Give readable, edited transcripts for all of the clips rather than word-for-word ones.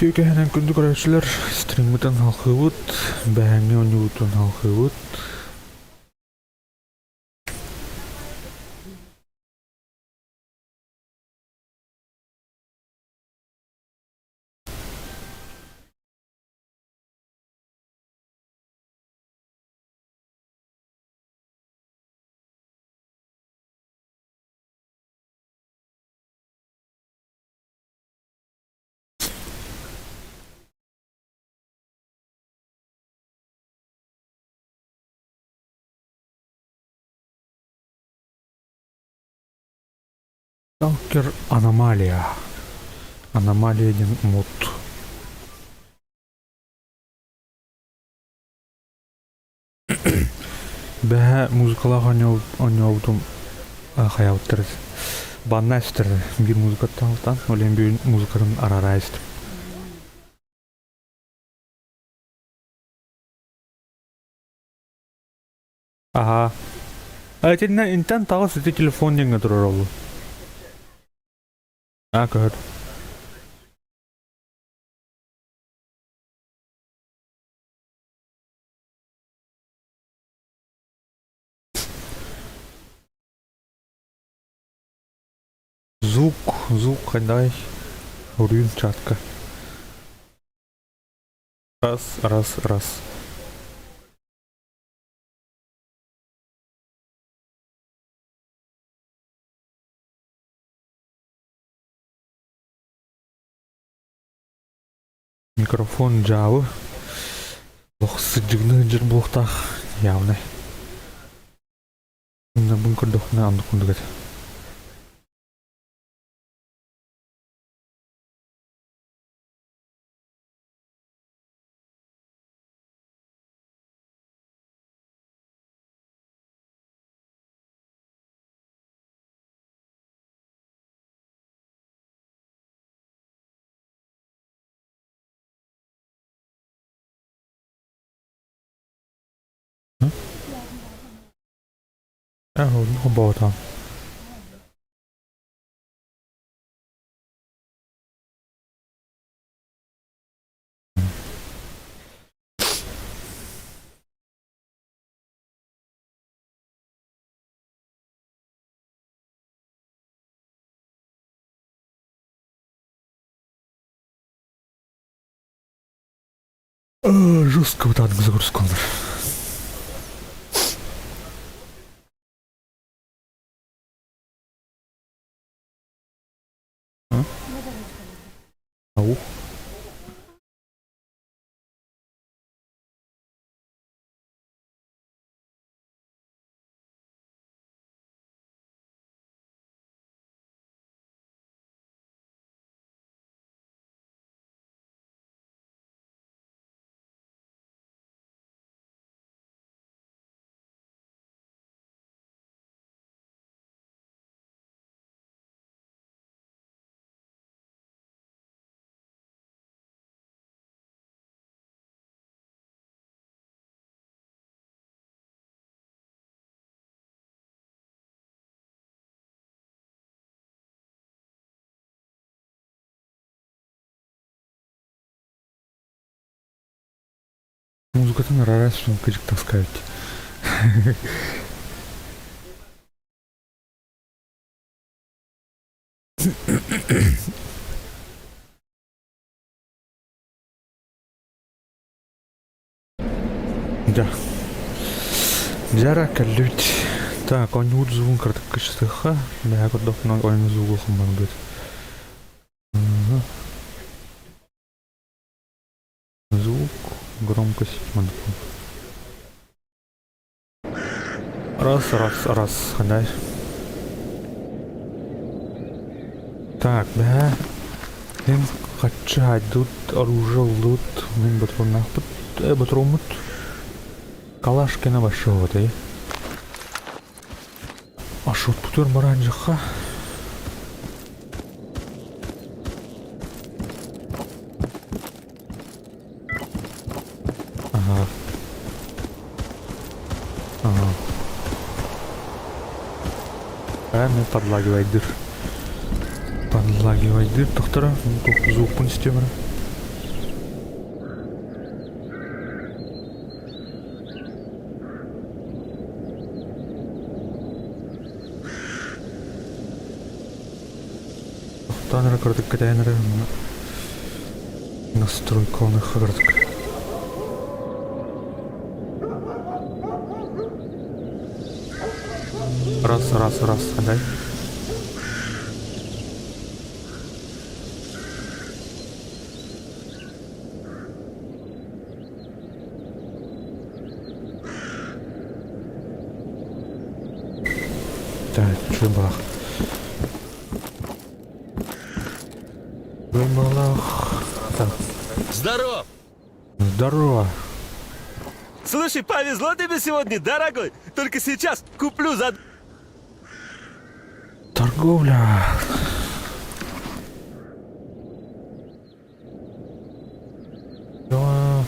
Үтүө кэһэнэн күндү көрөөччүлэр, стриммытын халхыыбыт, бэһэҥҥи оонньуубутун халхыыбыт. Сталкер Аномалия. Аномалия диэн мут. Бэһэ музыкалаах оонньообутум хайаабыттар банна эстэр биир музыкаттан алтан ол иһин бүгүн музыкатын араараа истим. Аха. Итиннэ интэн таҕыс ити телефон диэҥҥэ турар ол. Аа көһөр. Звук, звук хайдай Уруйун чатка. Раз, раз, раз. Микрофон дьаабы. Олох сыдьыгны сылдьар буолуохтаах явно. Бун көрдөхпүнэ оннук курдук этэ. Холбоотоон. Жестко вот загрузка. Ау. Музыкатын араарас кыдьык таскають. Да. Дьара кэллибит. Так, оонньуур звугун кыратык кычтыха. Бэһэ көрдөхпүнэ оонньуур звугу хоммон Звук, громкость, Раз, раз, раз, дай. Так, бэһэ. Мин хаччы хайдут, оружие лут, мин ботуруоннаахпыт, ботуруоммут. Калаш кэнэ большого тэй. Ашотпутур бараанжыхха. Ага. Ага. А, мен подлагивайдыр. Подлагивайдыр. Доктора, звукпун системаны. Тохтоон эрэ кыратык кэтэһэн эрэ настройкаланых кыратык. Раз, раз, раз, дай. Так, чубах. Вымалах. Так. Здоров! Здорово. Слушай, повезло тебе сегодня, дорогой. Только сейчас куплю за... Торговля. Да.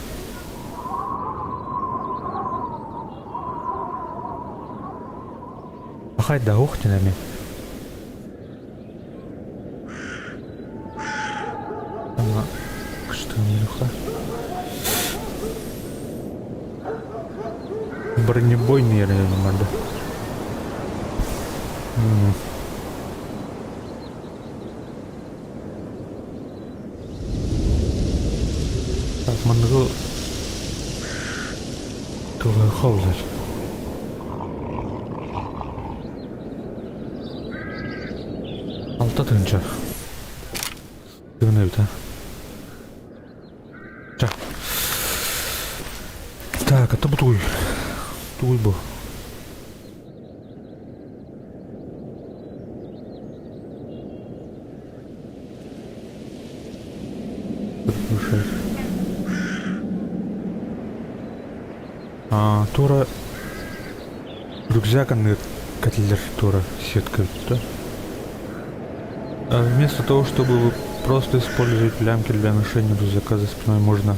Хайда ухтинами. Что не Бронебойный надо. Так, манныгы туһуохха булар. Алта тыһыынча. Тыгын эбит а. Ча. Так, это бу тугуй? Тугуй бу? А, тура рюкзак анныгар кэтиллэр туора сетка бүттэ. А вместо того, чтобы просто использовать лямки для ношения рюкзака за спиной, можно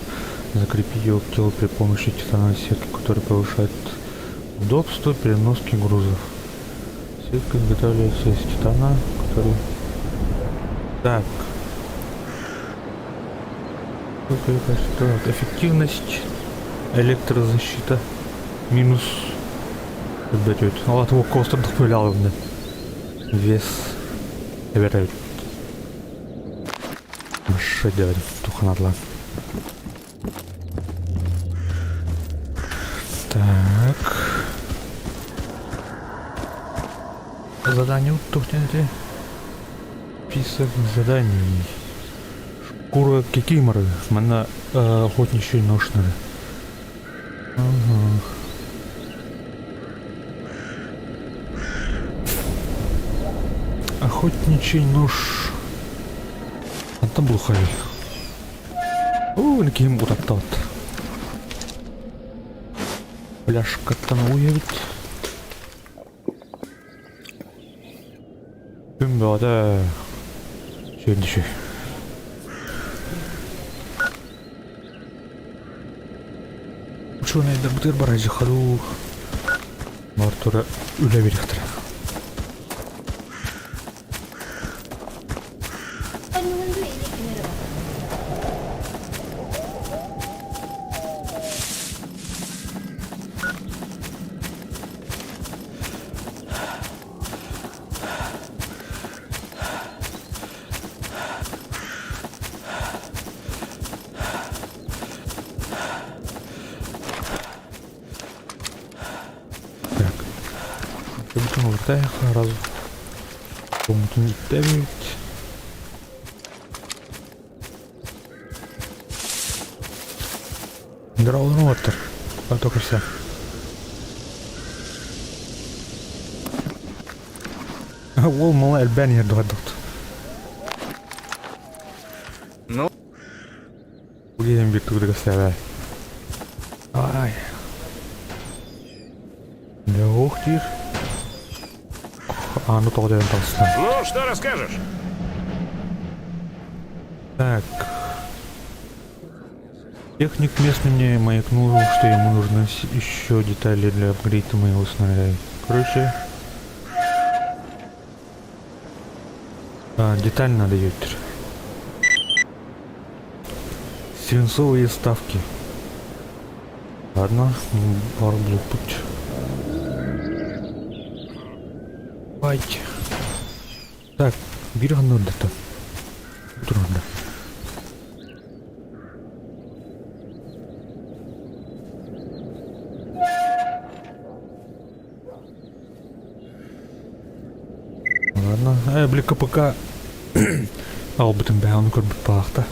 закрепить его к телу при помощи титановой сетки, которая повышает удобство переноски грузов. Сетка изготавливается из титана, который... Так. Эффективность, электрозащита, минус... Ребят, вот костер появлялся. Вес. Ребята, Шедевр, туханатла. Так. Задание тухнете. Список заданий. Шкура кикиморы. Манна охотничий нож надо. Ага. Охотничий нож. Онтон булухай. Оо, киһим утаттабыт. Пляжкаттан уйабыт. Күн бөҕөтө сүүрдүшү. Учуонайдарбытыгар барайдьыха дуу Бар тура үлэ бириэхтэрэ. Так. Бүтүн олортайха раз Комутун иттэбит. Здорово, оттар. А только все. Уол мала элбээн иһэр дуһардахт. Ну? Угиһин биир тугу да Ай. Ух диир. Ааны тоҕо дьайан таҕыстым. Ну, что расскажешь? Так. Техник местный мне маякнул, что ему нужны еще детали для апгрейда моего снаряда. Короче... А, деталь надо еттер. Свинцовые ставки. Ладно, бар путь. Давайте. Так, биир ханнырдыта. Туранда. Ладно, били КПК албытын бэйэ ону көрбүт баахта.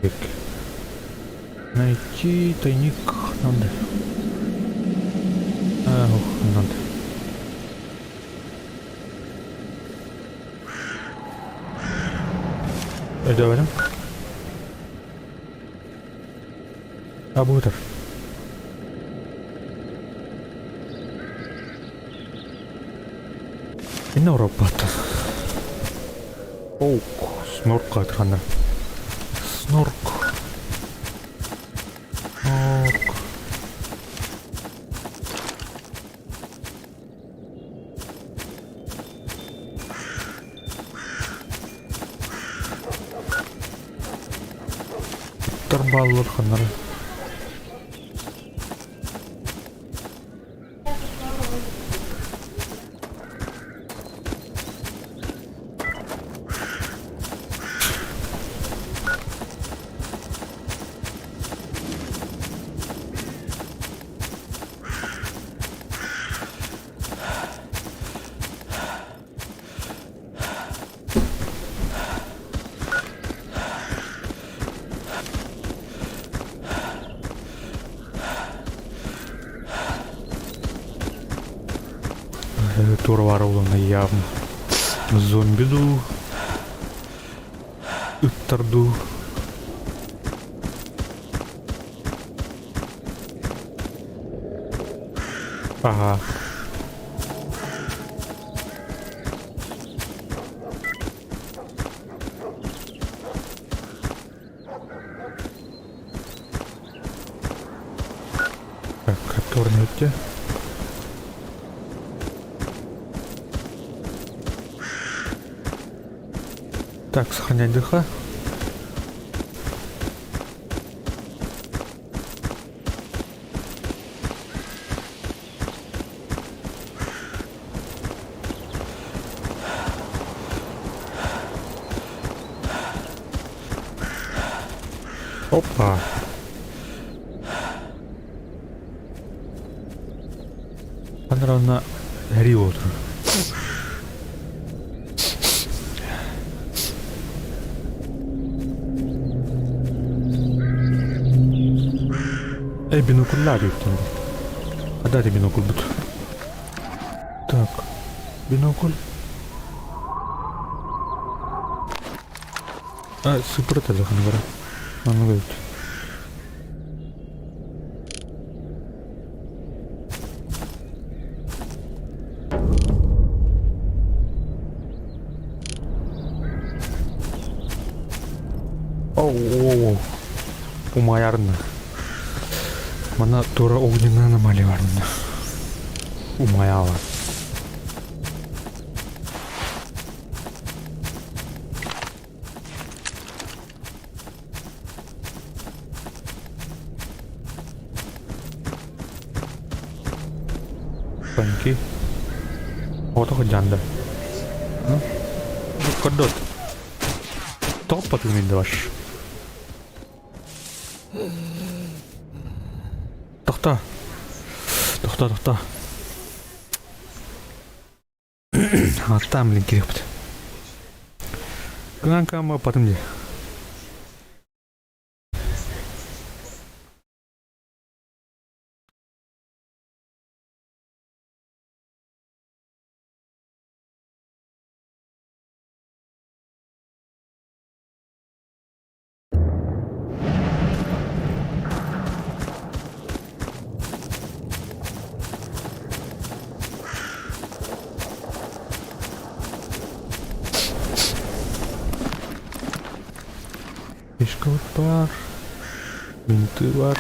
Так. Найти тайник надо. А, ох, надо. Өйдөөбөтүм. А бу ытар. Инна Европаттан. Оук, снорк атырханна. Снорк. Снорк. Тарбааллар ханнары. Туора баара буоллаҕына явно зомби дуу, ыттар дуу. Ага. Так, турнете. Так, сохранять ДХ. Опа. Анрана Риотр. Эй, бинокль диэбиттэн Хада ити бинокльбут. Так, бинокль. А, сыпырата заханвара. Маннык эбит. Оу, умайарна. Мана тура огненная аномалия барна. Умаяла. Паньки. Ото ходянда. Көрдөөт. Тоқпатын ваш. Тохтоо. Тохтоо, тохтоо. Аттаан билин кириэхпит. Кыҥаан кааммаппатым дии. Фишкабыт баар, бинты баар.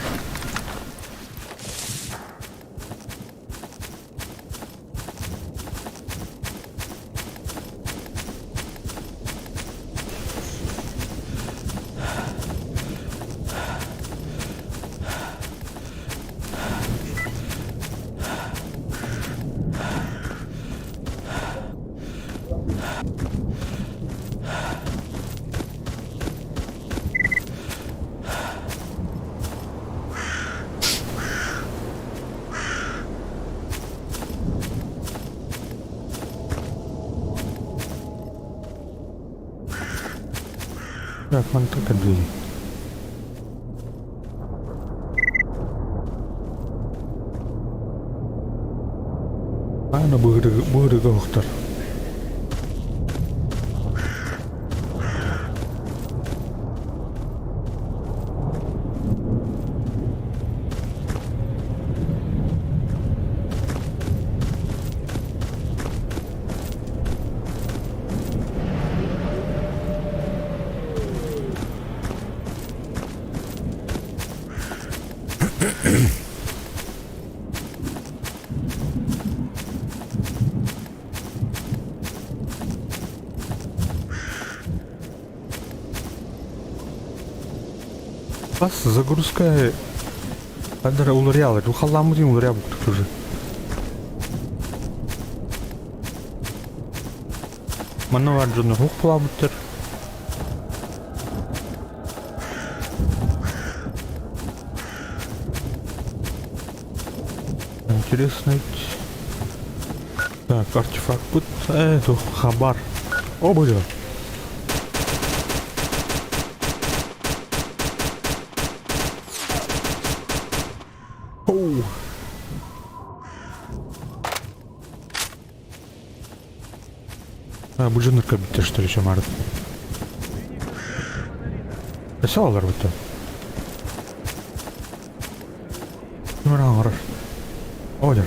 Так, мантан кэлбиий. Аны быырыга уһуктар. Бас загрузка Адара уларыйалар. Халламмыт уларыйа буктук уже. Манна бар дьоннор хук булаабыттар. Интересно. Так, артефакт бут. Э, хабар. О, боже. Оу. А, бу дьоннор көрбүттэр что ли еще март. Өссө алар бутта. Ким оҥорор? О, дьэ.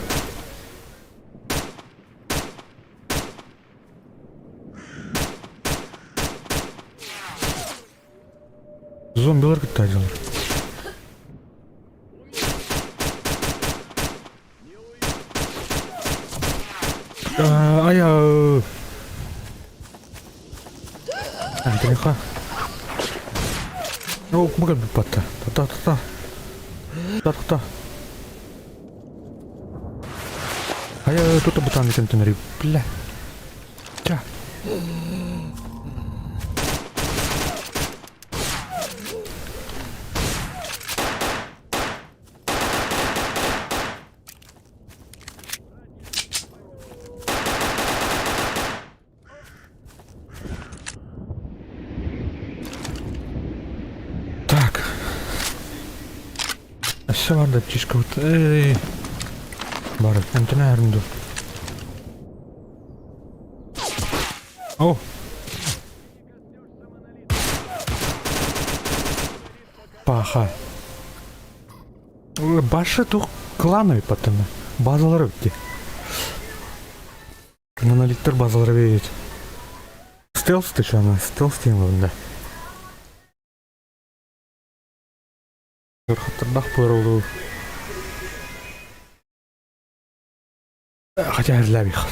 Зомбилар кытта дьоннор. Ая. Антониха. О, кумага биппатта. Та та та. Та та. Ая, тут бутан контейнери. Бля. Ча. Так. Өссө бар да чишкабыт. Эй. Бар, антена эринду. О! Паха. Башы тух клановый потом. Базалары бітті. Монолиттер базалары бейт. Стелс ты что, стелс деймін бұнда. Хаттырдақ бұйрылу. Хотя әрләбих.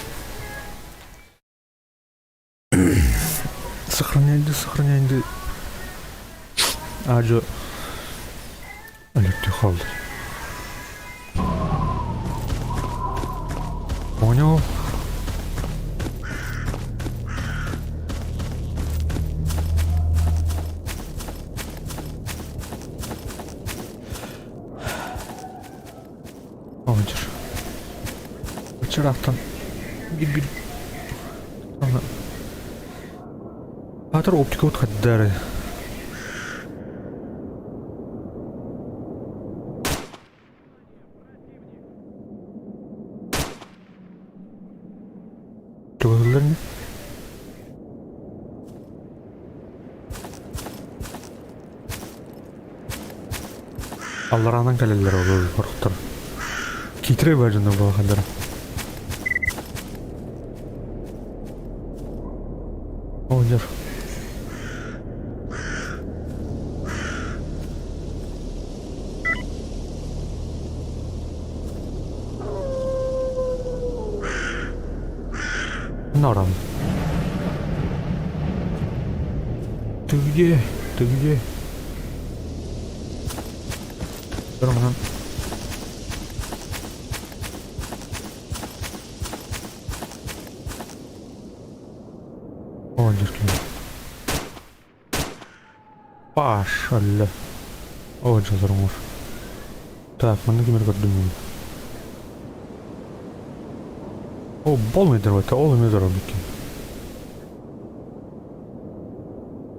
Сохраняйды, сохраняйды. Ажы. Өлөктүү қалды. Понял. Оҕонньор. Чыраахтан биир-биир Аатар оптикабыт хайда эрэ Чугаһыыллар ини Аллараанан кэлэллэр ол орохтор. Киитирэй баар дьоннор буолахаллара. Оҕонньор. Норам. Ты где? Ты где? Роман. Оҕонньор кини. Паш, алла. Оҕонньор оҥор. Так, манна кимэр көрдүм О, бол медер ол эмиэ здоровый.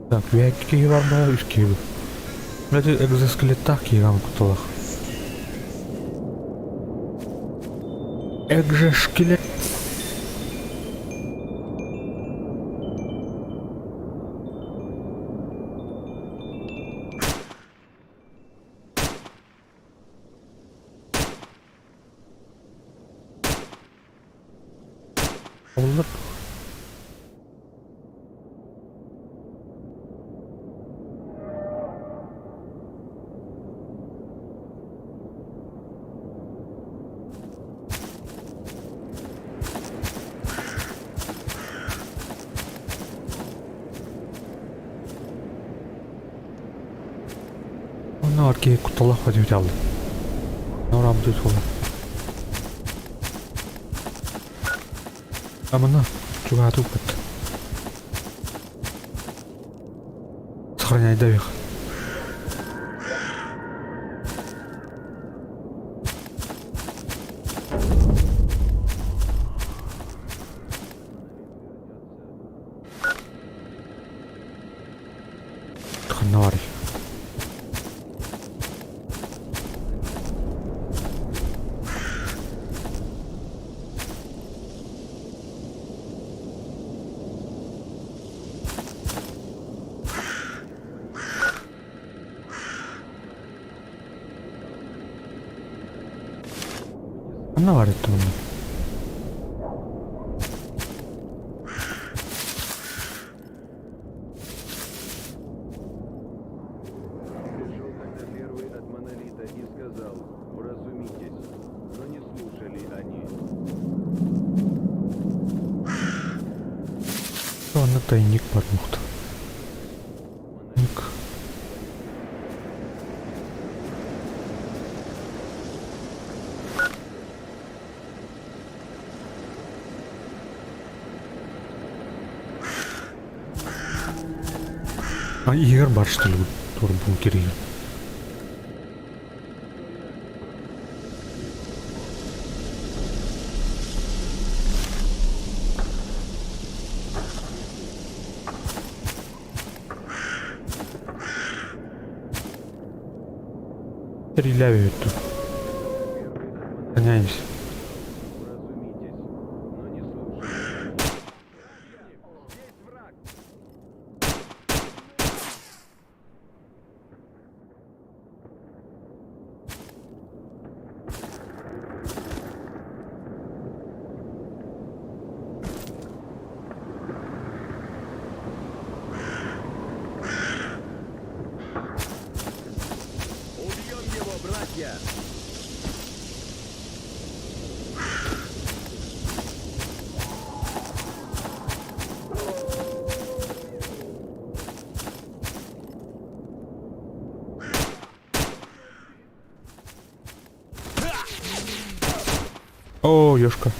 Так, үһэкки киһи бар баа, үс киһи бу. Блядь, экзоскелеттаах киһи кутталах. Экзоскелет. Оллар. Онно аркей кутталах вадим алды. Норам тут хола. Амана, чугаату бат. Сохраняй давих. Ханна барый? Ханна бар еттім мұны? Пришел тогда первый от монолита и сказал, вразумитесь, но не слушали они. Онно тайник бар мухта. Ник. А иһигэр бар что ли тур бункер иһигэр. Стреляют тут. Гоняемся. Вразумитесь, но не слушали. Здесь враг! Убьем его, братья! О, ёшка.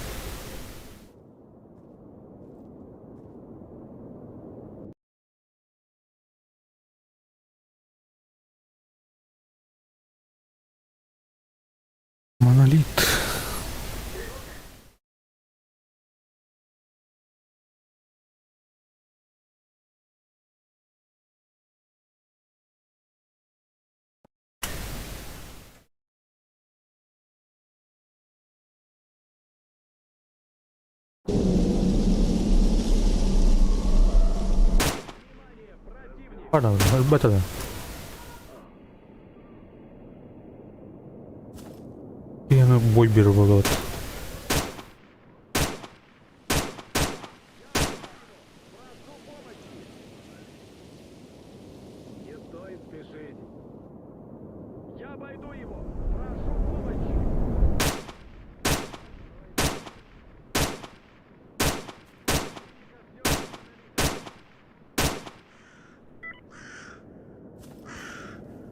Монолит. Бата да. Киһини бой биэрэр буолуот. Не стоит спешить. Я обойду его! Прошу помощи!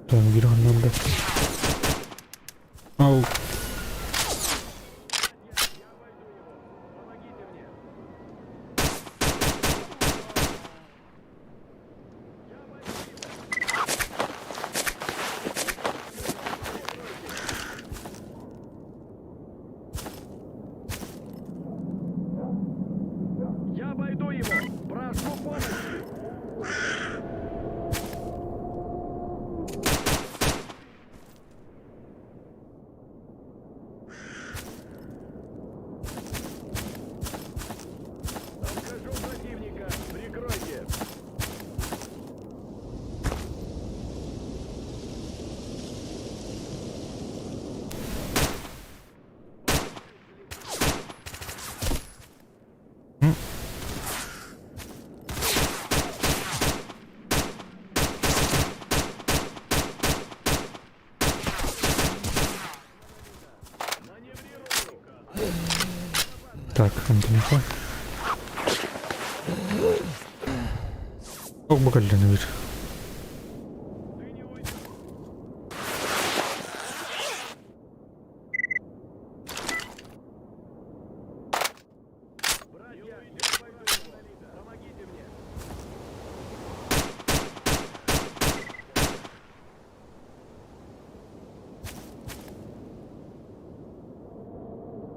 Там биир ханна Ау. Помогите мне! Я обойду его! Прошу помощи! Так, Антониха. Ох, бакалланы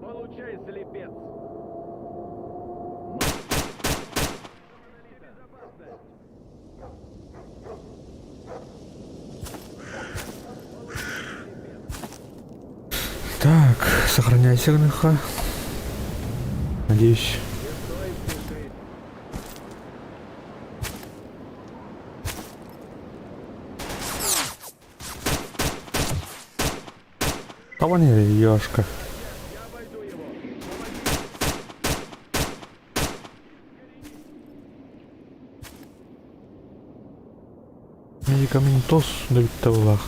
Получай, слепец! Так, сохраняйся, гныха. Надеюсь. Табан Ёшка. Медикаментоз да бүттэ булаах.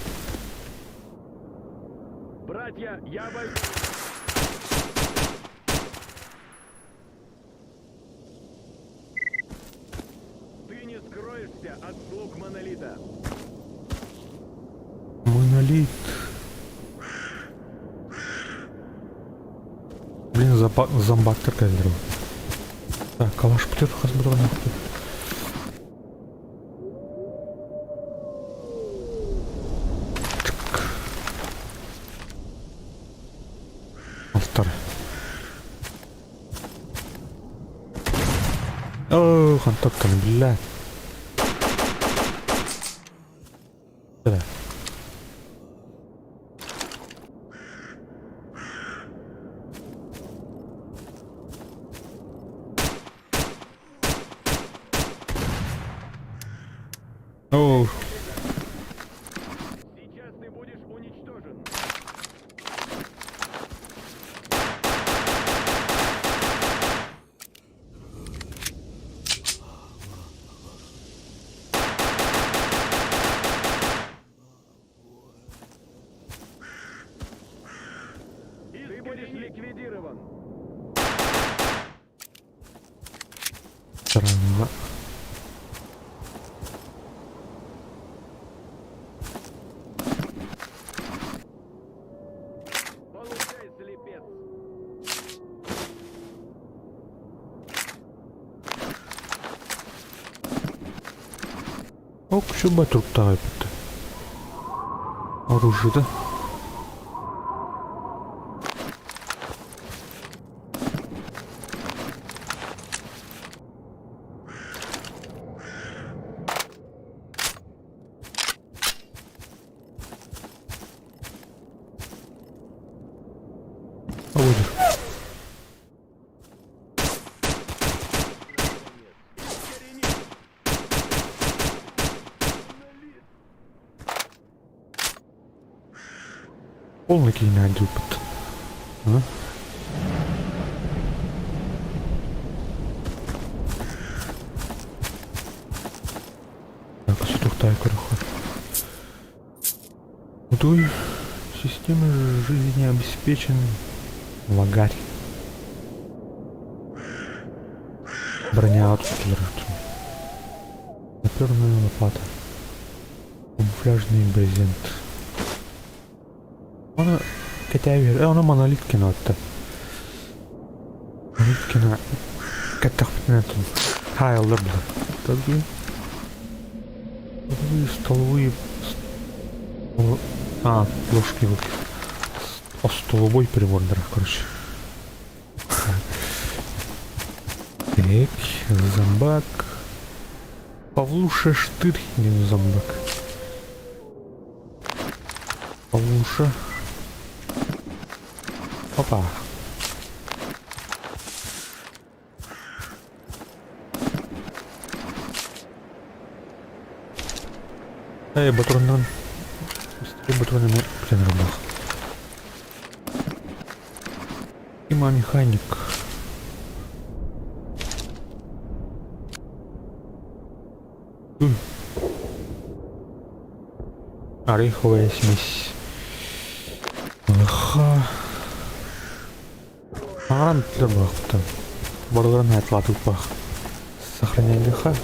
Братья, я обойду... Ты не скроешься от слуг Монолита. Монолит. Блин, зомбактар кэллэр. Так, калаш бүтэр хас бутуган Алтар. Оо, хантактан, бля. Да. О. Сейчас ты будешь уничтожен. Ты будешь ликвидирован. Странно. Получай, слепец. Ок, чуба туруктаах эбит. Оружие, да? Оружие. Полный киинэ дьылбыт. Так, сутуктаа көрөххө. Утуй системы жизнеобеспечен лагарь. Броня Саперная лопата. Камуфляжный брезент. Оны кэтээбиэр. Э, ону монолит кино отта. Монолит кино кэттэхпитинэ хаайаллар була. Столовые, столовые... А, ложки вот. Столовой прибор, короче. Так, зомбак. Павлуша Штырь, не зомбак. Павлуша. Опа. Эй, батроннан. Быстрее батронами блин, рыбах. Има механик. Ореховая смесь. Ха. Аҥаран бүттүлэр баахтан. Барыларын хайатлаатыппах. Сохраняйдыха.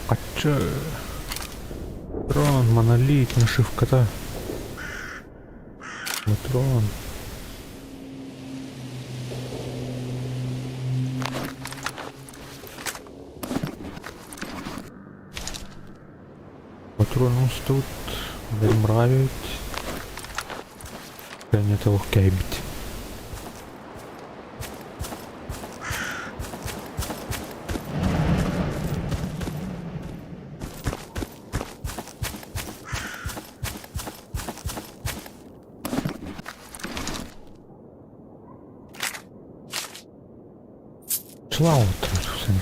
Хаччы. Трон, монолит, нашивката. Патрон. Патрон устут, бэлмравит. Кэннэ кэйбит. Слава сені.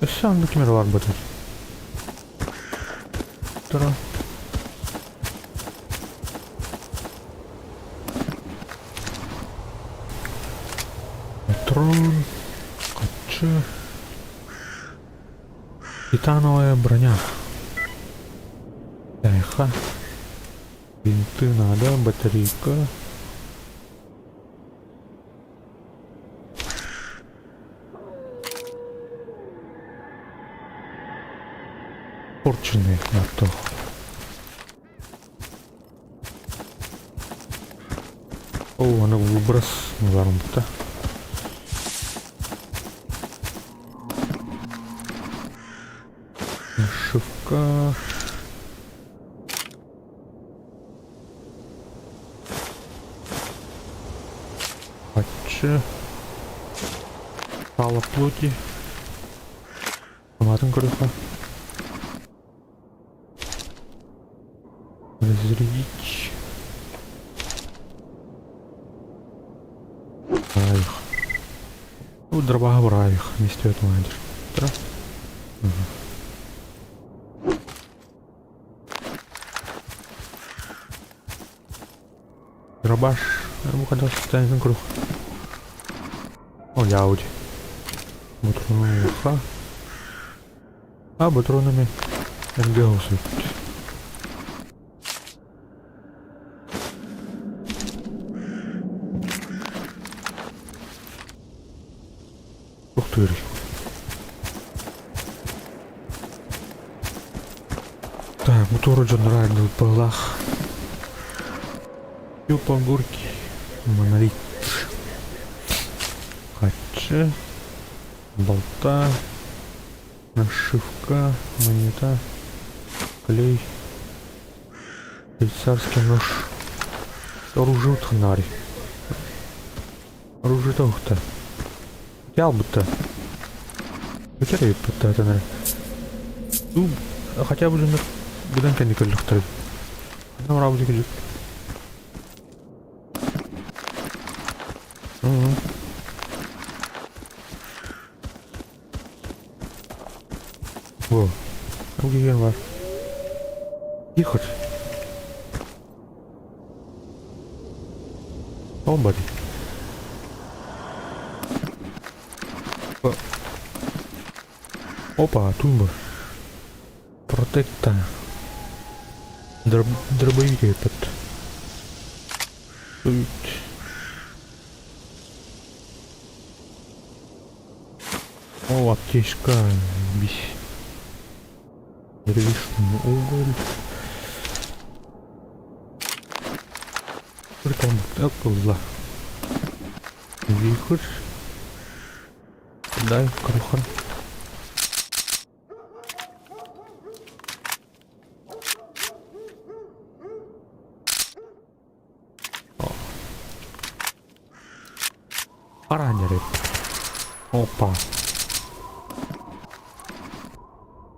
Өссө оннук ким эрэ баар буолуо. Тура. Патрон, хаччы. Титановая броня. Тайха. Бинты надо, батарейка. Порченый на О, аны выброс барымта. Нашивка. Хаччы. Сало плоти. Томатын көрүөххэ. Разрядить. Раих. Ну, дробаха браих. Не стоит майдер. Да? Угу. Дробаш. Бу станет круг. О, яуди. Патроны А патронами МГ Ух ты. Так, мотор дьоннор быһыылаах. Юпа горки. Монолит. Хаччы. Болта. Нашивка. Монета. Клей. Швейцарский нож. Оружие тхнари. Оружие тоохта. Ялбыта. Бүтэр Ну, хотя бы быдан кэнни көрдөхтөр. Ханна барабыт күдүк. Во. Ол бар. Ехать. Somebody. Опа, тумба. Протекта. Дробовик этот. О, аптечка. Бись. Древесный уголь. Прикольно. Так, Вихрь. Дай, круха. Аранеры. Опа.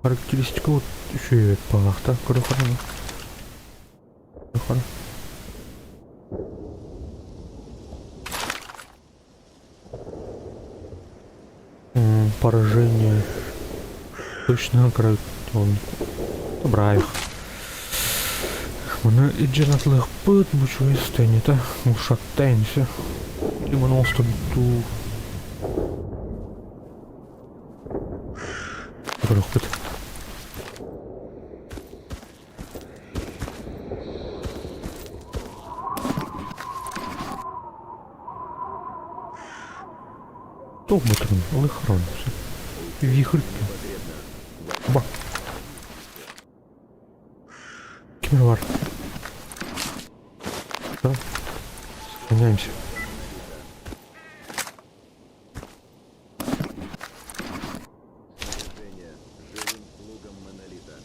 Характеристика вот еще и палахта. Круха. Круха. Поражение. Точно край он. Браев. Маны илдьэн атылыахпыт, бу үчүгэй состояниета. Ушаттайын все. Маны оҥостобут. Көрүөхпүт. Туох бутурун, ылыхрон. Вихрь. Ба. Ким бар? Да? Сохраняемся. Снаряжение живым слугам монолита.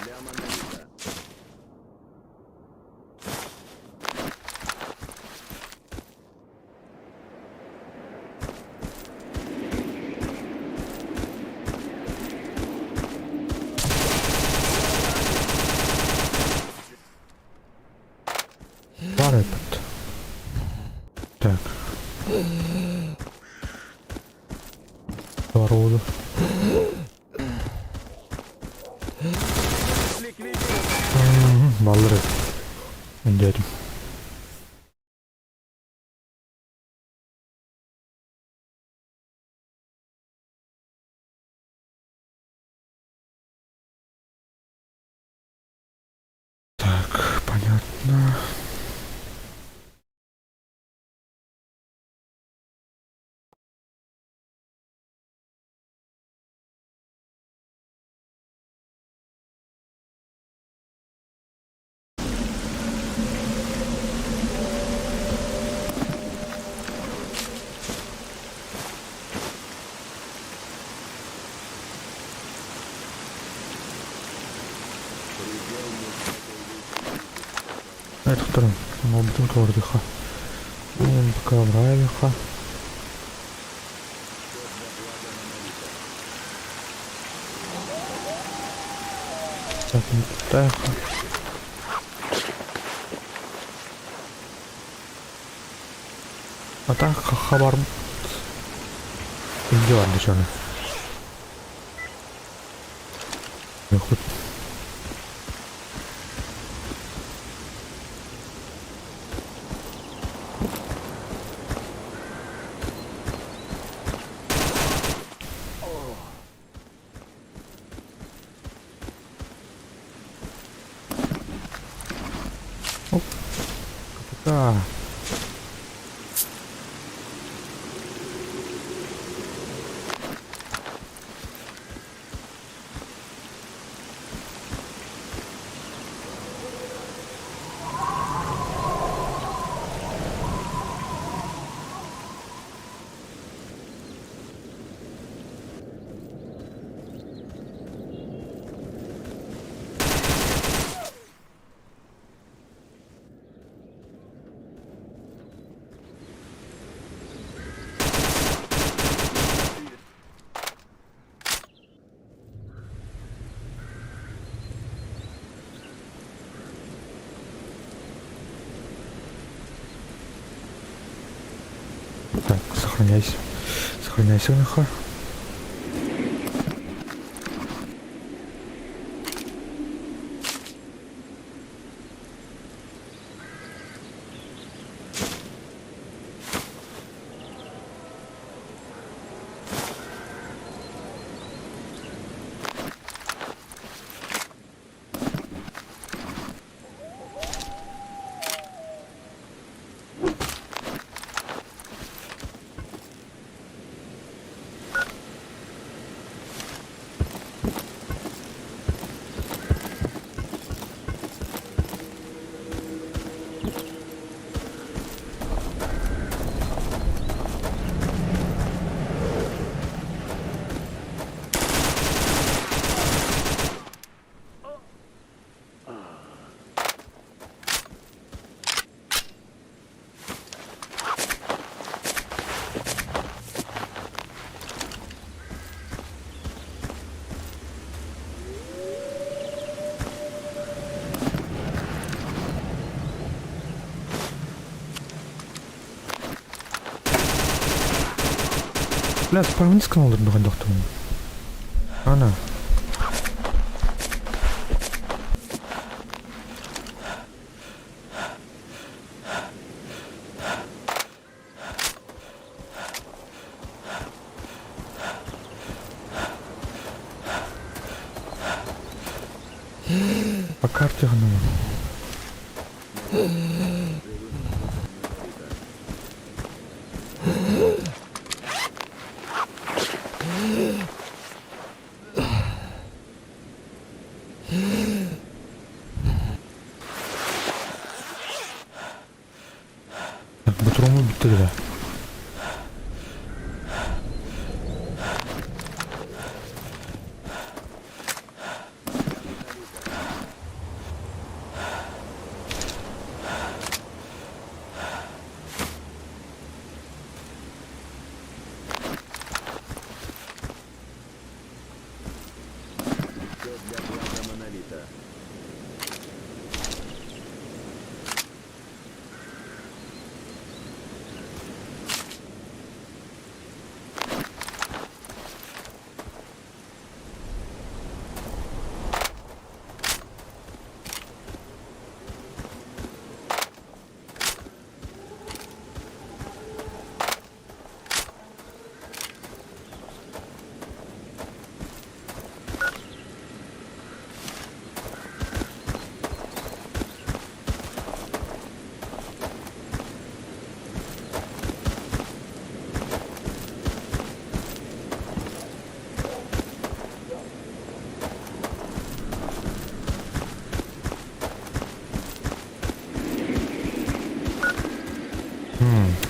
Для монолита. Баар эбит. Так. Народу. Баллары. Дядим. Так, понятно. Айтықтырым, бүтін көрдіха. Мен пока вравиха. Так, так. А так хабар Идеально черный. Хоть Оп. КПК. Так, сохраняйся. Сохраняйся, Миха. Бля, спавнискан олордуха хайдахтыбын. Ана. По карте гнул. Ботуруму бүттэ да. Все для блага Монолита.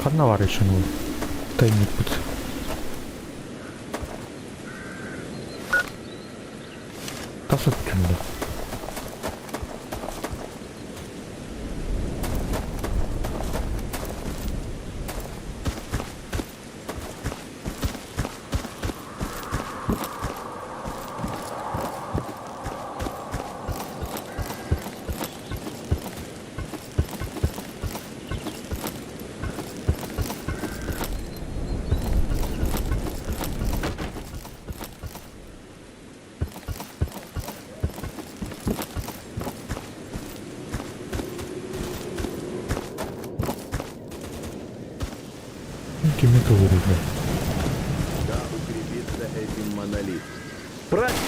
Ханна баар еще ол тайникпыт. Тас өттүндө. Кими кылырыйда. Да укрепится этим монолит. Братья!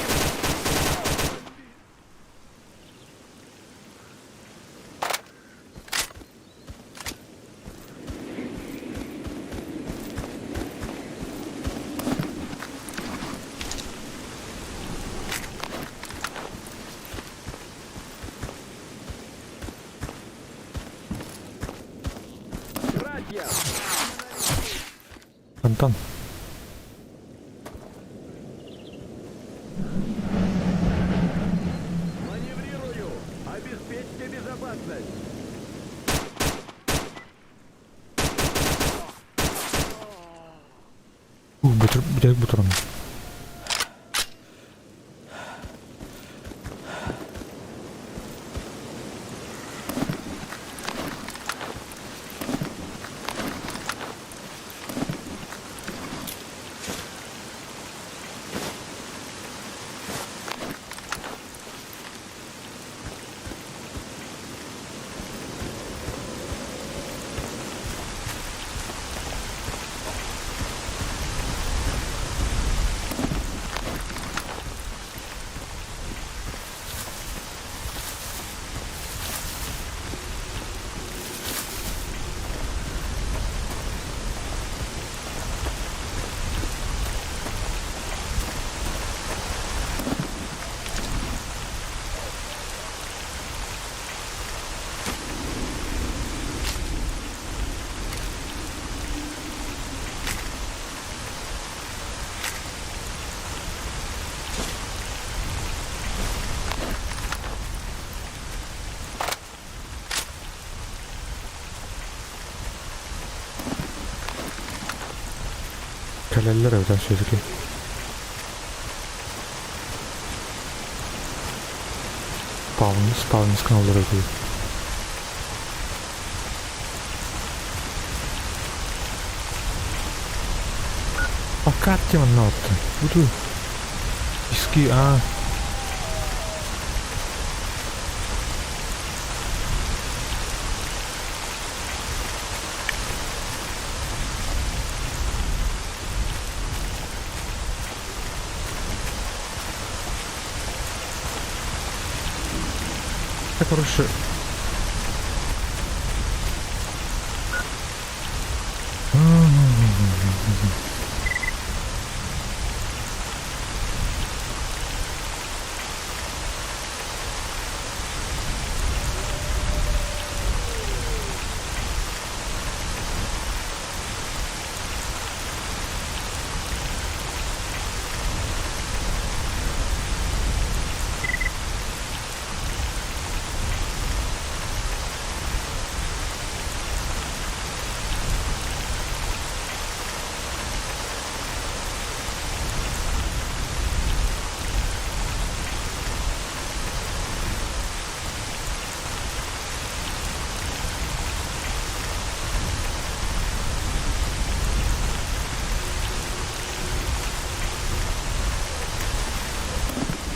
Антон. Маневрирую! Обеспечьте безопасность! Ух, бутер, бүтэһик бутером. Кэлэллэр эбэтэр все-таки. Спавн, спавнскан олорор дии. Карте манна Буту. Иски, а. Я, короче...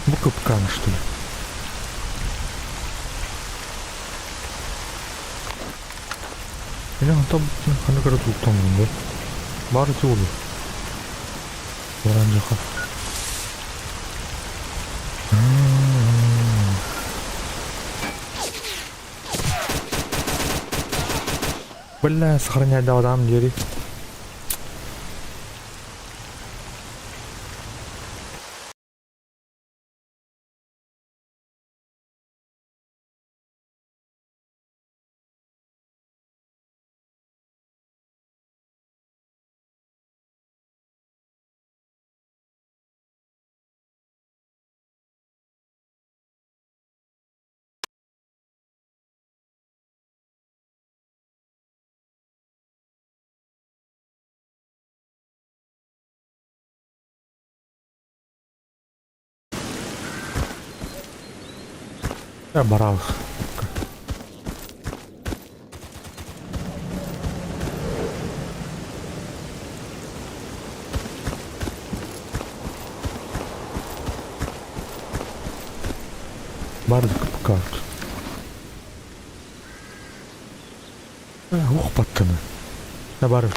Бу капкан, что ли? Или он там ханна көрө туктан да. Бары туулу. Баран жака. Бля, сохранять дам двери. Я барал. Бардык капкан. Ух баттыны. Не бар.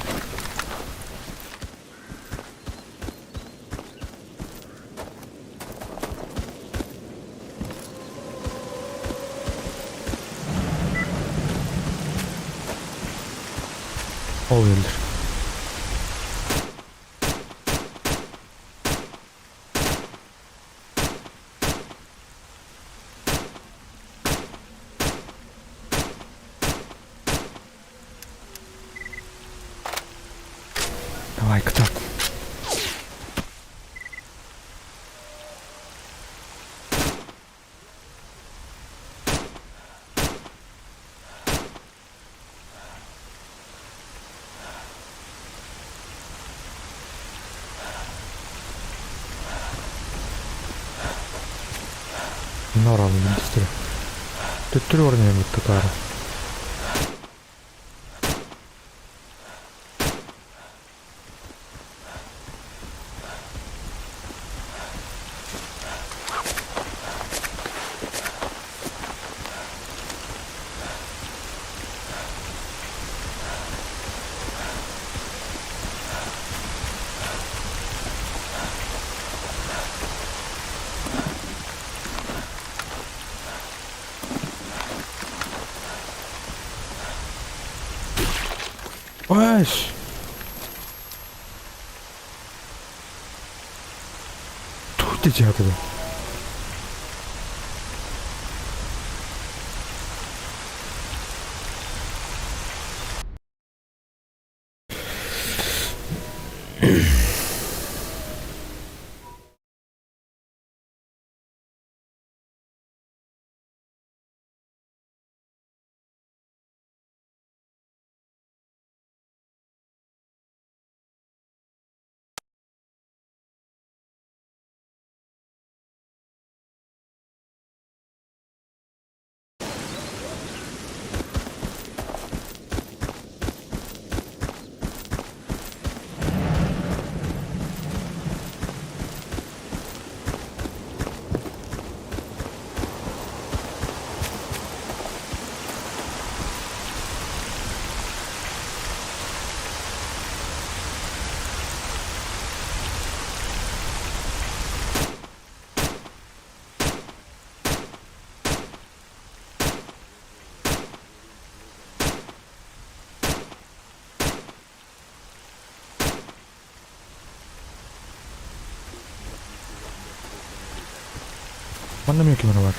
Ол өлөр. Давай, кто? Норам быстро. Төттөрү орнайбыт такара. Ой! Тут дитя. Манна эмиэ ким эрэ баар.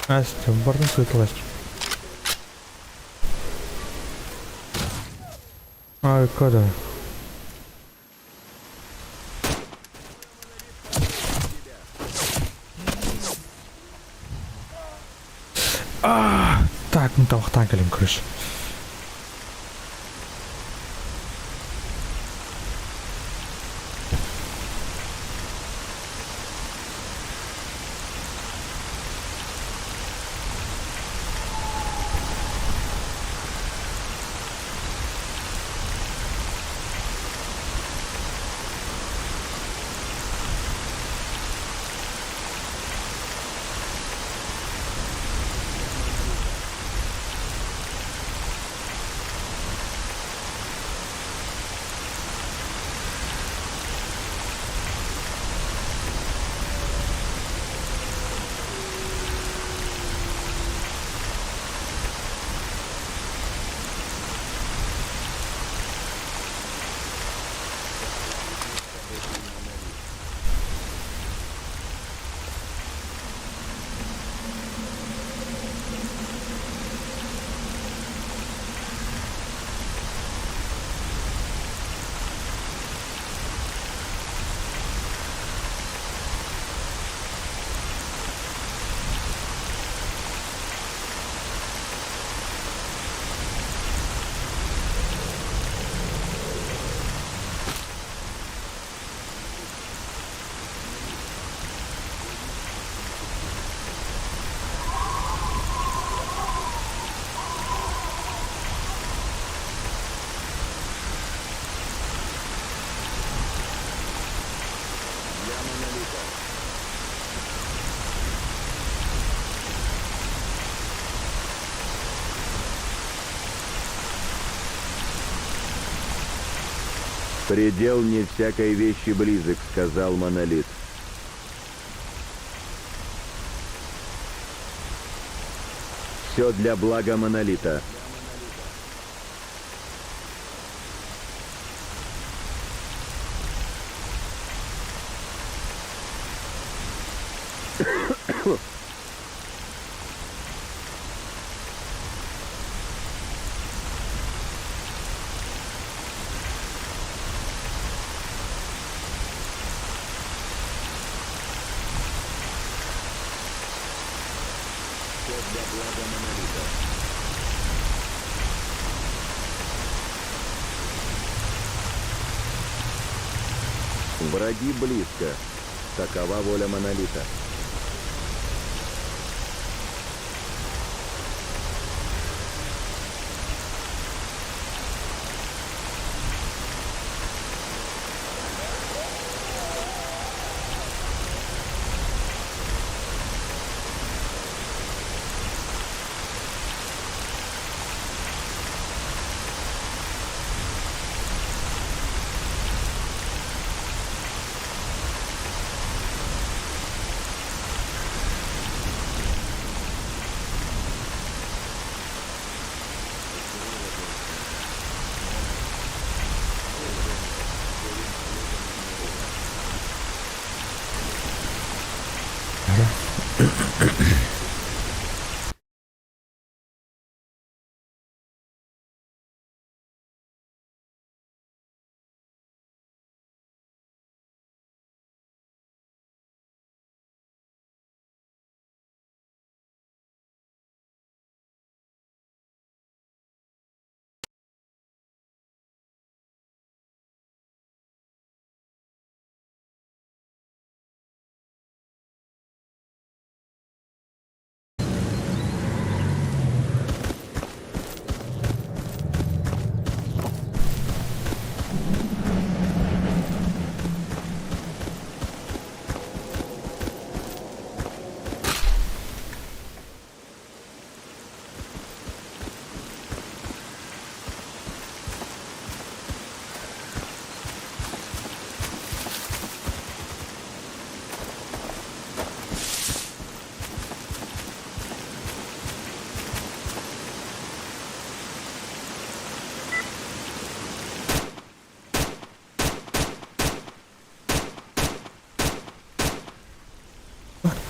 Настя, бардын сытылась. Ай, кода. Так, мин табахтаан кэлин көрүс. Я Монолита. Предел не всякой вещи близок, сказал Монолит. Все для блага Монолита. Все для блага Монолита. Враги близко. Такова воля Монолита.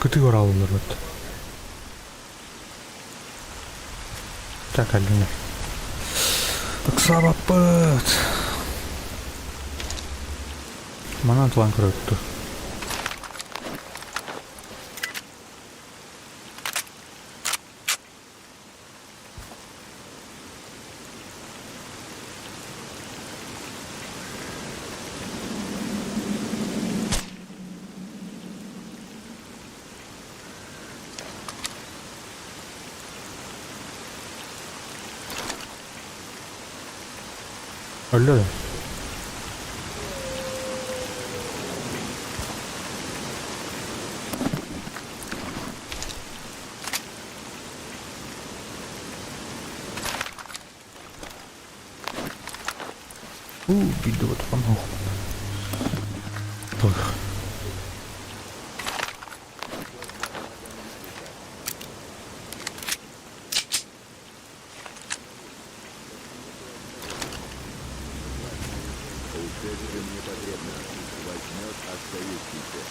Кытыы бараллар эбит. Так, Алина. Ыксаабаппыт. Манан тулан көрөттү. Өллө да. Уу, биирдэ ботуган Туох. Ушедшим не потребно. Возьмет остающийся.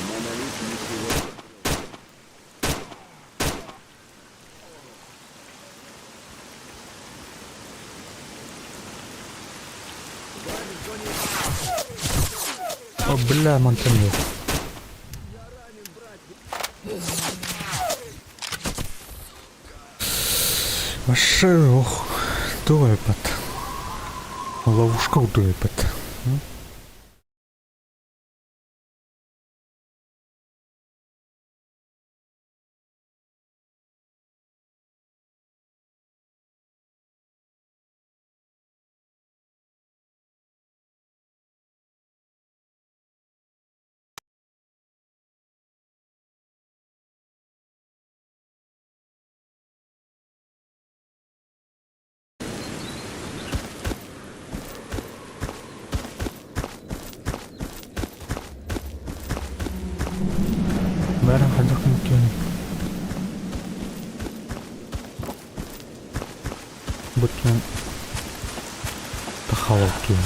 Монолит ничего. О, бля, мантан Вообще, ох, туойбат. Ловушка утуйбат. Бәрін хайдах көмүскүөний? Бу түн тахалал түүн.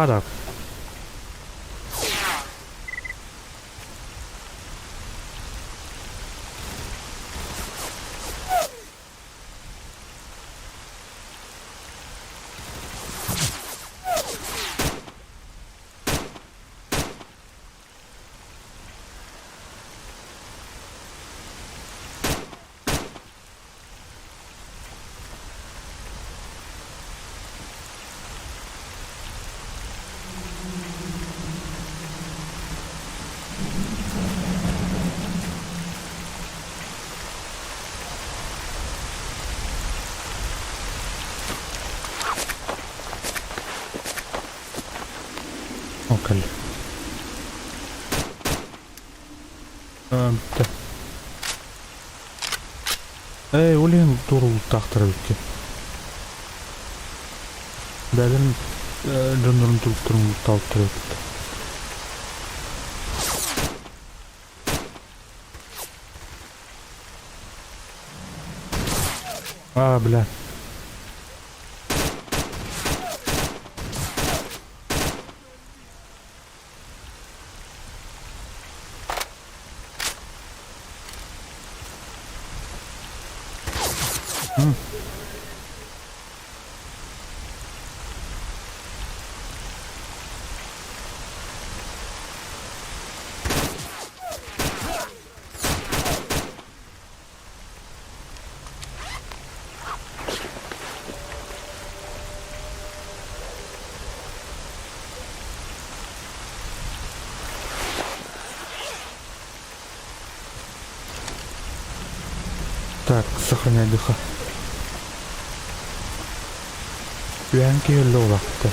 Хара. Ол кэллэ. Бүттэ. Ээ, ол иһин туорулуктаахтар эбиккин. Бэйэлэрин дьоннорун туруктарын бултаабыттар эбит. А, бля. Так, сохраняй духа. Үөһэн киһи өллө улаатта.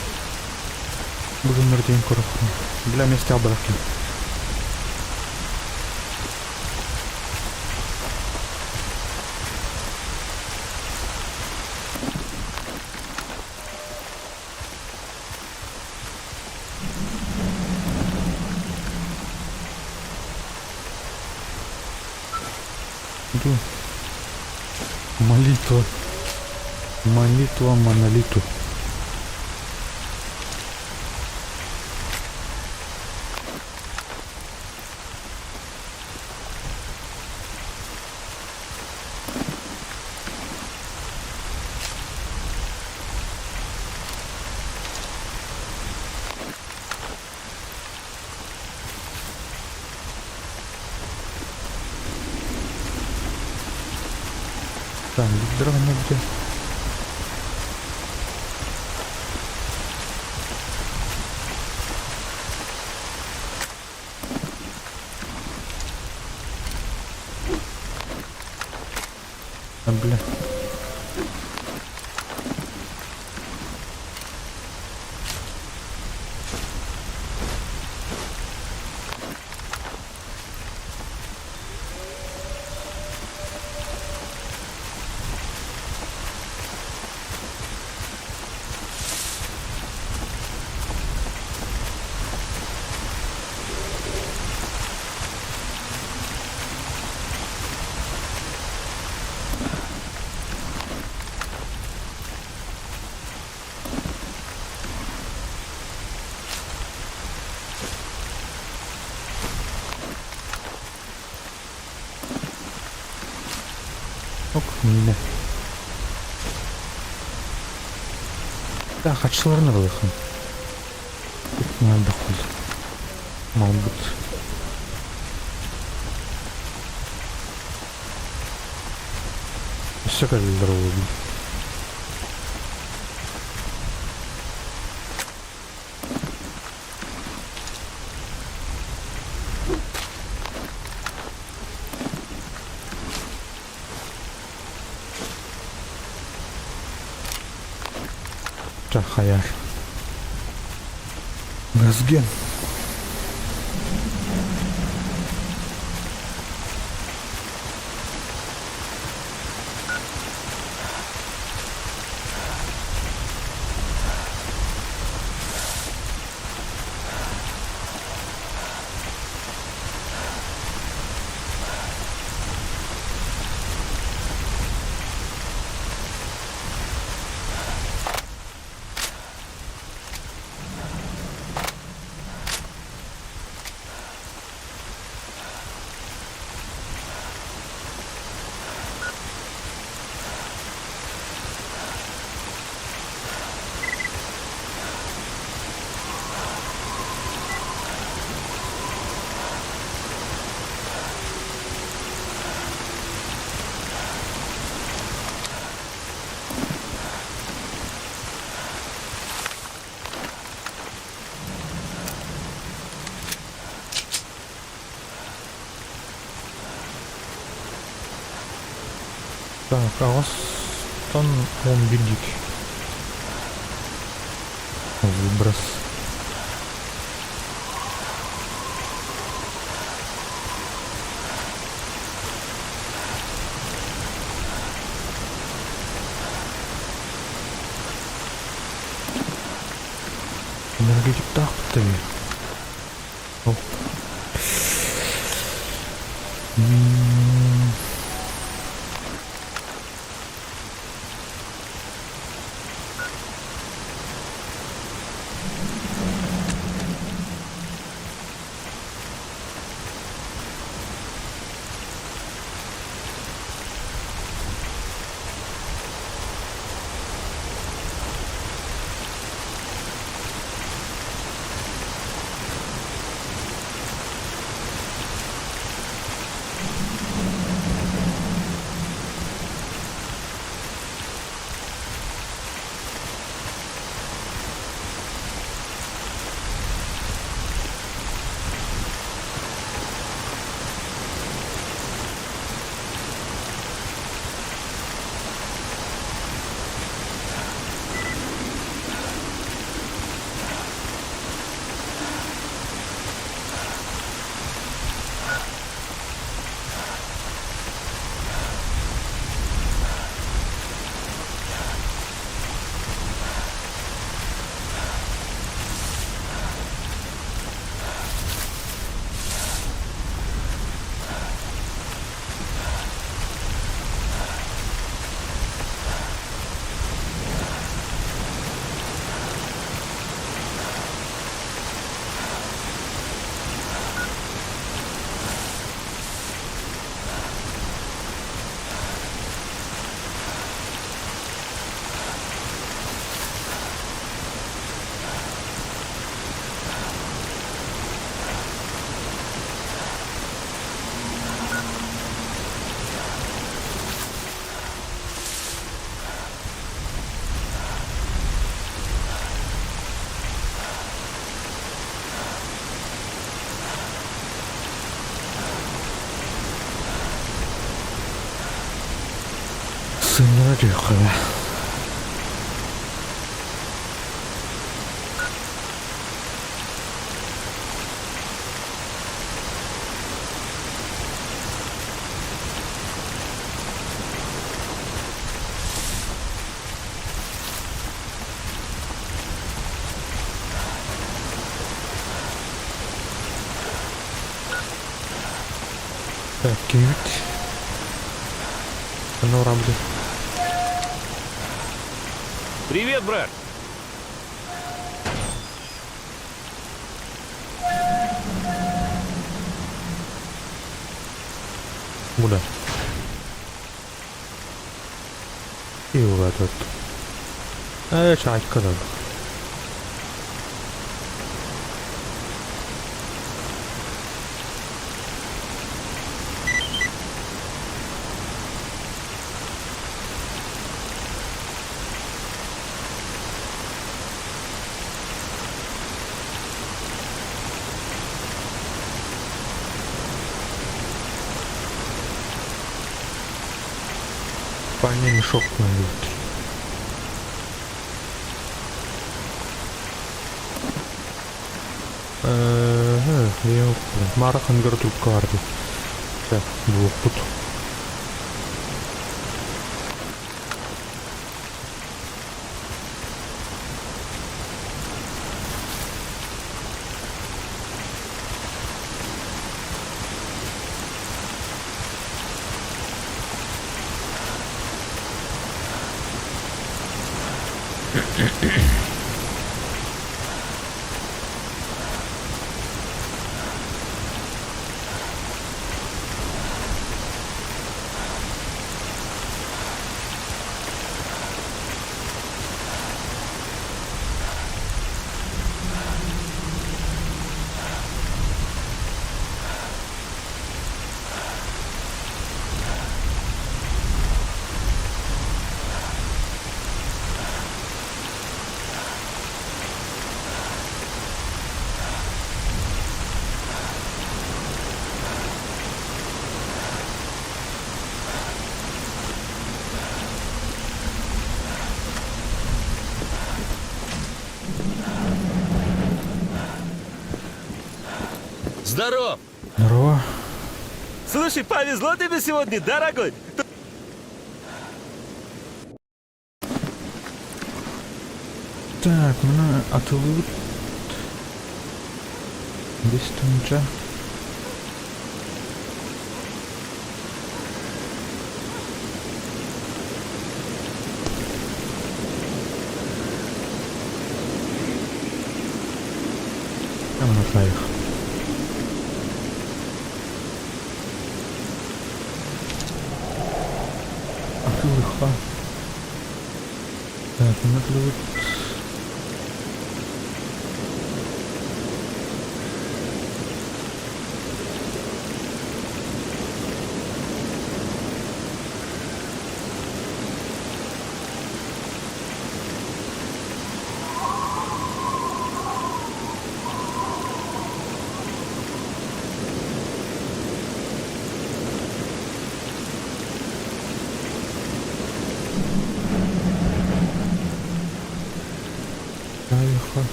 Бүгүннэр диэн көрөххүн. Бля миэстэҕэ бырахтым. Молитва. Молитва монолиту. Так, где? А, бля. Ок, миинэ. Да, хаччыларын ылыахын. Элбэх буолла. Малбыт. Өссө кэллилэр ол Хайар. Газген. Так, аҕыстан 11 диэки. Выброс. Энергетиктаахпыт дии. Ол. М. Сынньана түһүөххэ ээ. Так, киһибит Ханна барабытый? Привет, брат! Куда? И в этот. Чайка да. Спальный мешок надо. Мара хангар трубка барды. Так, буолбут. Здоров! Здорово. Слушай, повезло тебе сегодня, дорогой! Так, мына атылыбыт. Бес тыһыынча. Амнатаих. Атылыха. Так, мына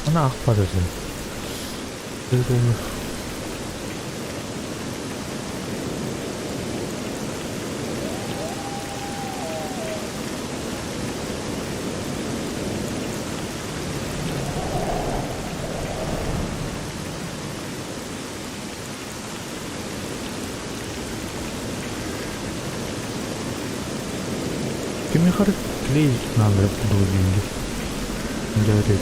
Ана аахпат этим. Кимиэхэ эрэ клей наада дуу дииллэр. Дьэ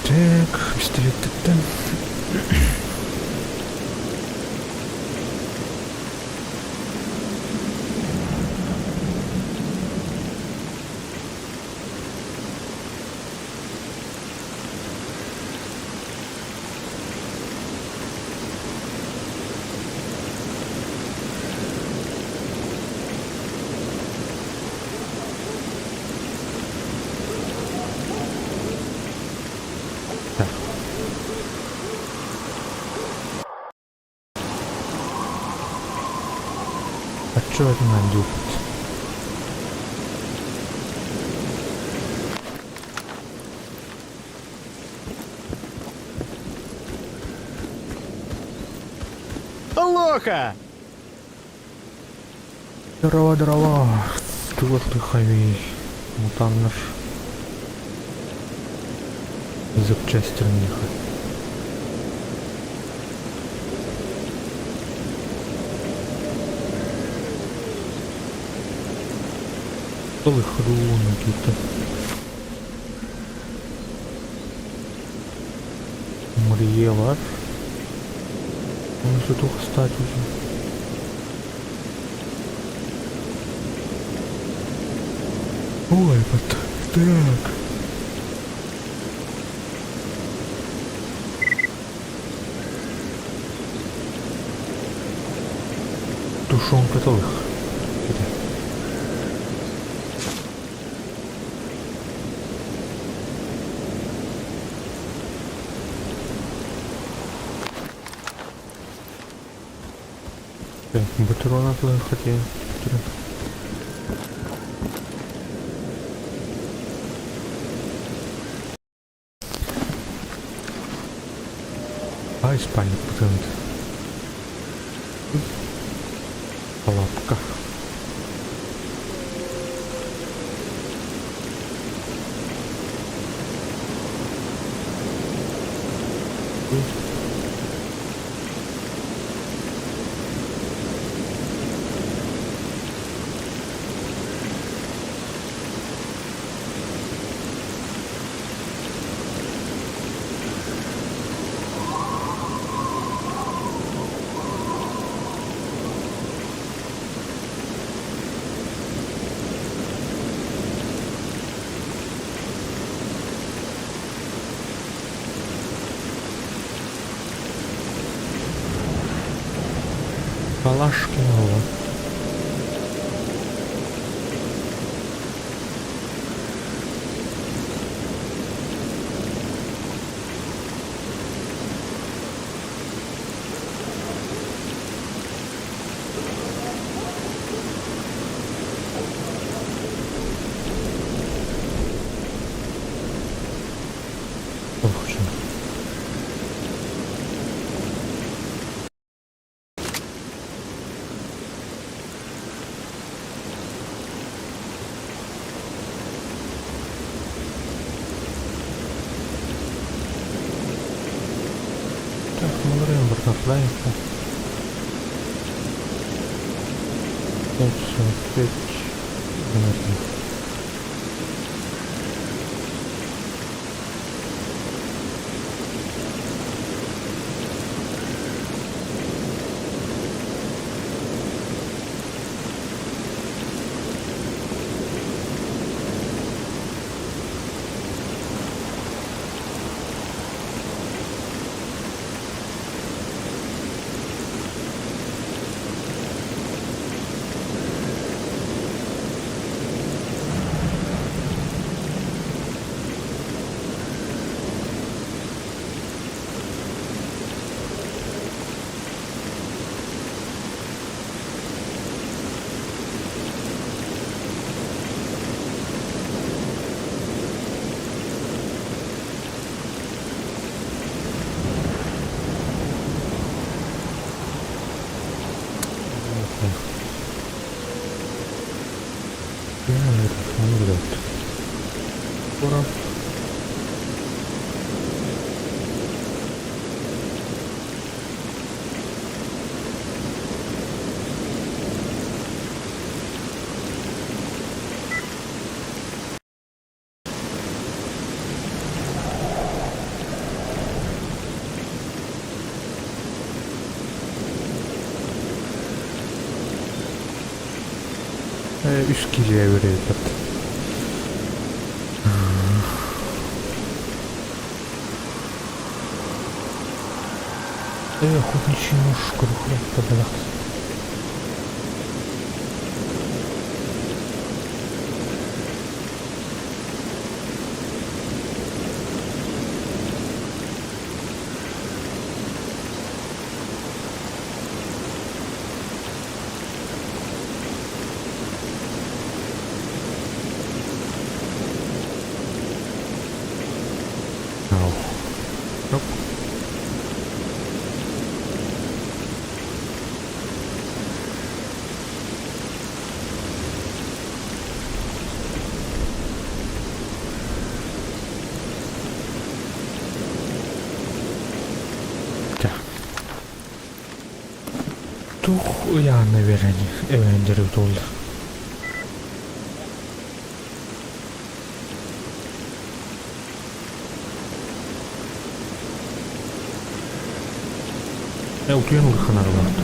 Так, пистолеттен. Оччо этинэн диэбит. Лоха! Здорово, здорово. Туох лыхавей. Мутаннар. Запчастер миха. Лыхруны какие-то. Мурьелар. Он же дух стать уже. Ой, вот так. Тушенка толых. Бутерброд хотел. А Испания патент. Палатка. Палашкиново. Ох, чё. Так, мы Бартафлайфа. 5,45, наверное. Скоро. Үс киһи эбит. Охотничий нож круг. Туох ыйаана биэрэн эбээн буолла? Утуйан улахан арылаах.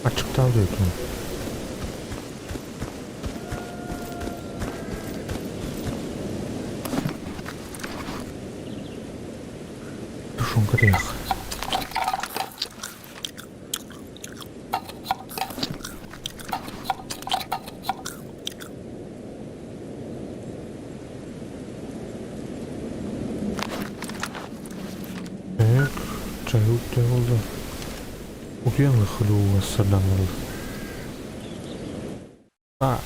Аччыктаал диэтим. Тушенка диэх. Так, чайы буолла. Утуйан ылыхха сардан буолла. А.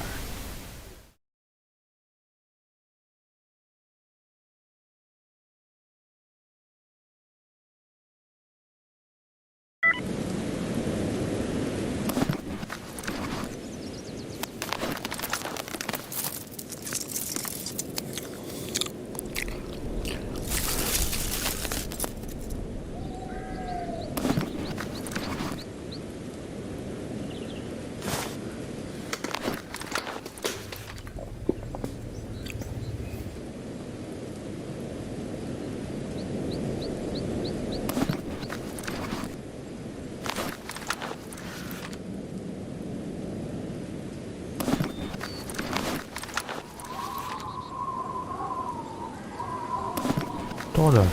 Тоҕо да?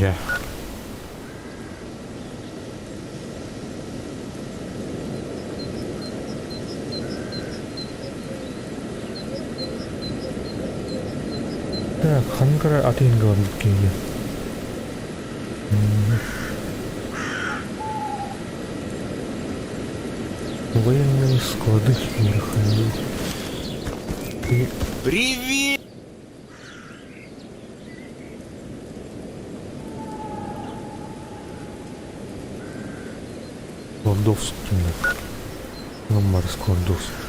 Дьэ. Так, ханнык эрэ атыыга барбыт киһи. Военные склады И Привет! Складовский. Номер Складовский.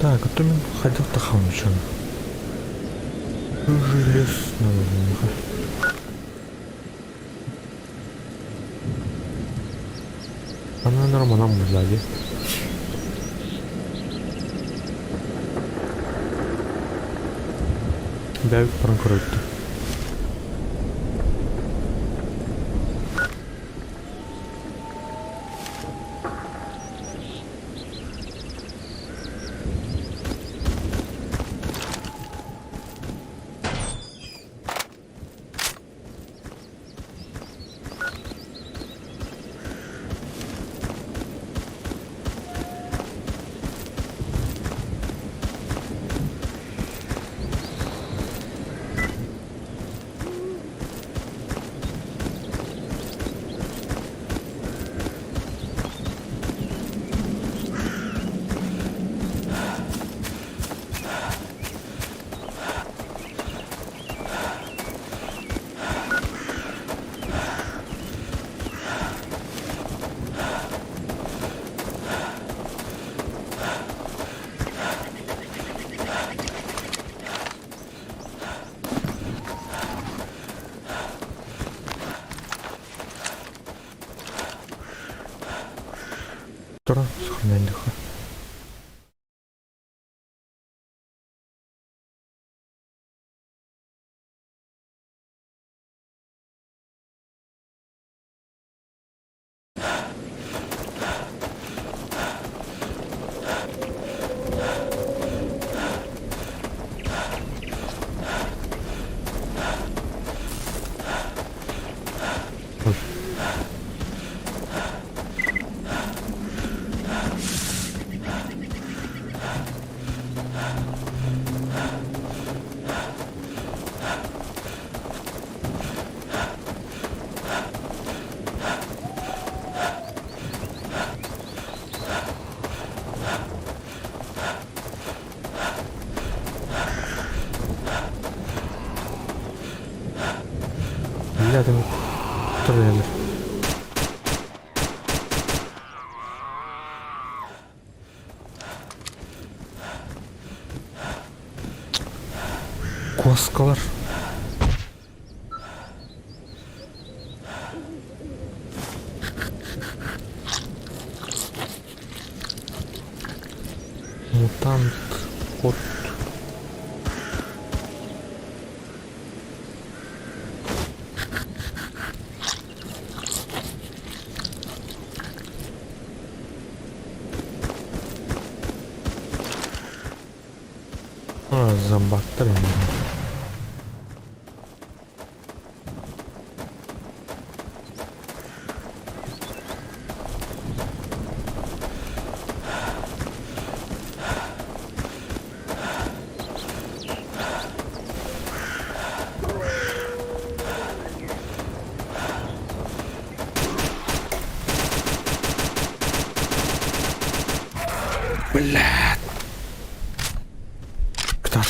Так, а то мин хайдах да хаамчын. Железно. Ана норманам сзади. Бэйбит баран көрөттү. Тура сохраняй. Ой. Бля, там трейлер. Куоскалар. Мутант кот. А, зомбактар эми. Бля. Кто?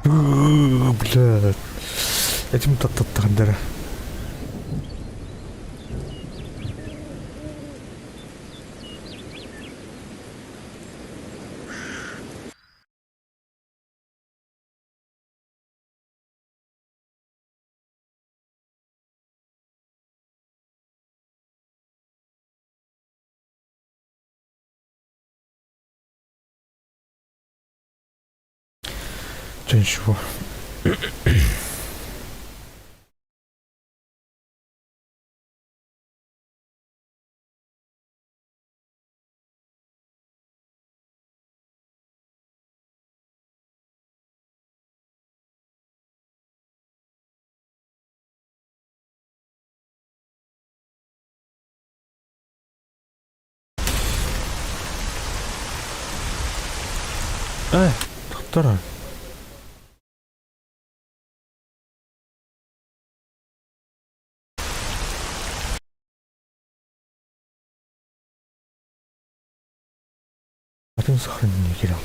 Бля. Этим таттаттандара. Чё ничего. Э, доктора. Атын сохранение кирел.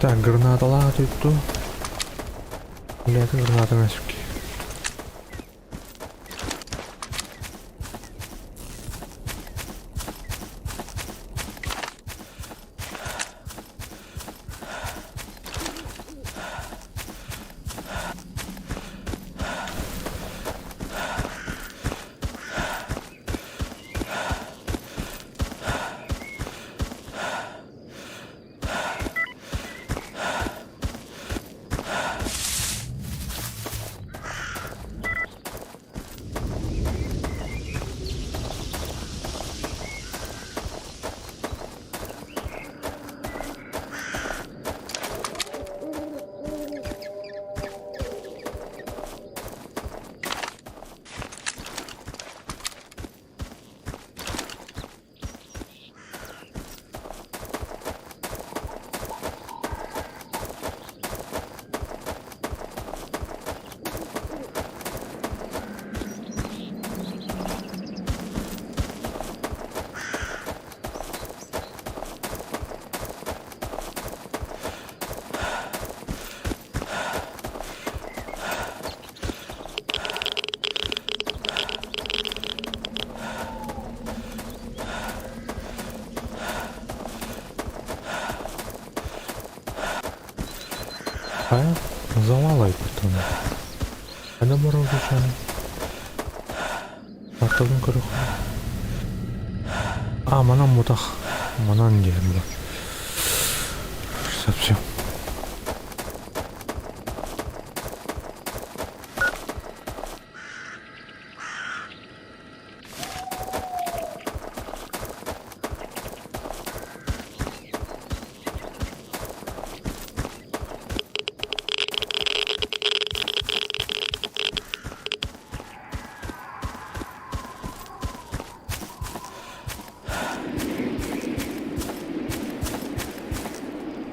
Так, гранаталаах эту. Бля, это граната нафиг. Хайа, завалайбытын. Хайда барар? Картабын көрөх. А, манан мутах. Манан диэн бу. Совсем.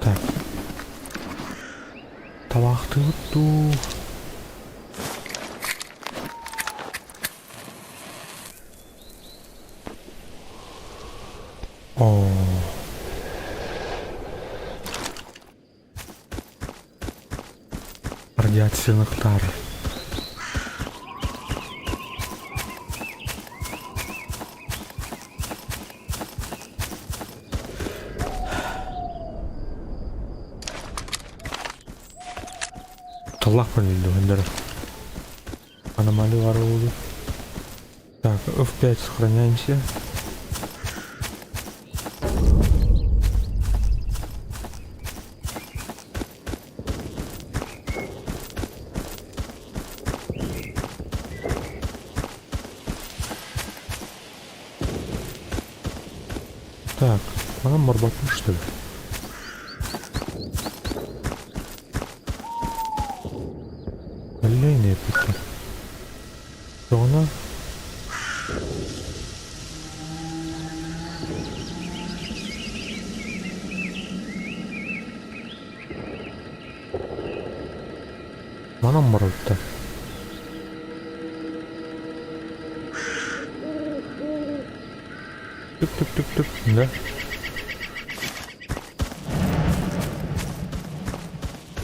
Так. Табаахтыыбыт дуу? Оо. Радиациялыктар. Таллах билдим. Аномалию оружия. Так, F5 сохраняемся. Так, манан барбаппын, что ли? Блин, эпиттер. Тоҕуна? Манан барбыттар. Түк-түк-түк-түк, да?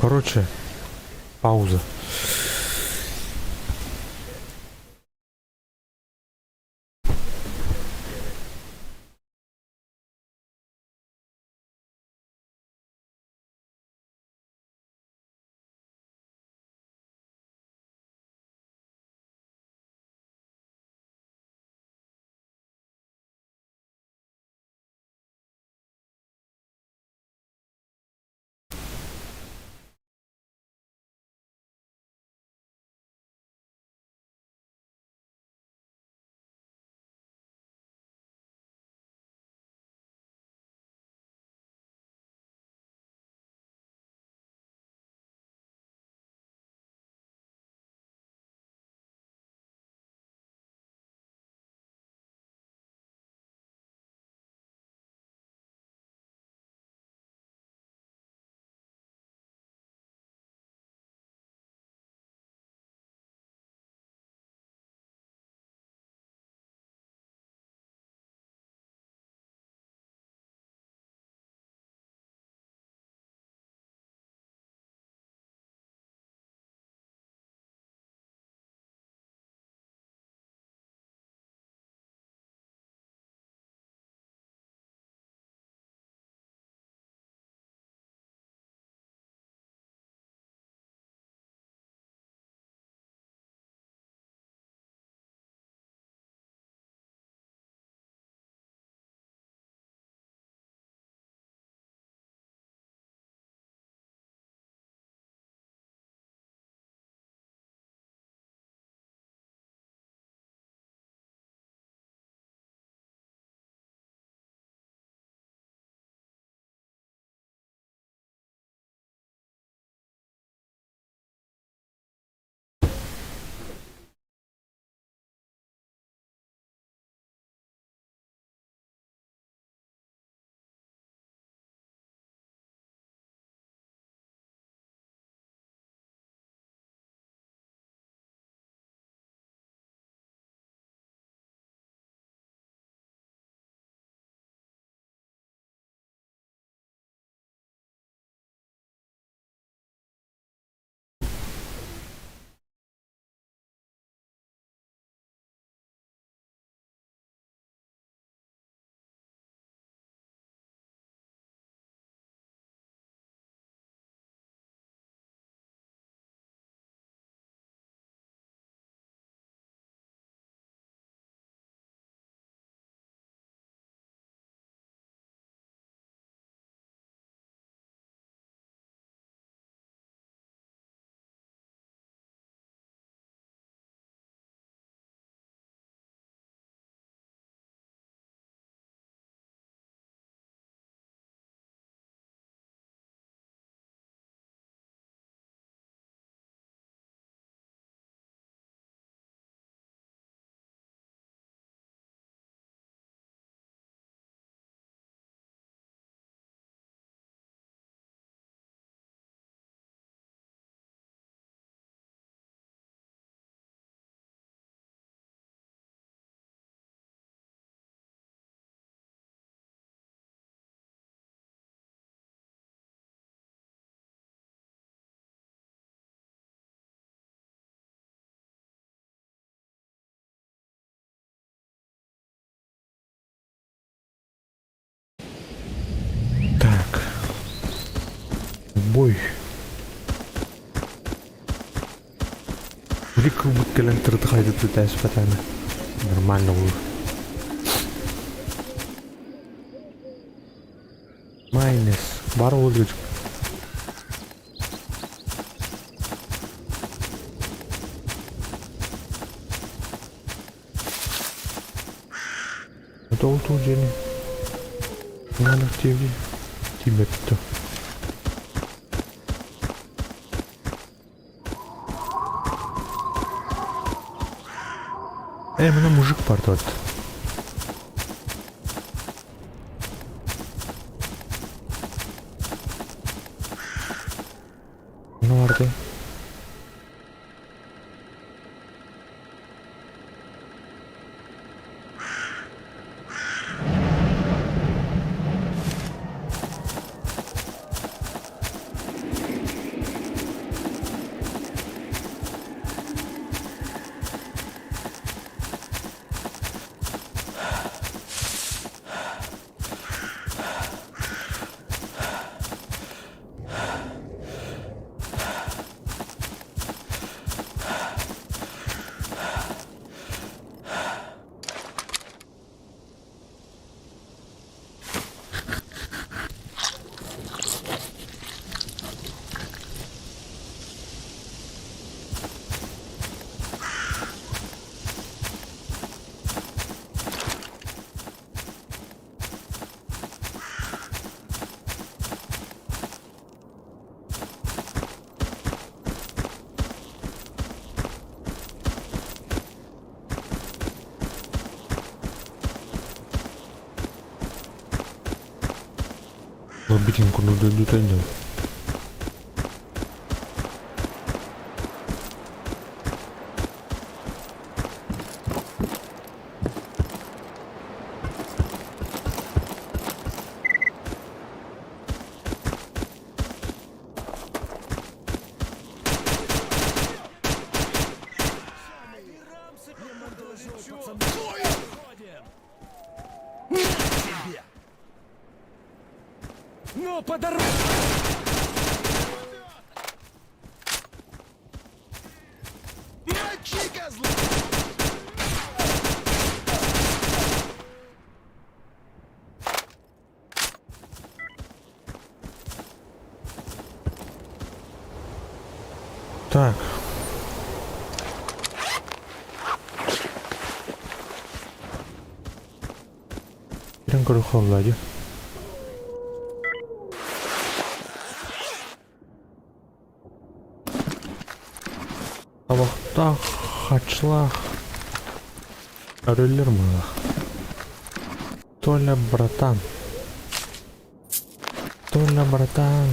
Короче, пауза. Бой. Били кылбыт кэлэн тырытыхайдыты тээспэтээнэ. Нормально olur. Майнес. Бар olur. Это ол туу дьиэни Маннык диэби тиийбэттэ. Э, мына мужик бар тут. Ну, барды. Лабиринт курдук дойдута ини. Ну, по дороге! Мочи, козла! Так. Кирэн көрүөххэ Влади. Табахтаах, хачлаах, өрөллөр мыылах. Толя, братан. Толя, братан.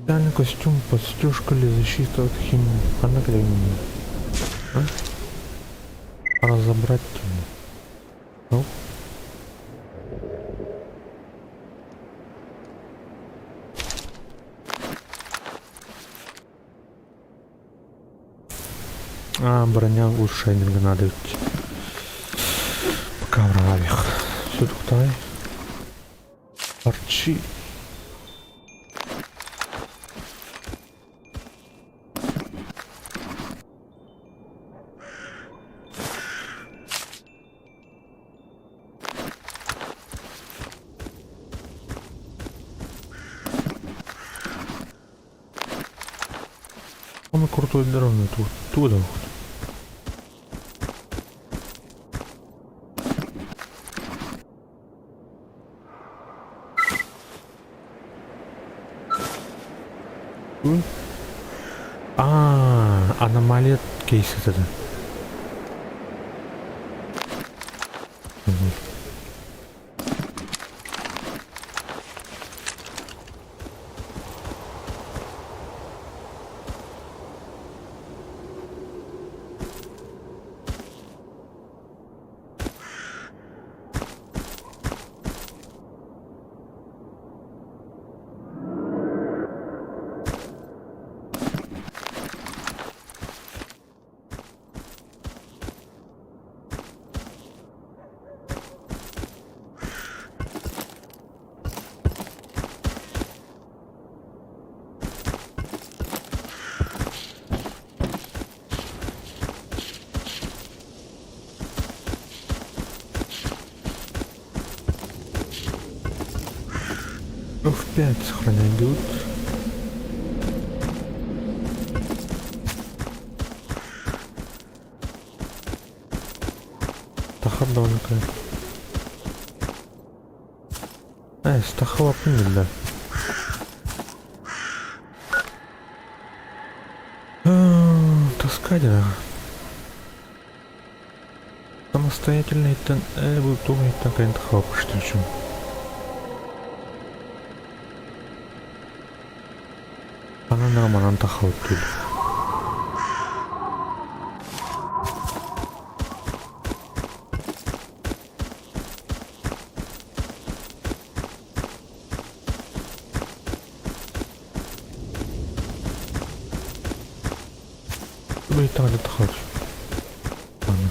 Специальный костюм, подстежка или защита от химии. Ханна А? Разобрать тему. Ну? А, броня улучшение надо ведь. Пока вравих. Все тут Арчи. Самый крутой дрон это вот туда вот. А, аномалия кейс это. Мгм. F5 сохранять делают. Тахар даҕаны Ээ, страховаппын биллэр. Тоска диэн Самостоятельно иттэн ээ бу туох иттэн кэлин тахабаппыштын Анан романан тахабыт Быйтаҕына тахар. Аны.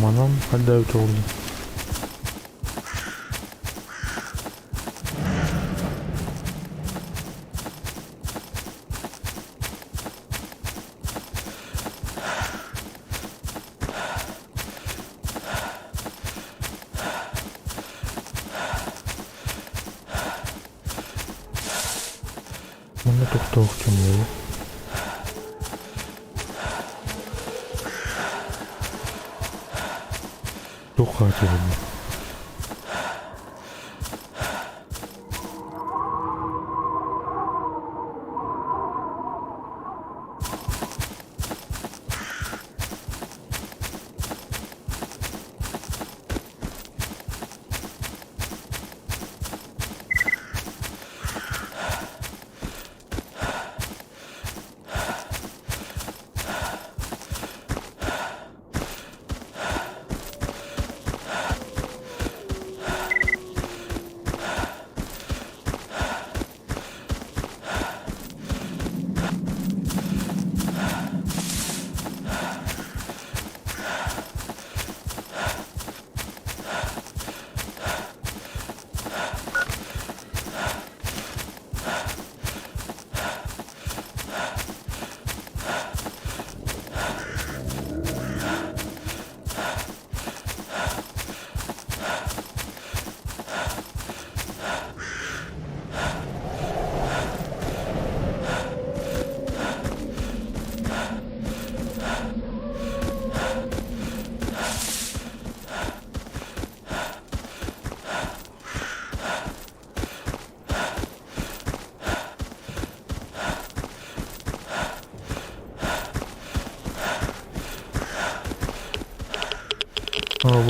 Манан хайда эбитэ буолла? Манна тохтоох дьон Туох хаачыйбын Оо,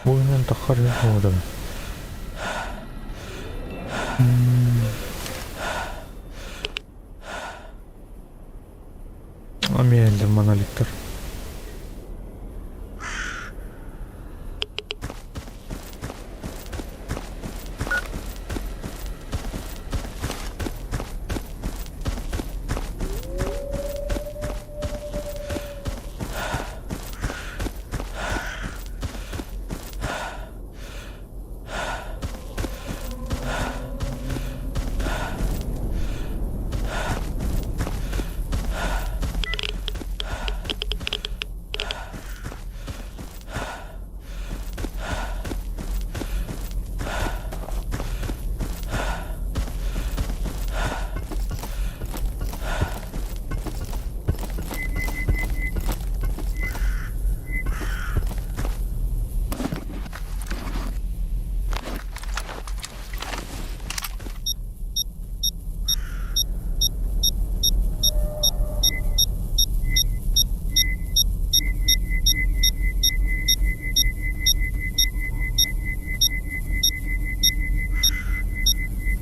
бу иһинэн таххар иһин Эмиэ монолиттар.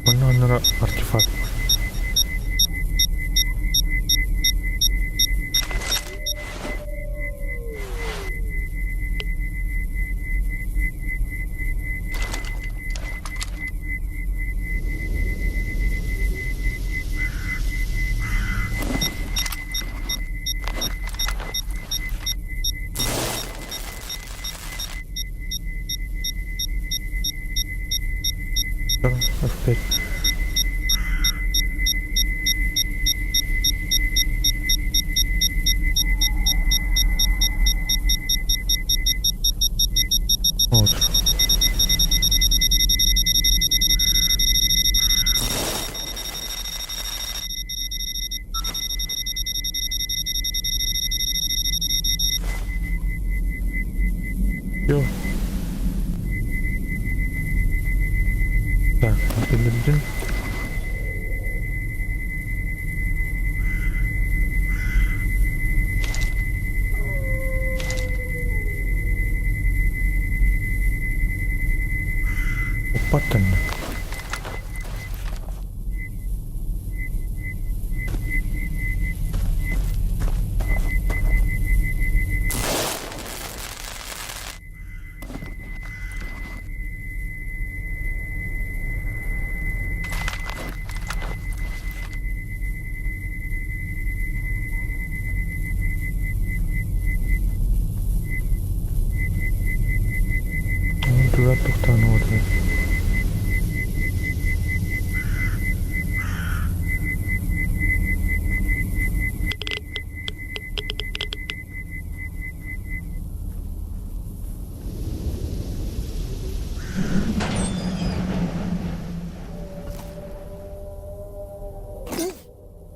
Онно онно артефакт. F5. Вот. Все. Так, один. Оппаттан. Туда тохтоон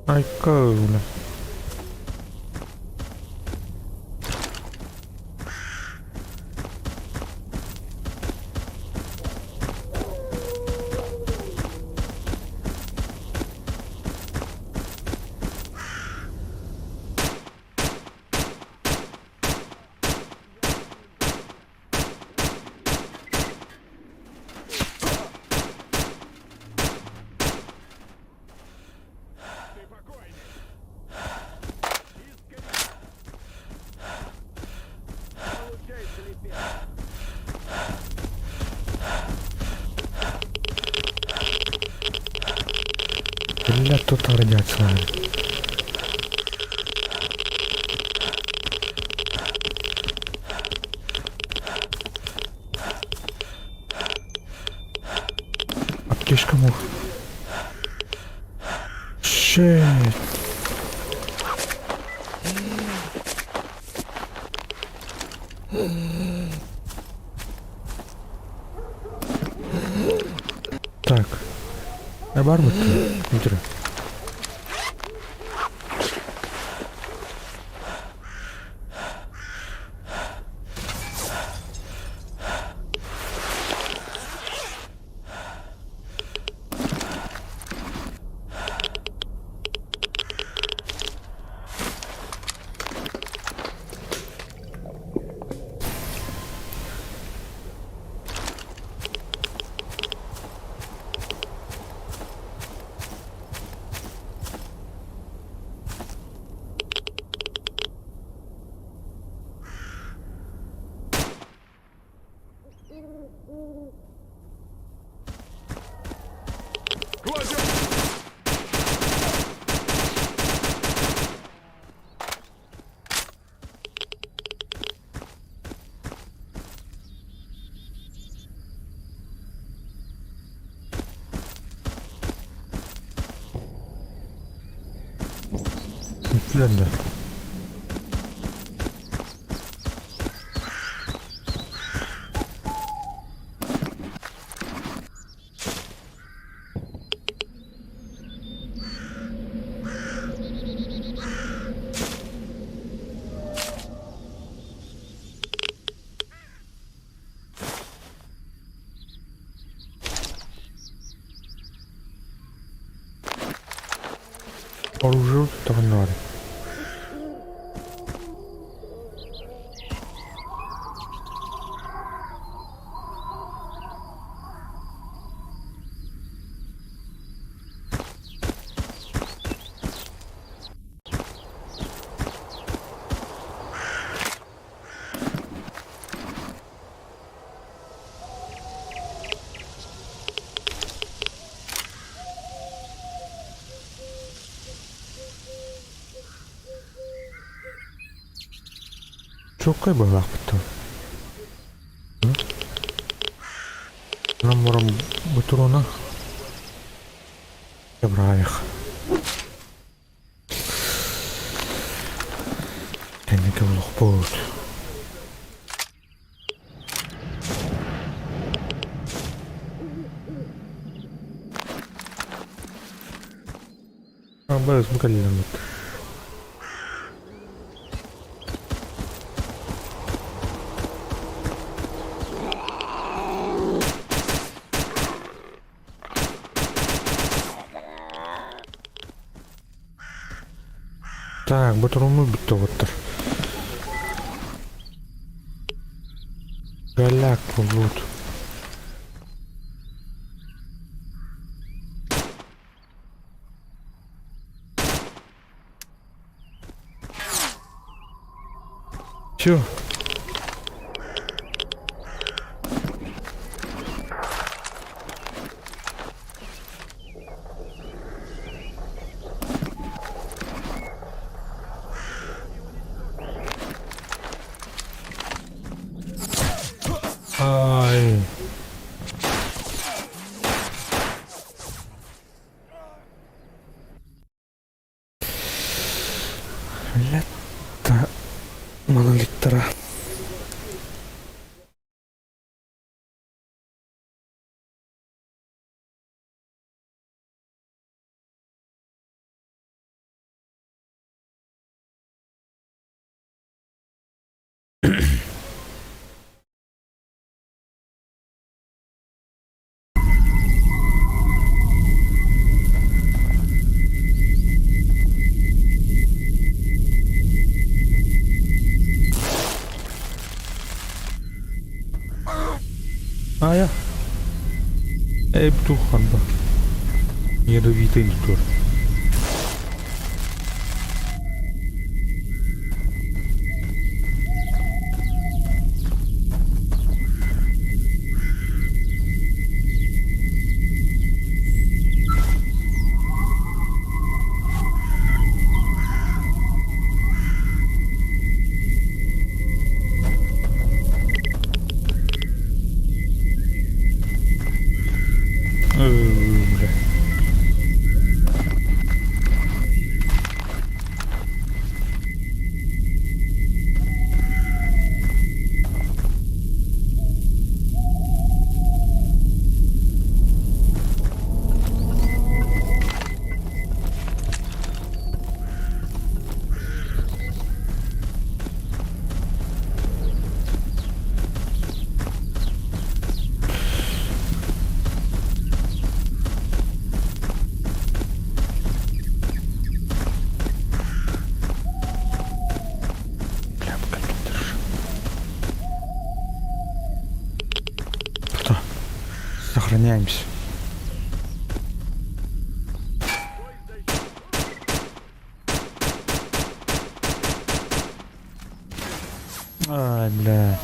Айка, бля. Бля, тут радиация. Аптечка мух. Shit. Так. Бар mı? Müdürüm. Үпләнде. Оружие тағынары. Чуолкай быһыылаахпыт дуо? Онон баран ботуруона быраайах. Кэнники булуохпут. Бары бу кэллилэр. Так, ботуруоммут бүттэ уоттар. Голяк буолбут. Все. Ай. Летта монолиттара. Аайа. Эбтуханба. Ядовитый тур. Бля. Бля, компьютер. Что? Сохраняемся. Ай, бля.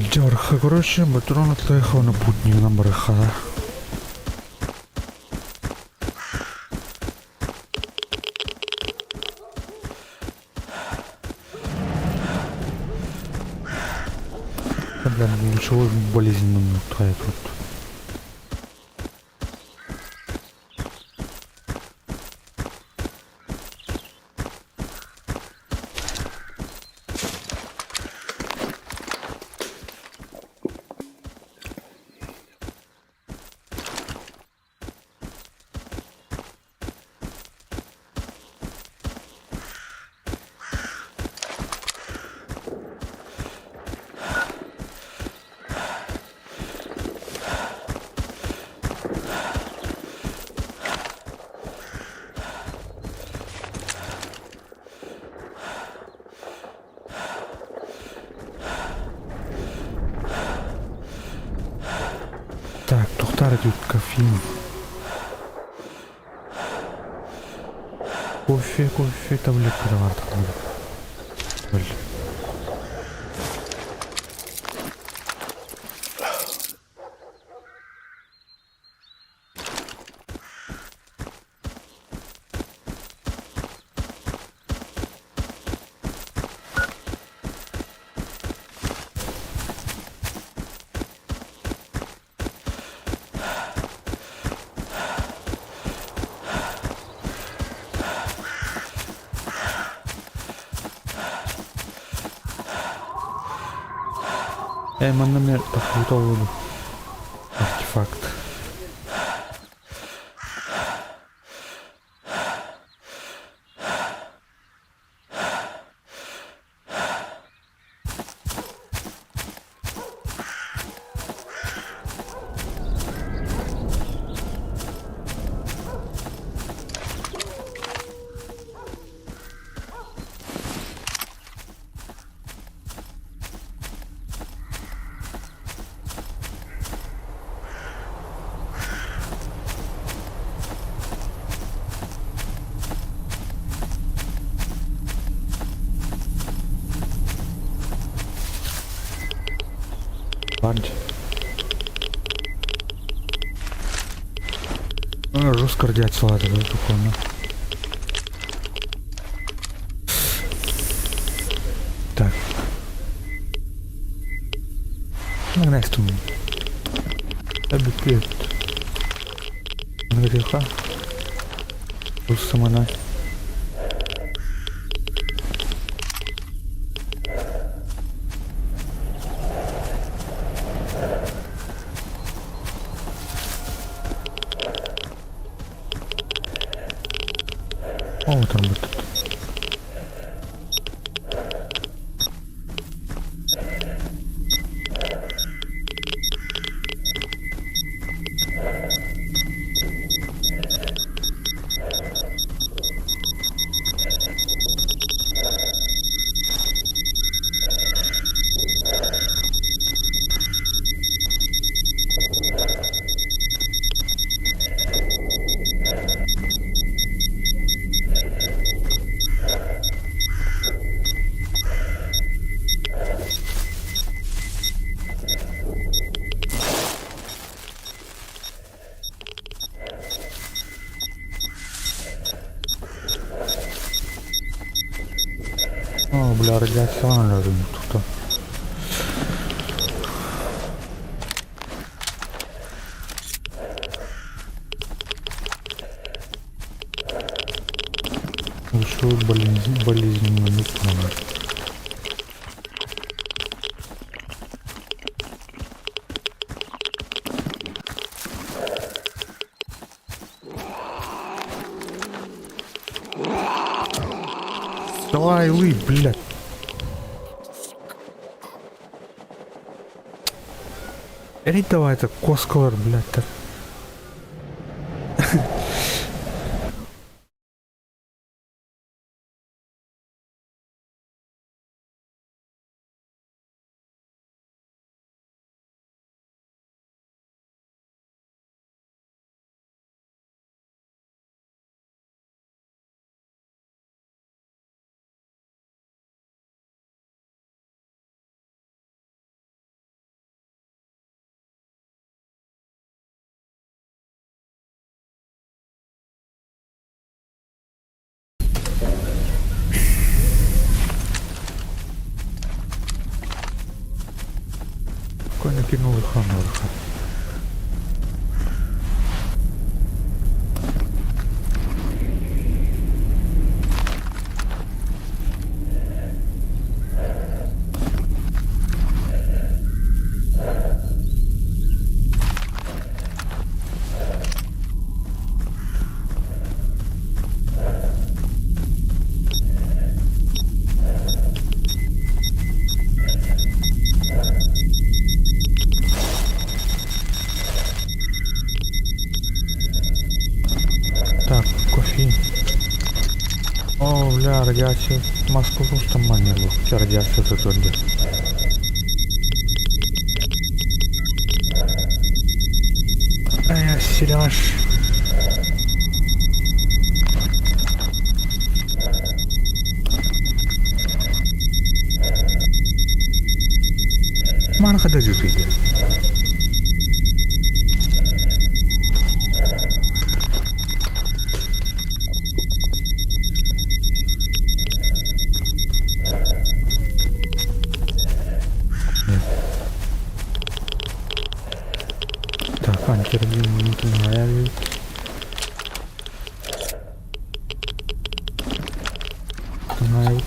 Илдьэ короче, патрон атыылаһыахха путнигынан барыахха. Бля, лучевой болезненный тут. Так, тохтар тут кофеин. Кофе, кофе, таблетка бар. Бил. Манна мер тахутал артефакт. Барди. Жестко радиация да, духовно. Так. Нагнать тут. Обепет. Греха. Самана. О, вот он будет. О, бля, радиация тут. Лучевой болезнь, болезненно не понял. Давай, лы, блядь. Эй, давай, это коскалар, блядь, так. Кинул Ханорха. Так, кофе. О, бля, радиация. Маску устамманньыллах. Радиация сытыарда. Э, Сереж. Маныха да дьүкүйдэ. Так, антирадиометр Знают.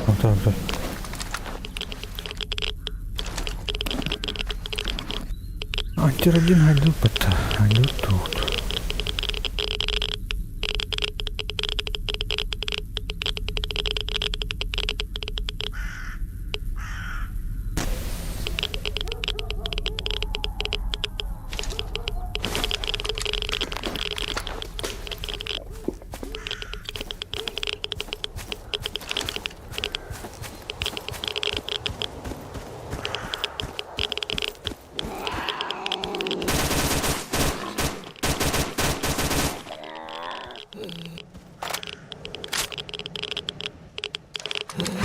Онтон онтон. Антиродин хайдыппыт, хайдыптуут.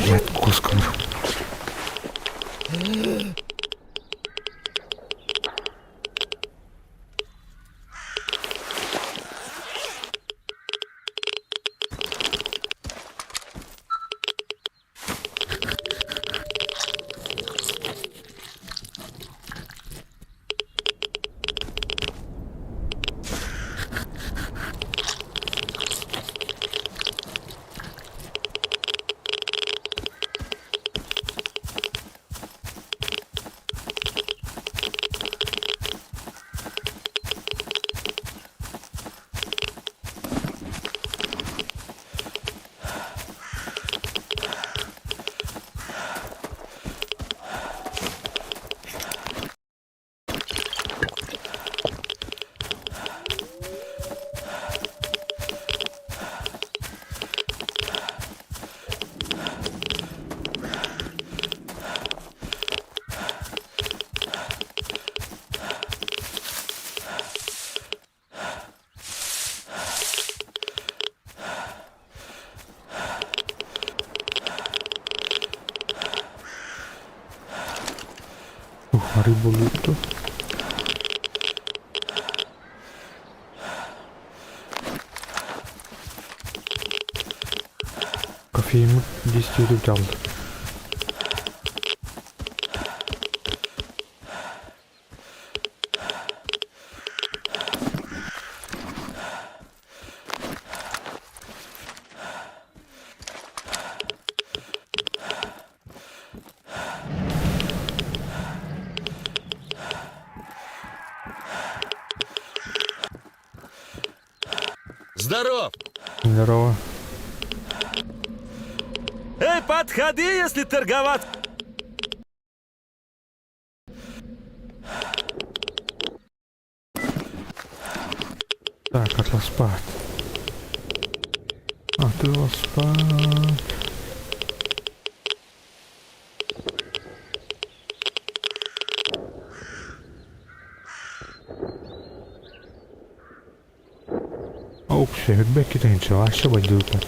Блядь, куском. Ух, рыбу лупту. Кофеиммыт 10 дьалды. Здоров! Здорово. Эй, подходи, если торговать! Так, атласпат. Атласпат. Сүүрбэ тыһыынча вообще бандьыыппат.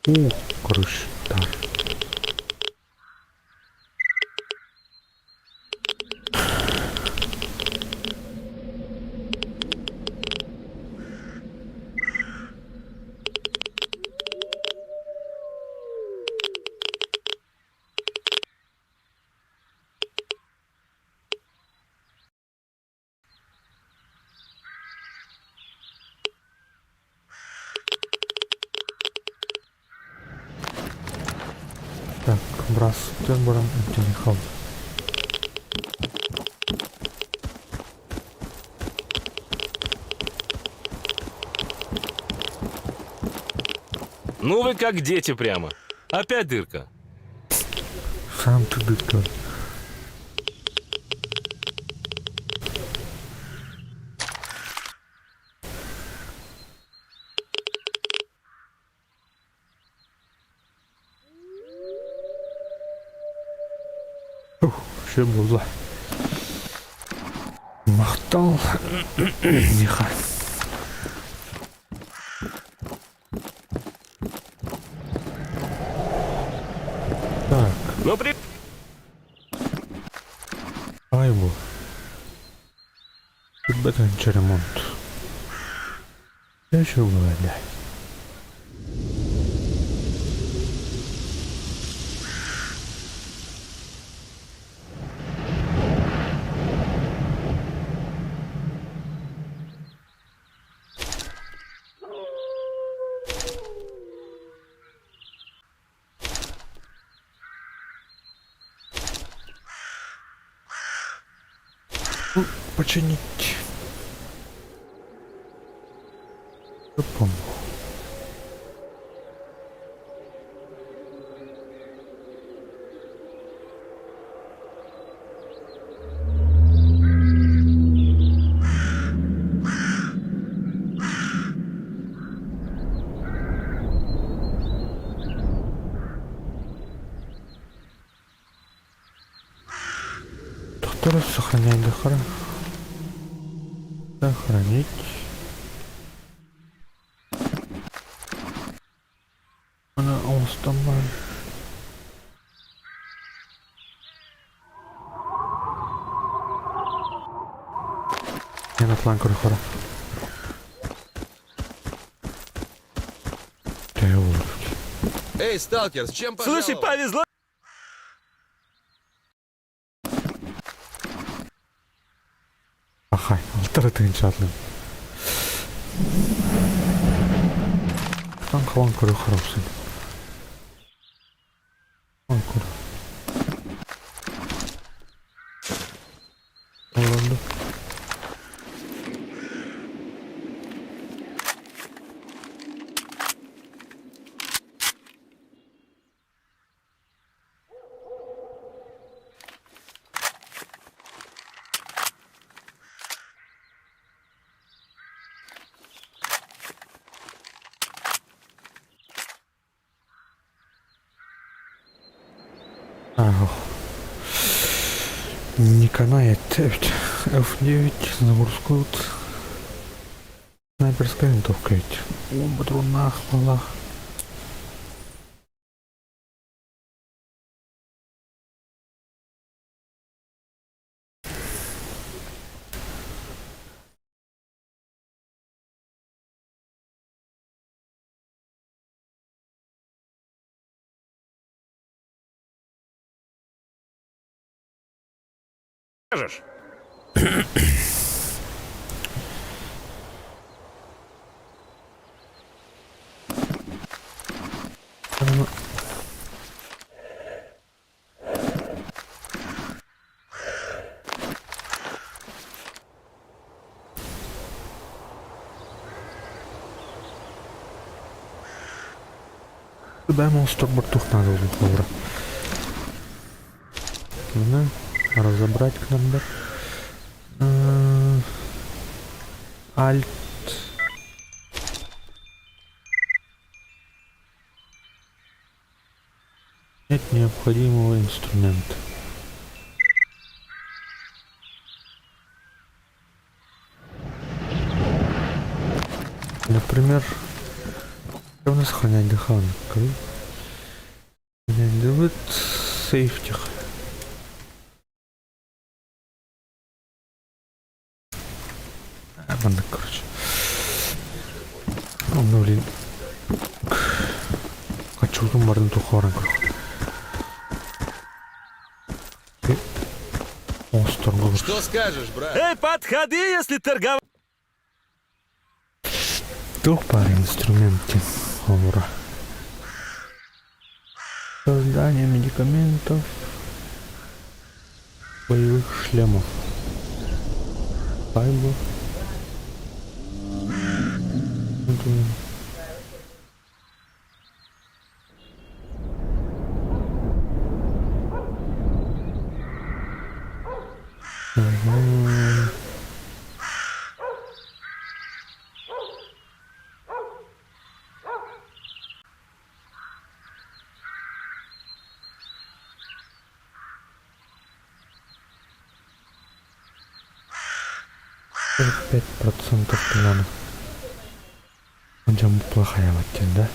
Уу, короче, да. Так, бырастыан баран эмтэнэ хаалла. Ну вы как дети прямо. Опять дырка. Сам ты дырка. Ух, все буолла. Махтал Миха. Так, Ну при... айбу. Сүүрбэ ремонт. Еще было, Ну, починить. Помогу. Доктор, сохраняй дохара. Сохранить. Она оҥостон баран. Мен атлаан көрөхөрө. Төһө буолар? Эй, сталкер, с чем Слушай, пожаловал? повезло Ахай, алтара тыһыынча атлыым. Тан халан көрө харопсын. Көрө. Олорду. Ах. Не канает. F9 загрузку вот. Снайперская винтовка ведь. О, патронах, малах. Скажешь? Бэм оҥосторбор туох наада буолуо Маны разобрать гынарбар Альт Нет необходимого инструмента. Например, равно сохранять дыхание. Вот сейфтих. Маннык, короче. Обновление. Хочу барын тухаран көрөх. Оҥосторго Что скажешь, брат? Эй, подходи, если торговать. Туох баар инструменты холобура. Создание медикаментов, боевых шлемов. Пайбу. 45% плана. Дьон плохая диэн да?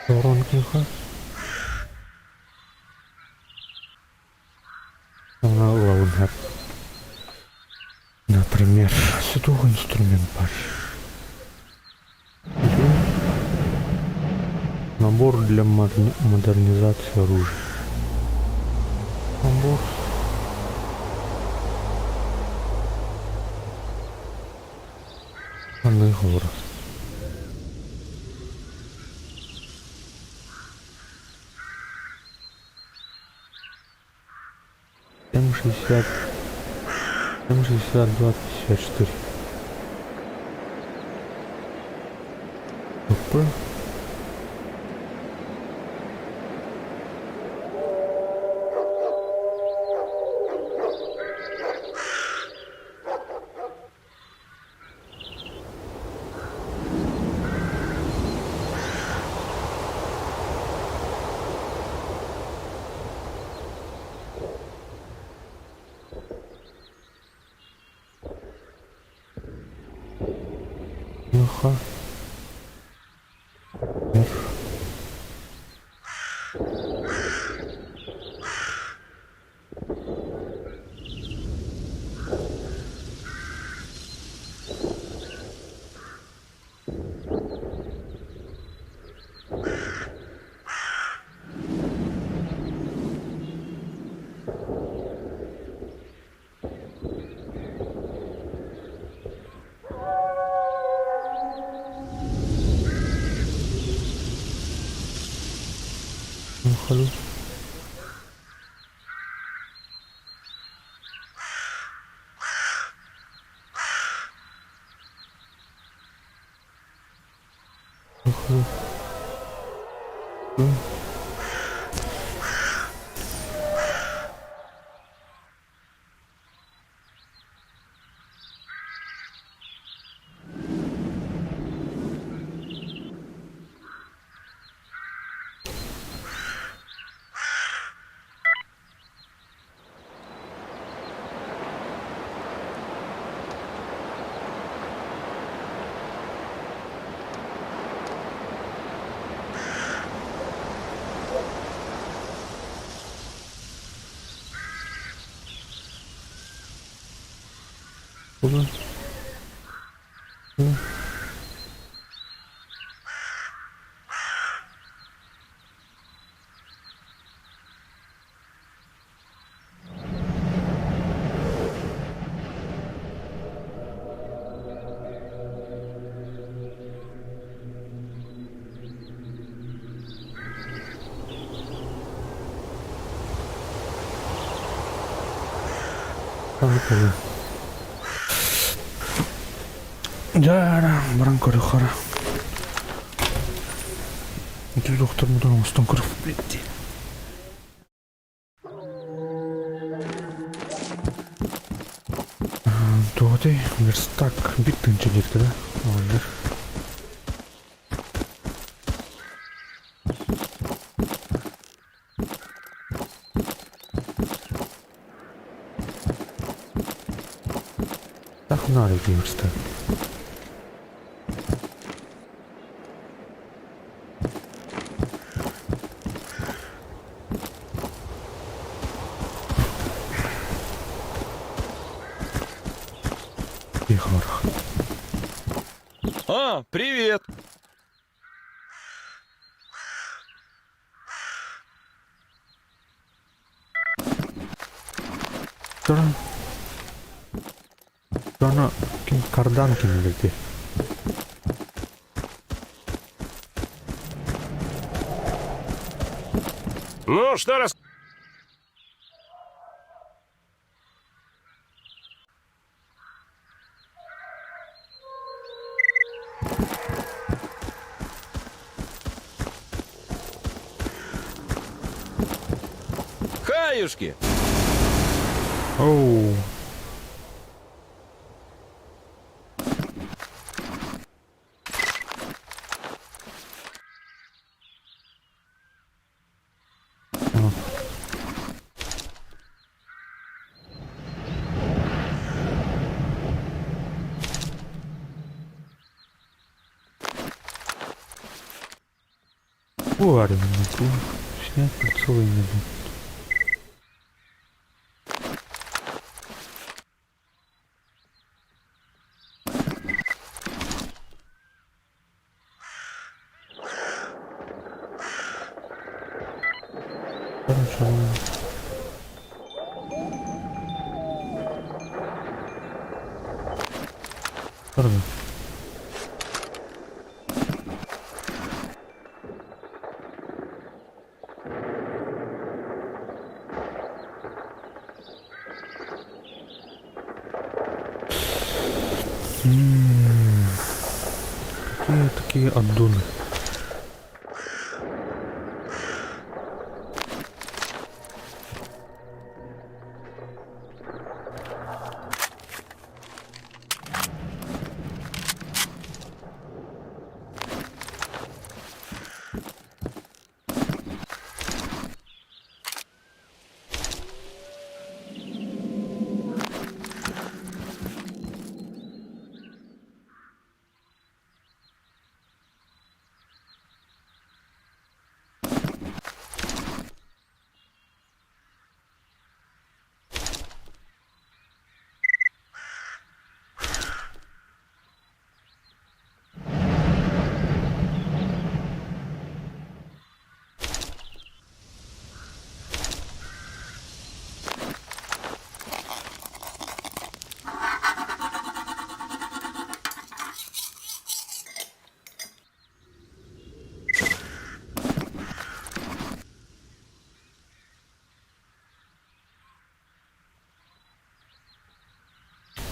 Воронкиха. Она ылабын Например, туох инструмент баар? Набор для модернизации оружия. Набор. Аны холобура. 7,60 7,62 54. ПП. Ха. Р. Халу. Халу. Куда? Аны Дьэ эрэ, баран көрүөххэ эрэ. Ити докторбутун оҥостон көрүөхпүт дии. Туох этэй? Верстак биир тыынча диэбитэ да? Оҕонньор. Так надо верстак. Тихо. А, привет! Туран. Дьоно ким кардан кинилэрди. Ну, что рас... Хаюшки! Оу. Снять поцелуй не Хорошо. Хорошо. Какие такие аддоны?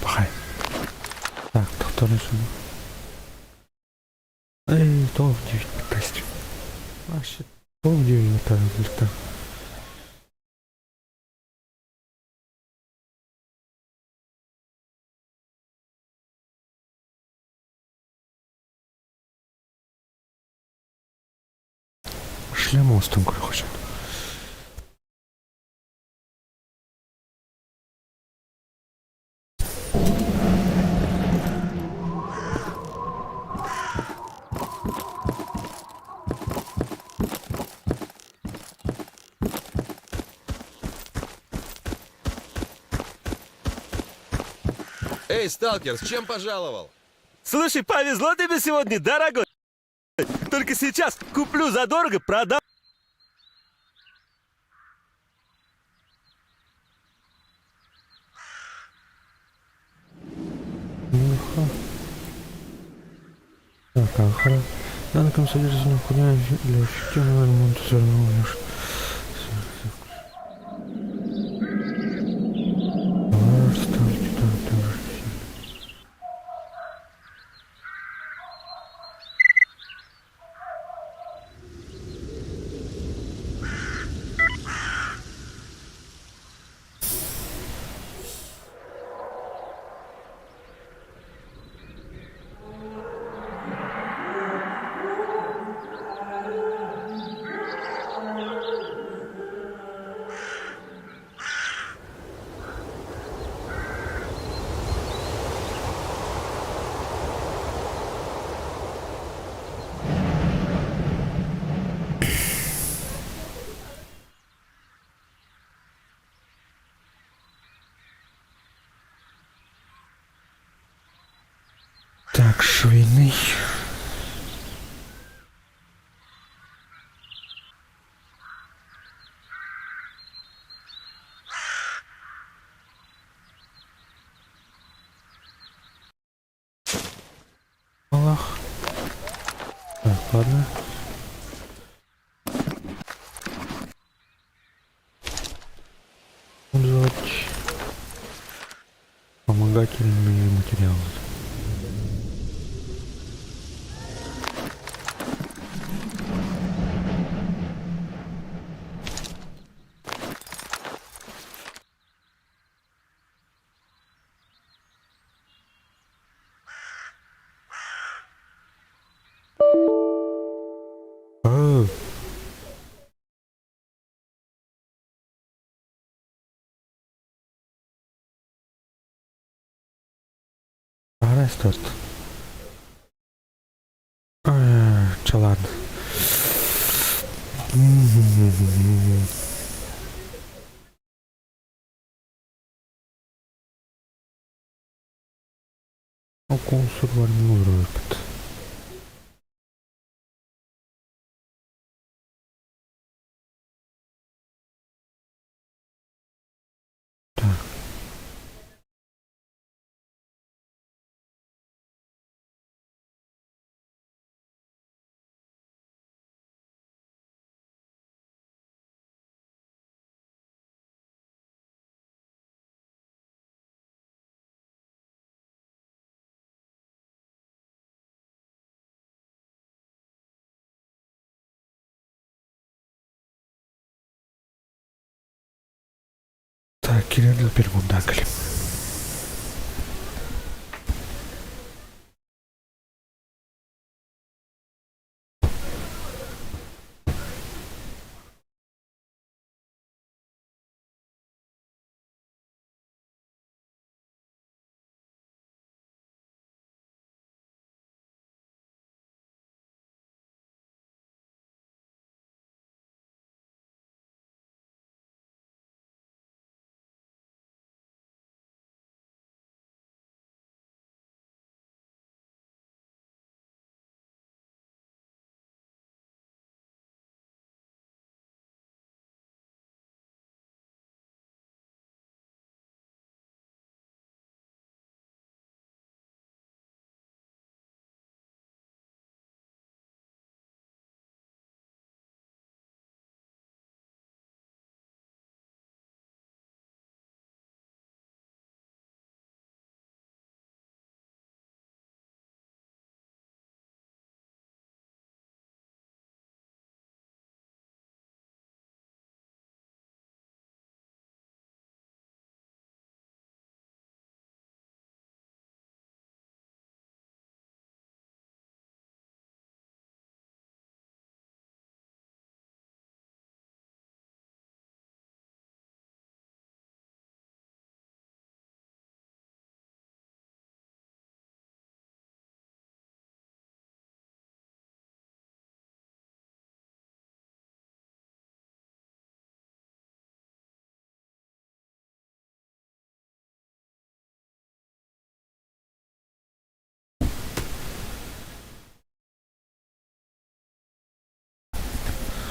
Пахай. Так, тохторун сюда. Эй, то в 9.15. А, щит. Пол 9 так. Шлем оҥостон көрүөххэ сөп. Эй, сталкер, с чем пожаловал? Слушай, повезло тебе сегодня, дорогой. Только сейчас куплю задорого, продам. Ну, Так, охрана. Данный ком содержится необходимое для эффективного ремонта зернового лишь. Так, швейный. Аллах. Так, ладно. Использовать вспомогательные материалы. Оо. Арестовать. Чэ ладно. Консур бар мин Так. Так, киирэн перегондаан кэлим.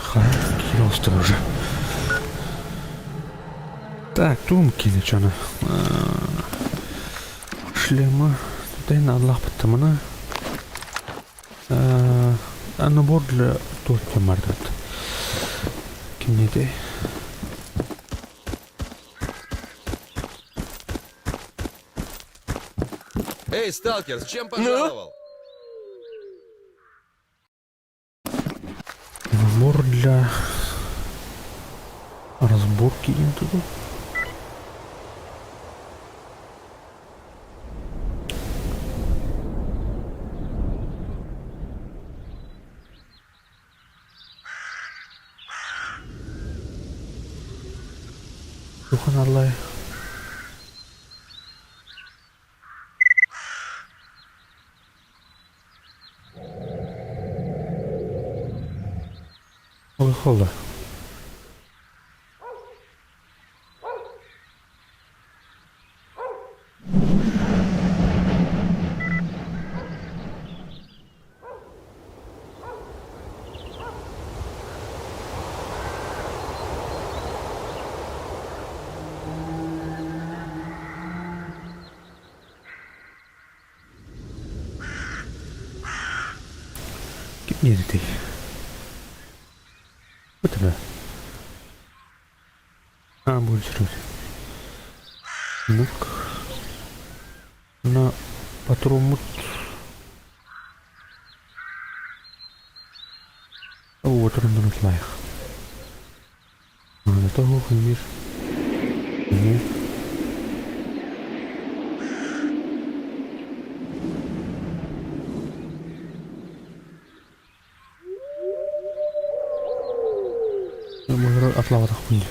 Хара киирэн уже. Так, туум киинэ Шлема. Тутайын аллахпыттамына. Набор для торта мардат. Кинеде. Эй, сталкер, с чем пожаловал? Набор для разборки туда. Тухан Аллай. Ой, Диэн этэй? Бу А, будет Ну-ка. На патруммут Уотуруннан лайх. Маната хух мир. Не. Атлаватахпын дии.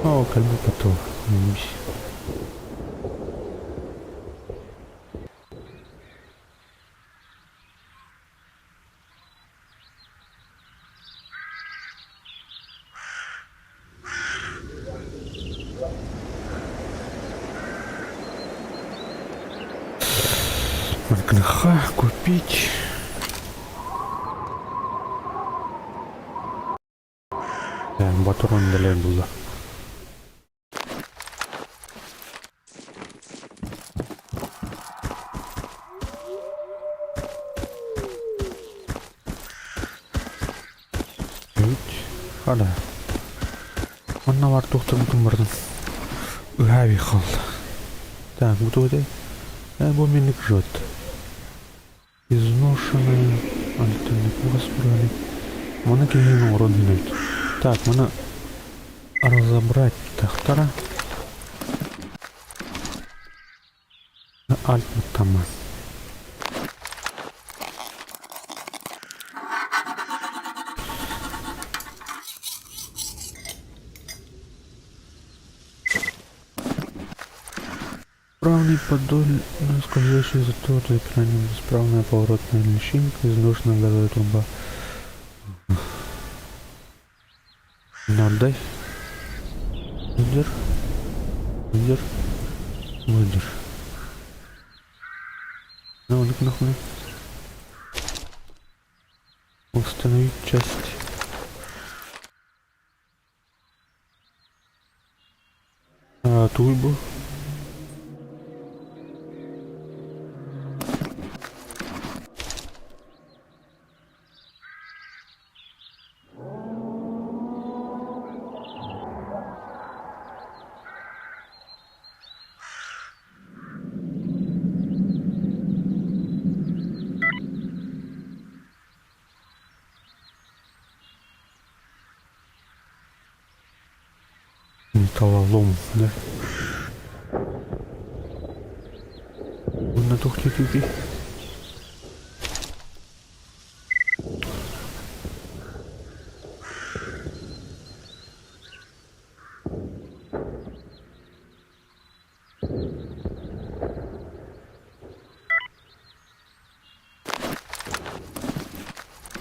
Оо, кэлбит потом. Макнаха купить. Батурун дэлэй булла. Хада. Манна бар туохтарбытын бардым. Ыһаа хаалла. Так, бу тугутай? Бу минник жжет. Изношенная альтернатива Маны киһини оҥорон иһинэбит. Так, маны разобрать тахтара. Альт тама. Правый подоль скользящий затвор запирание бесправная поворотная личинка, изношенная газовая труба. На, дай. Выдер. Выдер. Выдер. Ну, нахуй. Установить часть. А, турбо. Металлолом, да? Уонна туох диэтигий?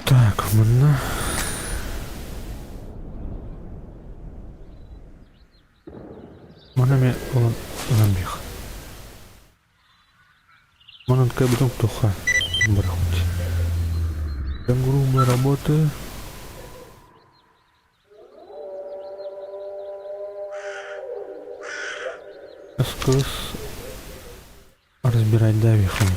Так, манна Маны эмиэ ылан ылан биэх. Манан кэбитин туха бырахпыт. Грубая работа. СКС разбирать да вихом.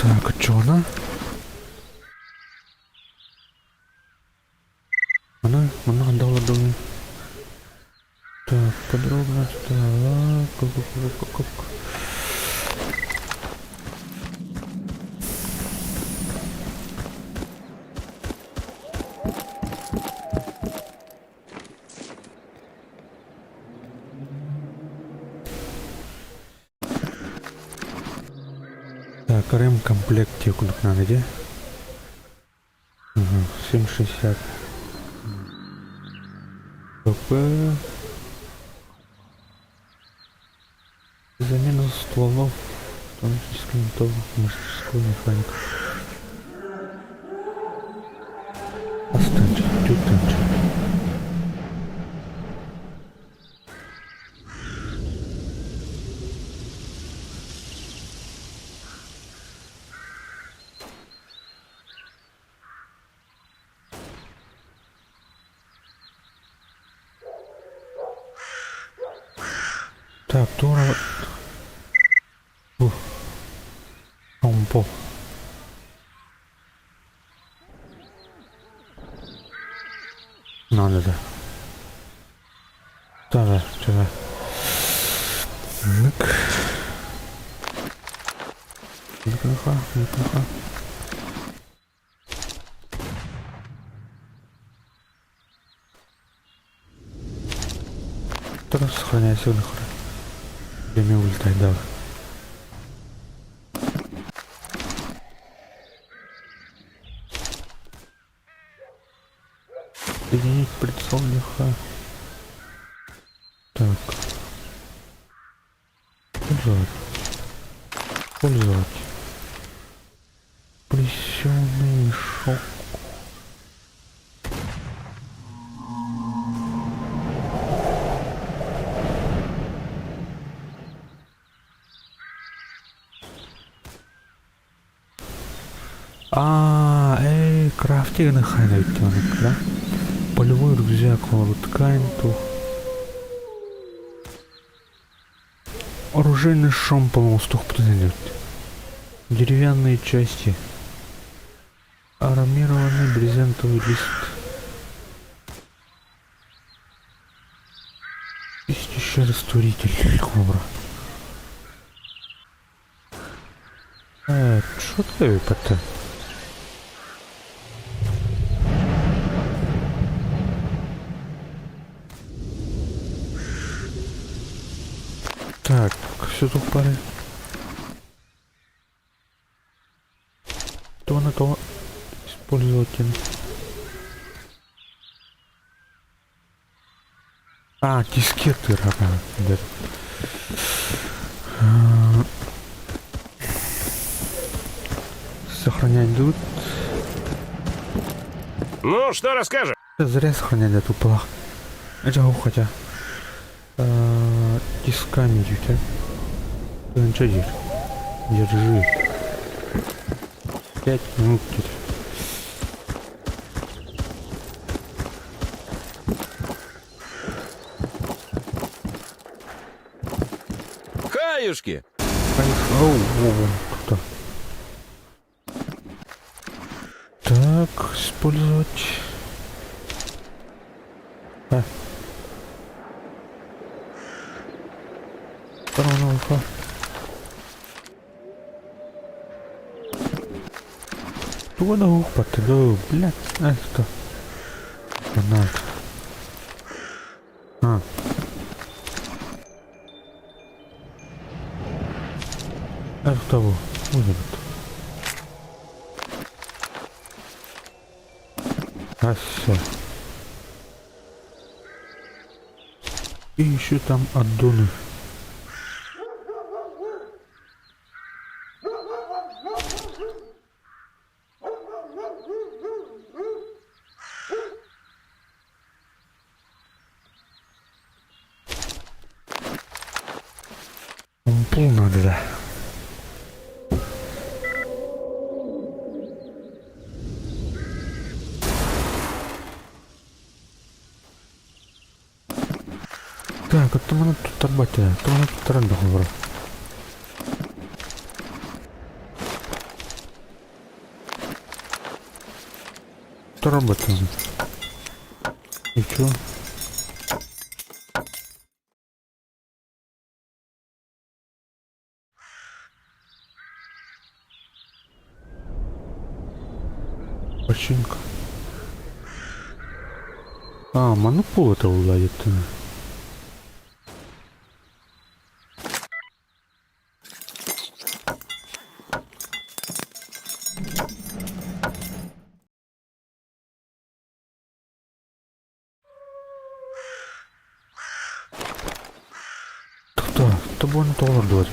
Так, оччоҕуна Маны манна ханна олордуҥ? Так, подробности. Так, ремкомплект курдук надо, где? Угу, 7,60. ПП. Замена стволов, автоматических винтовок, мастерской механик. Астынча, тютынча. Так, туора бу Хомпо. Надо да. Да, да, Нык. Нык, нык, Который сохраняется нахуй. Время улетает, да. Соединить прицел лиха. Так. Пользовать. Пользовать. Плесеный шок. А, эй, крафтинг да? Полевой рюкзак, вот ткань, тух. Оружейный шомпол, Деревянные части. Армированный брезентовый лист. Есть еще растворитель хлора. Что ты это? Так, все тут пары. То на то использовать. А, дискеты, ага, да. Сохранять тут. Ну, что расскажешь? Зря сохранять эту плах. Это хотя. Дисками дютя. Держи. 5 минут теперь. Хаюшки! Оу, оу, кто? Так, использовать. А. Второго. Тугода ухпаты, да, блядь, а что? Надо. А. Это того, будет. А все. И еще там аддоны. Пол надо, да. Так, это мы тут тарбате, это мы тут тарбате. Тарбате. И чё? Починка. А, монопол это уладит. буону тоҕо олордубат?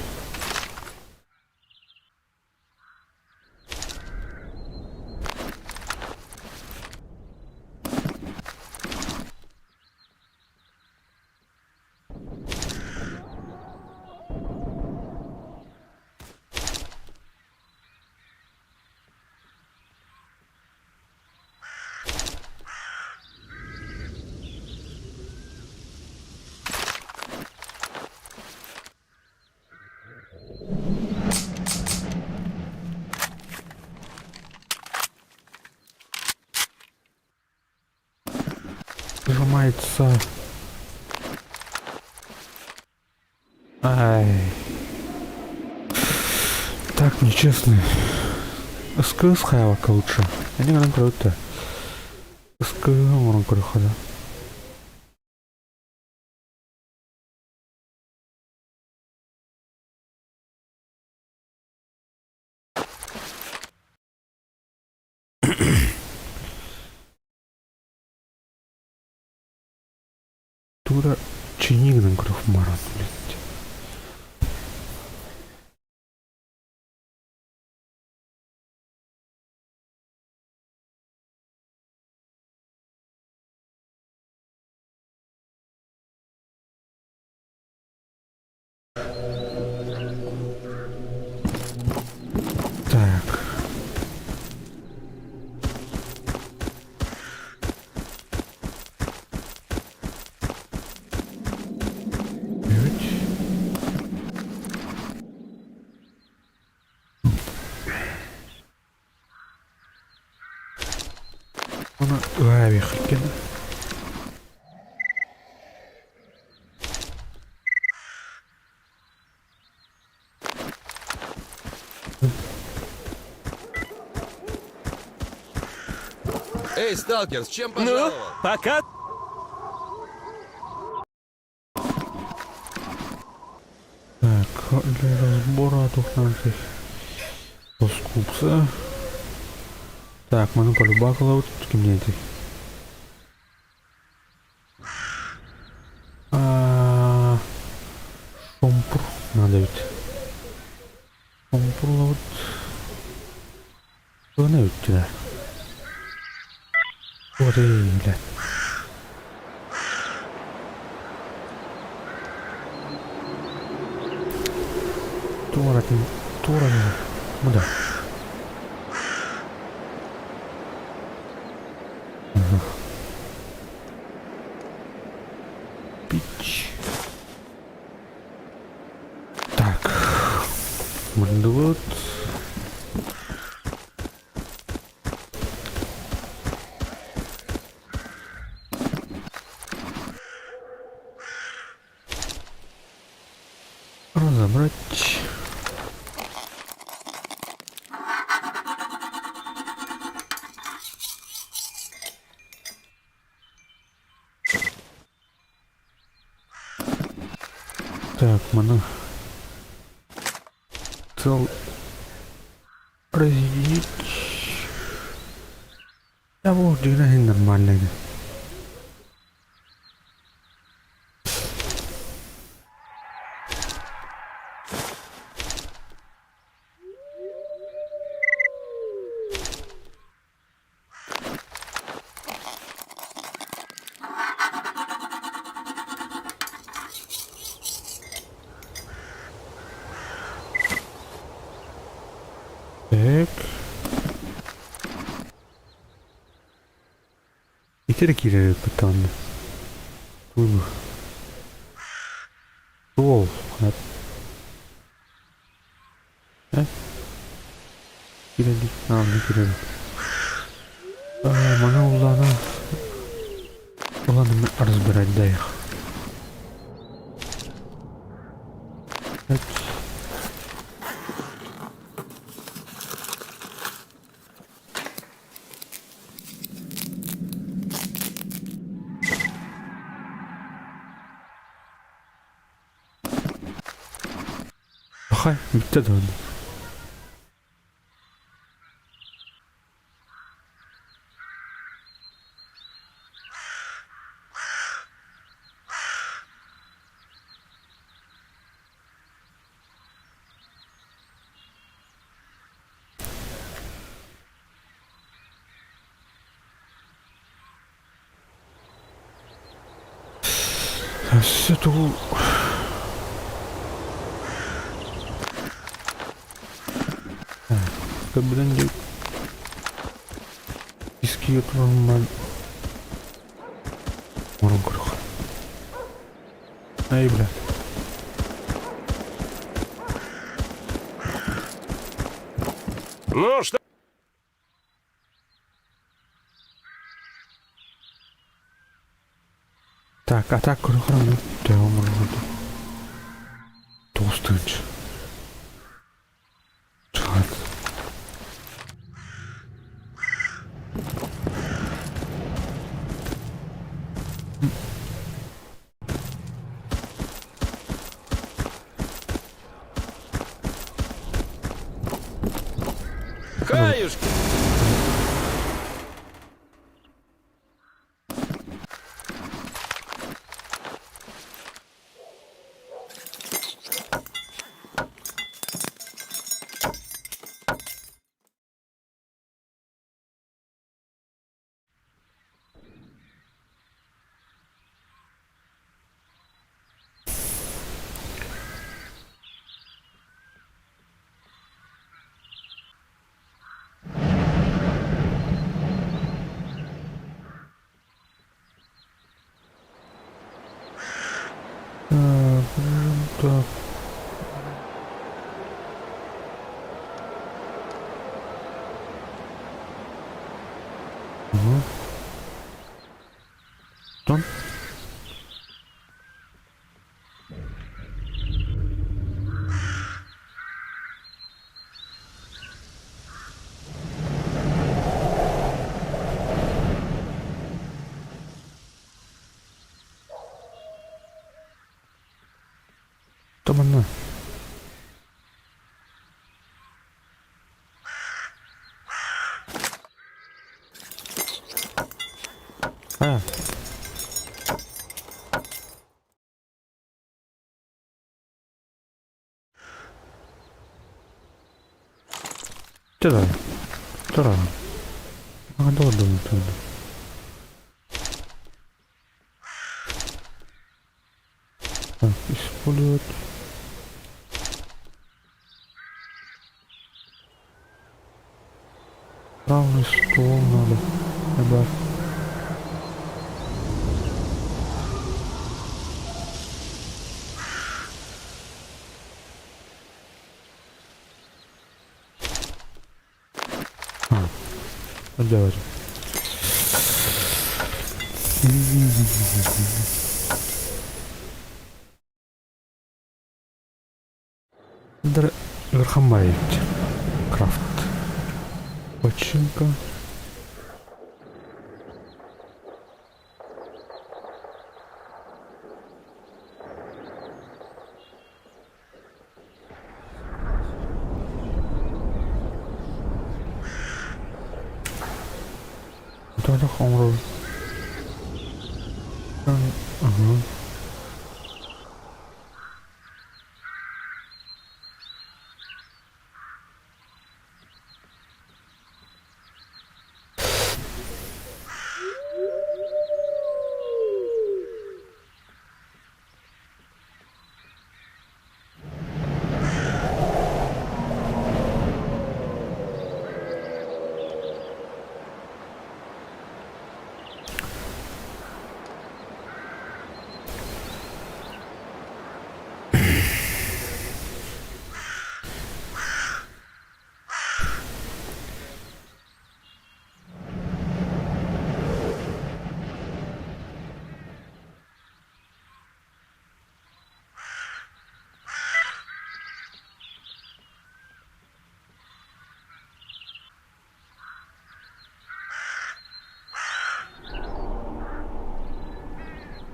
Нажимается. Ай. Так нечестно. СКС хайалака лучше. Они нам круто. СК оҥорон көрүөххэ да. Тура чини гынан көрүөх баран блядь. Так. Үт. Оны ыаабиэххин. Эй, сталкер, с чем Ну, пожаловал? пока. Так, для разбора тухнадцать Плоскупса. Так, маны полюбакала кимнети. А, шомпур надо ведь. Шомпур вот. Тугана үттүлэр. Вот и, блядь. Туоратын, туоратын. Муда. Пич. Так. Мындыбыт. Разобрать. Так, маны цел разъединить. Да вот, нормально. Так. Итери киирэр даҕаны. Тугу Суол. Э? Киирэлик. Аа, киирэр. Маны улаана улаана разбирать да их. Так. Хай, бүттэ даҕаны. Өссө тугу Көрбүтүн дии Искигэ туран Мурун көрөх. Ай, блядь. Ну что? Так, а так көрөхөрүм төһө оҥорбут 9 тыһыынча. Чаат. Хаюшки! Так, так. Угу. Тон. Томанна. А. Тұра. Тұра. Маған да тұрды. Так, использовать. Правый стол надо. Ребят. А, ну давайте. Верхомаевич. Крафт. Починка. Тоох оҥорор. Ага.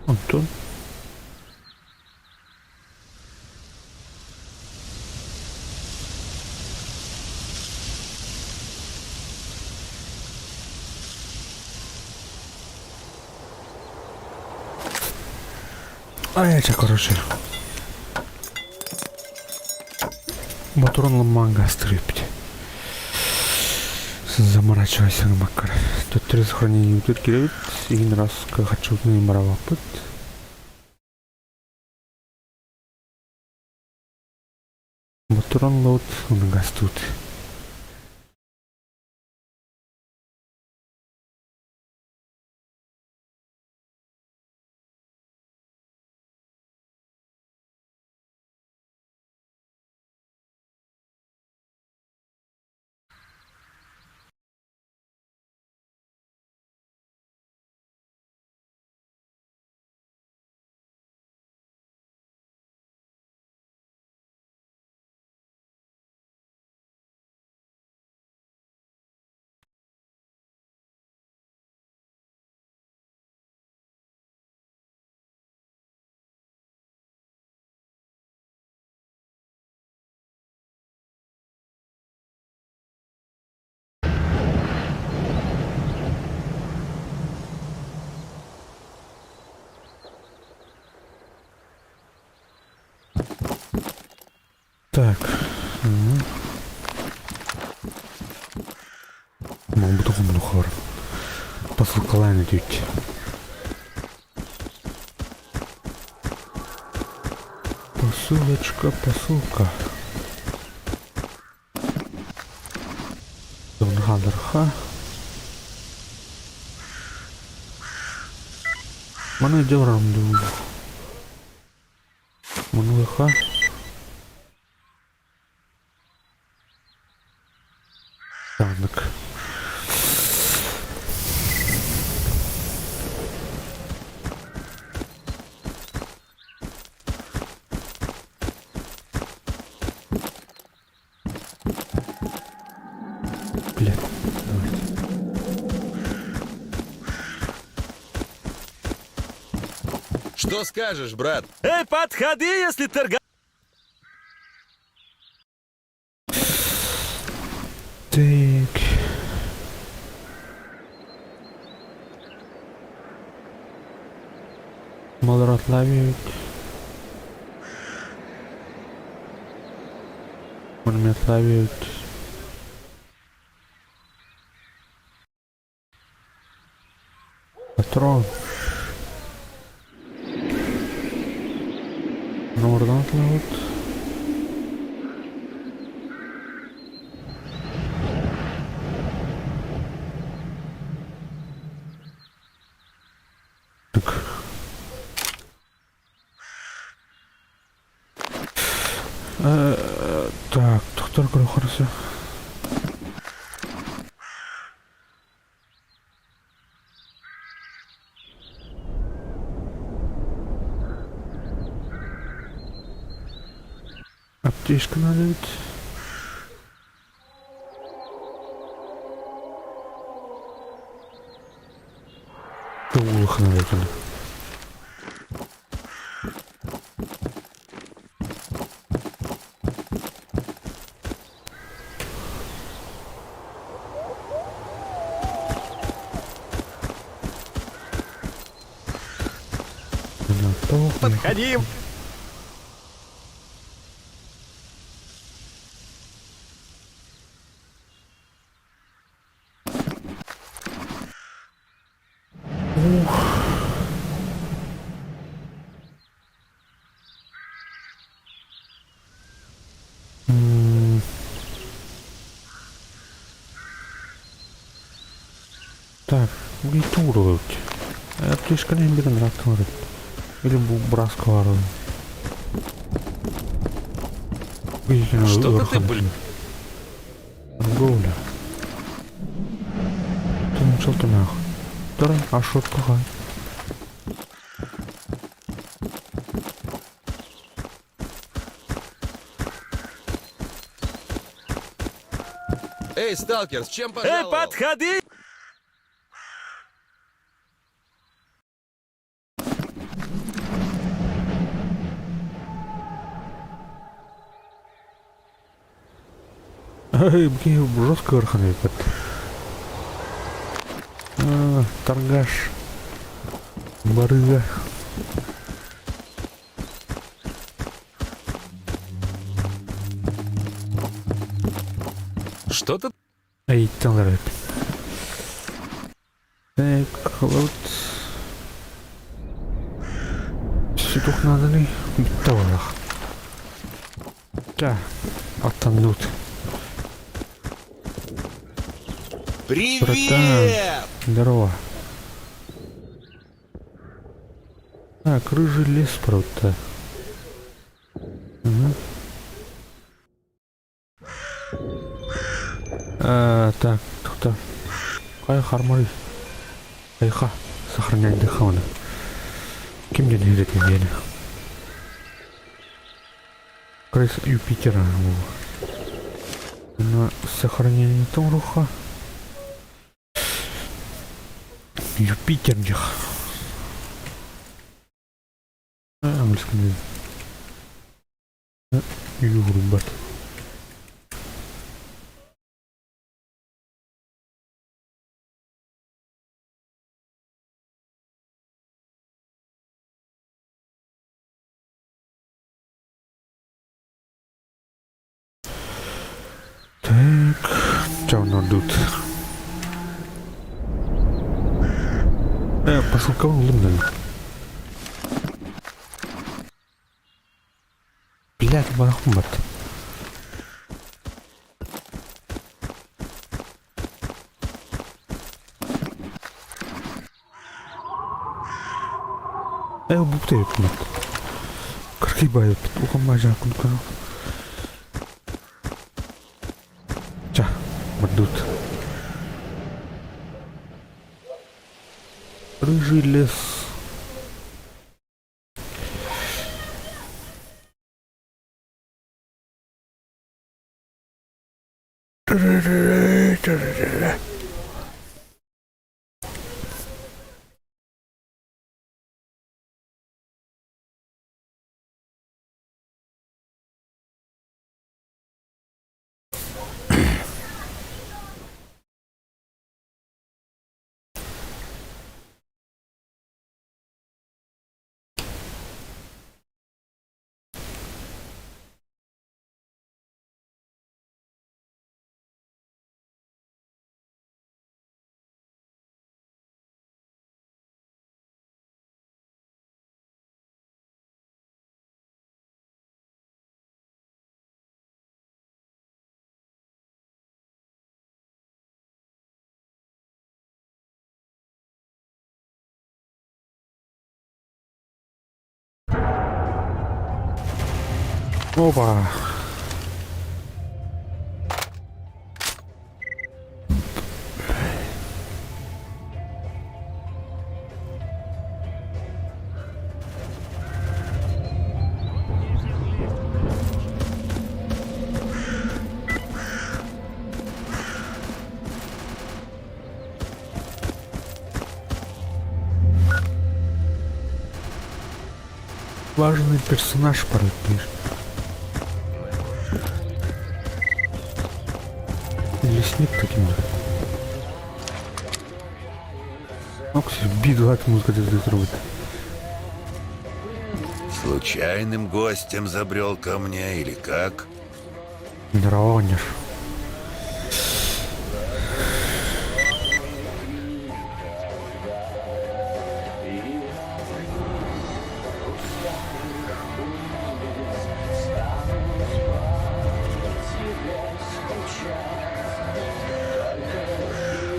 Антон. Ай, это короче. Моторон манга стрипти. Заморачивайся макар. Тут три сохранения тут кирилл. Один раз хочу барабапыт. Патрон load гастут. Так. Мабутухумнухор. Посылкалаан этүүт. Посылочка, посылка. Хаалларха. Маны дьэ дуу. Маныаха Тааннык. Блядь, давайте. Что скажешь, брат? Эй, подходи, если торга... Так. Малоратлавить. Марметлавить. Патрон. Нордантлавит. Так. Так, доктор хорошо. Аптечка надо ведь. Улахана надо. Подходи! Ух. Так, тууру Аптечканы берен рактылар. Или бу браскалар. Что-то ты, блин. Торговля. Ты начал ты нах. А шот какая? Эй, сталкер, с чем Эй, пожаловал? подходи! Эй, жестко ыарахан эбит. Торгаш. Барыга. Что-то Эй, таңдар Так, вот. Сүтүх надо ли? Бүттэ буоллах. Ча. Аттанныбыт. Привет! Братан, здорово. Так, рыжий лес, правда. Угу. А, так, кто? Кай хармарый. Айха, сохранять дыхание. Ким диэн иһирэтин диэни. Крыс Юпитера. На сохранение торуха. Юпитер диэх. Английский Юрбат. Так, чё тут? Пошел кого лымнан. Блядь, барахумбат. Букты эппит. Кыркый бай эппит. Ухам бажа кункар. Ча, бардут. Рыжий лес. Опа. Важный персонаж порой пишет. Лесник таким же. Окси, би-2 музыка здесь робит. Случайным гостем забрел ко мне или как? Дронер.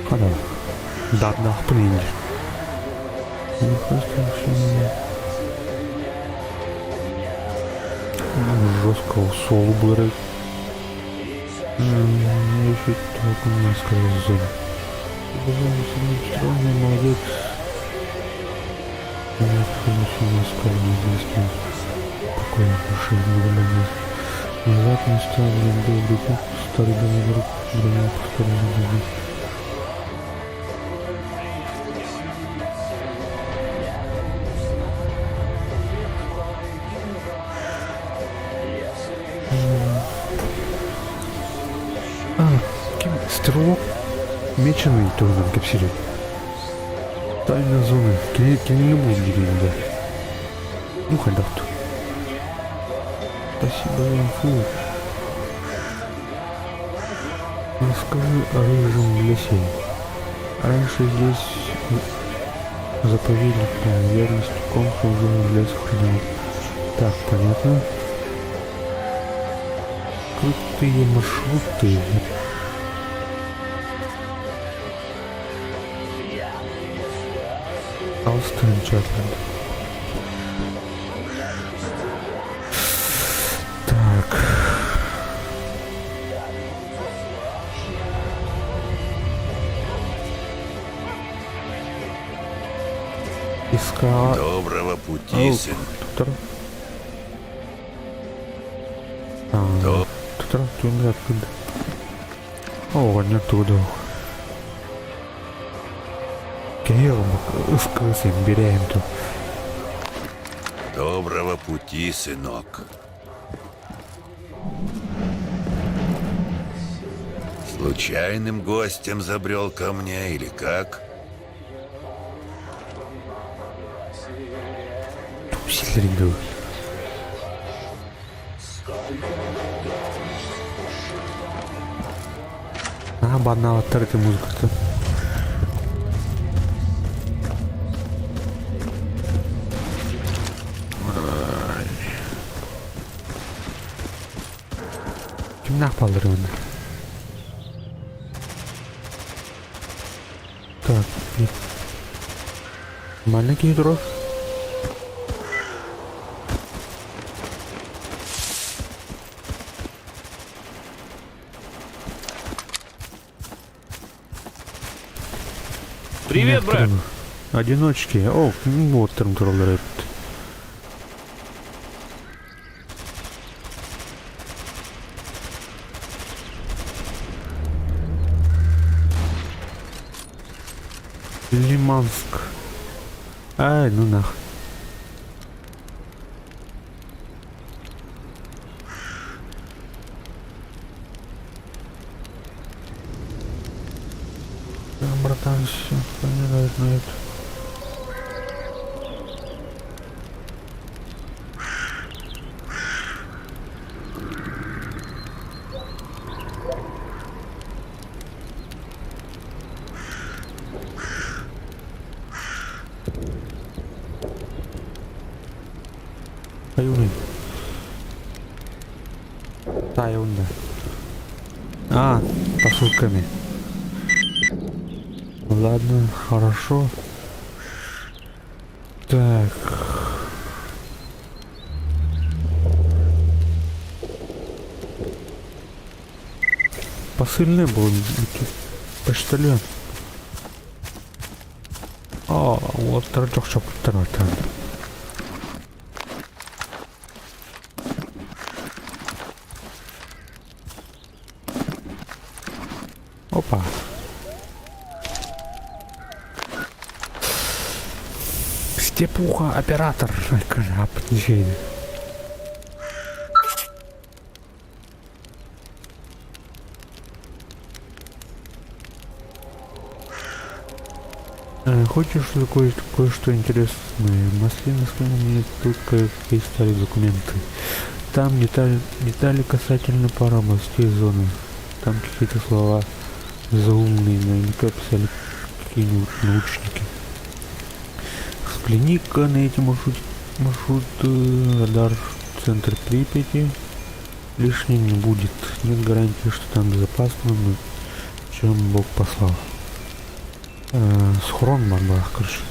Хада. Да, да, блин. Ну, просто вообще жесткого соло было. Еще так у нас сказал. Молодец. Я Покоя души Назад не стал, добрый друг, старый добрый друг, броня повторно. А, ким стрелок меченый туһунан кэпсиир. Тайна зоны. Кини бул да. Ну хайдах. Спасибо за инфу. Расскажи о рыжем лесе. Раньше здесь заповедник, верность консул лес охранял. Так, понятно. Открытые маршруты. Алстон Чатленд. Так. Искала... Доброго пути, сын. Туттар. Туттар түнде откуда? О, не оттуда. Киһи ыскы берем тут. Доброго пути, сынок. Случайным гостем забрел ко мне или как? Силерин А, баннаабаттар ити музыката. Кимнээх бааллар уонна? Так, манна киһи турар. Привет, брат. Одиночки. О, уоттарым тураллар эбит. Лиманск. Ай, ну нах. Да, братан, все, понятно, это. Айуный. Тайунда. А, посылками. Ладно, хорошо. Так. Посыльный был почтальон. О, уолаттар чохчоппуттар бартан. Опа. Степуха оператор. Аппетничейный. Хочешь кое-что интересное? Маслина скинула мне тут кое-какие старые документы. Там детали, детали касательно пары областей зоны. Там какие-то слова заумные, наверняка писали какие-нибудь научники. Взгляни-ка на эти маршрут, маршруты, радар в центр Припяти. Лишним не будет. Нет гарантии, что там безопасно, но чем Бог послал. Схрон бар короче.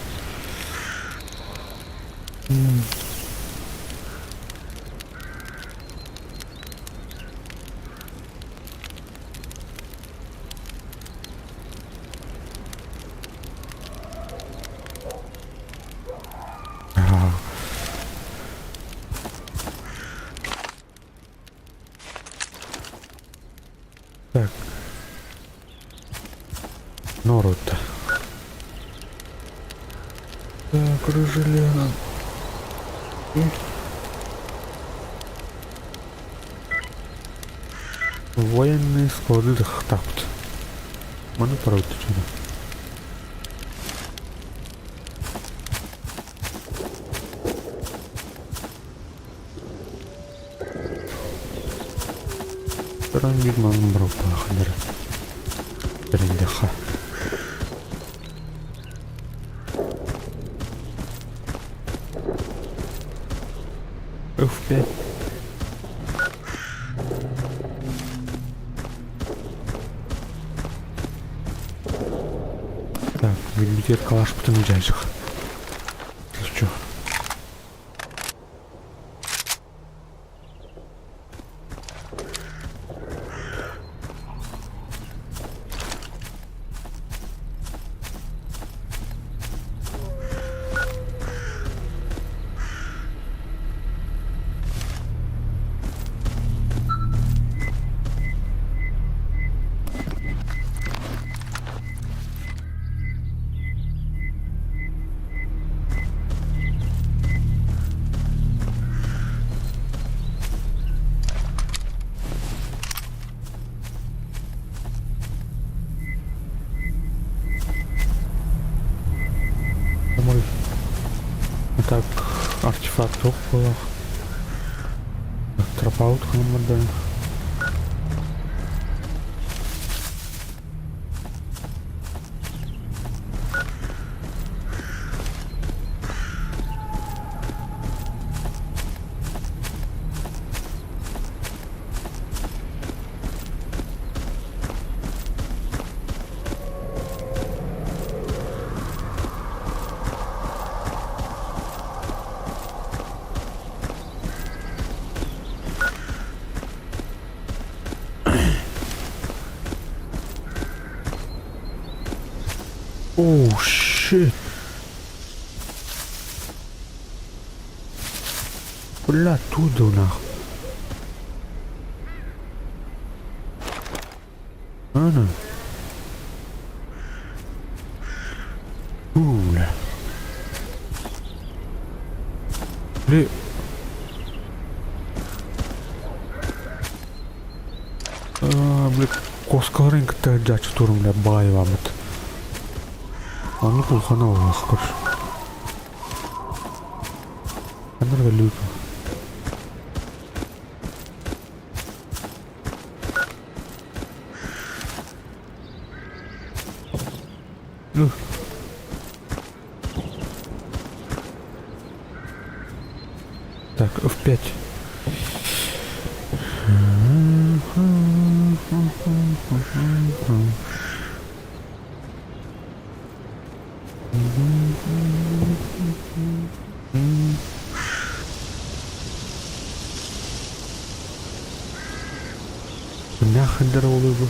Ага. Так. Норут. Так, Рыжелена. Военные склады так вот. Маны порой что Туран биир манын барыахтаахтар. Тэрийдэххэ. F5. Так, билбитигэр калашпытын дьаачах. Чё? Домой. Так, артефакт суох буолуох. Тропаут ханыммардан. Oh shit. Бля, туда нахуй. Ана. Бля. Бля. Бля, куоскаларын кытта дьааччы турум бля баайбаммыт. Оннук улахан олох короче. Ханна люто. Так, F5. Нахрен oluyor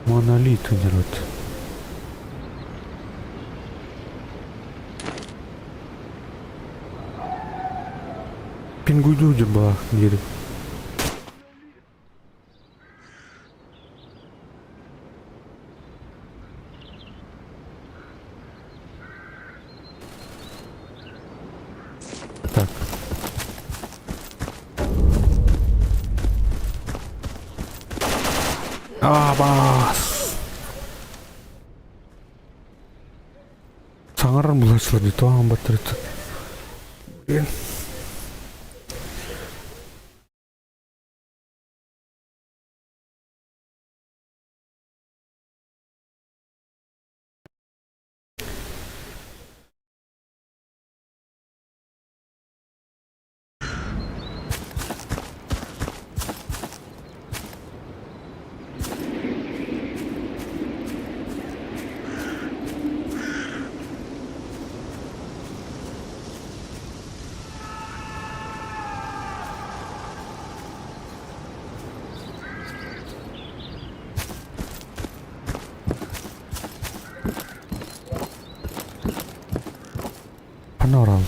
Монолит народ. Пингуйду была дири. Так. Абас! Саҥарар булааччылар дии тоҕо баттарыт. Блин. Панорал.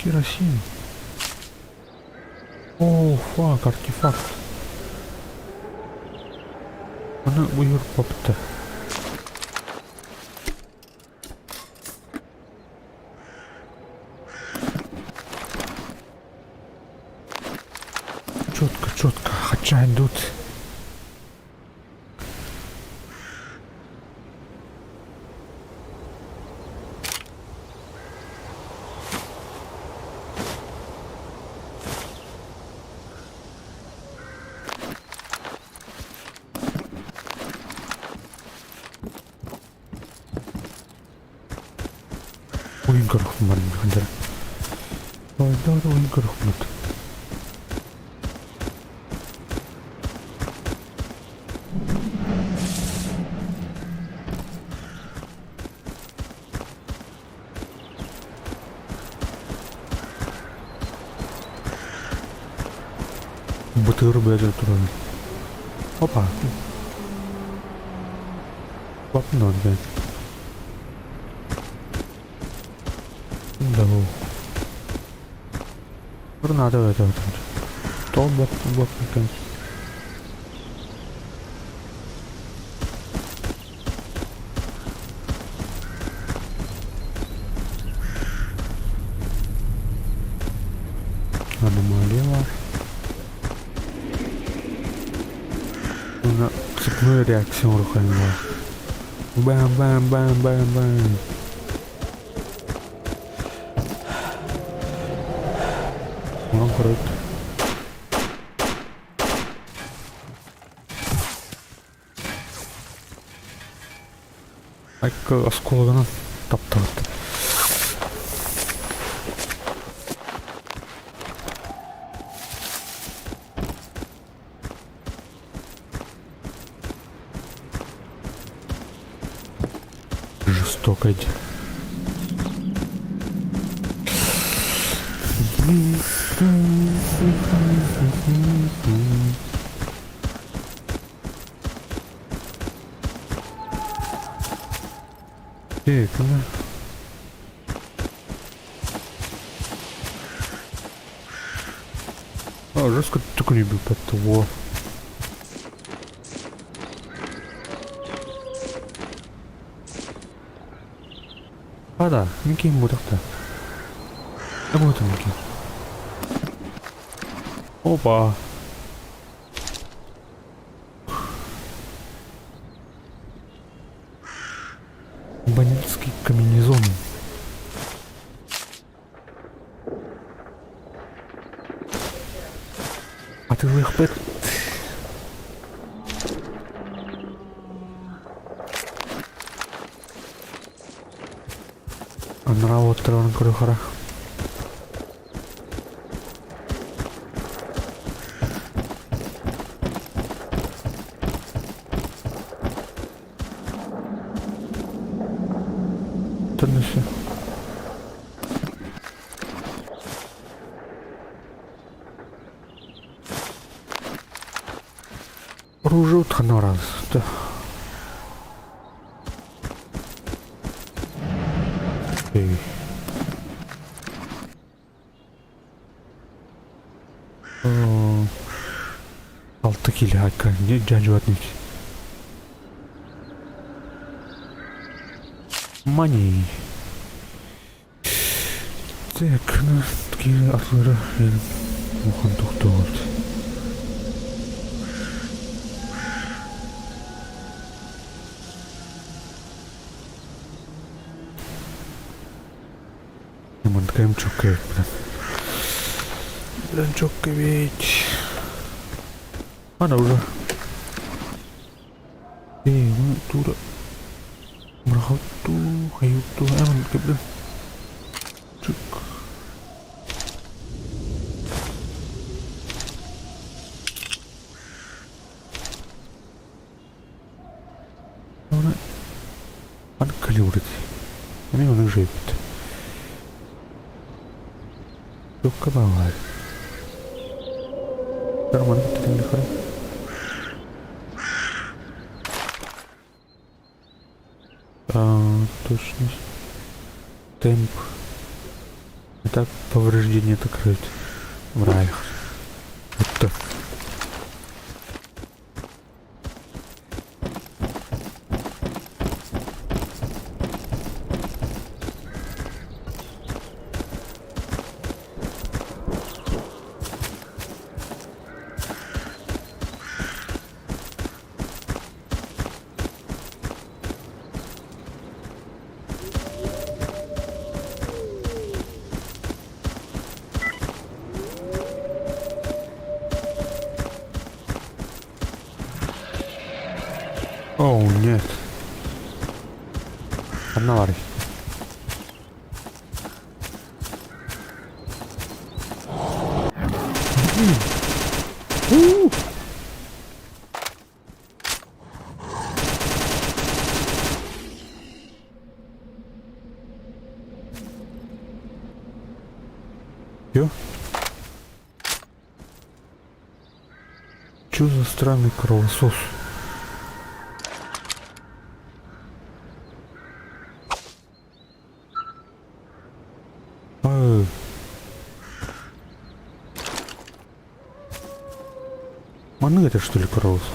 Керосин. О, fuck, артефакт. Аны уйур бопты. Четко, четко. Хача идут. Уйун көрөхпүн барым хандар. Ойдоор уйун көрөхпүт. Бытыыр бэйэтэ туран. Опа. Бапнан бен. Да. Надо это. То бап бап екен. Аномалия бар. Уна цепную реакция урухайын бар. Бам бам бам бам бам. Онон көрөт. Айка оскологынан таптабыт. Жестоко. Так, ну. А, жестко только не бил под того. А, да, микин будахта. А вот он микин. Опа. Бандитский комбинезон. А ты лыхпет. Анараа уоттаран көрө Төннөсө. Оружие утханараз. Да. Эй. Алты киле айка. Не жажуат не. Money. Так, ну, такие атлары ухан тоқтоғырды. Мандыкайым çok керек, блин. Блин, çok керек. Ана уже. Эй, ну, тура. Мырахатту, хайутту, аман, блин. Чук. Оны аны калибрит. Эми оны жепит. Жокка бар. Нормально бит хара. А, точность. Темп. Так повреждение закрыть. Врайх. Это. Оу, нет. Ханна баарый? Уу! Ё? Чё за странный кровосос? Э. Маннык это что ли кровосос?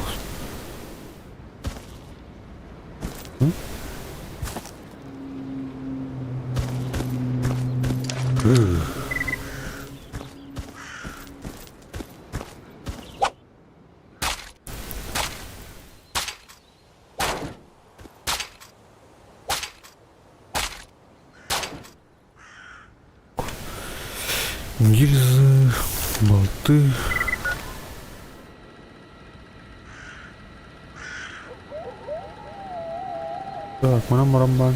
М? Эх. Гильзы, болты. Так, манан баран баан.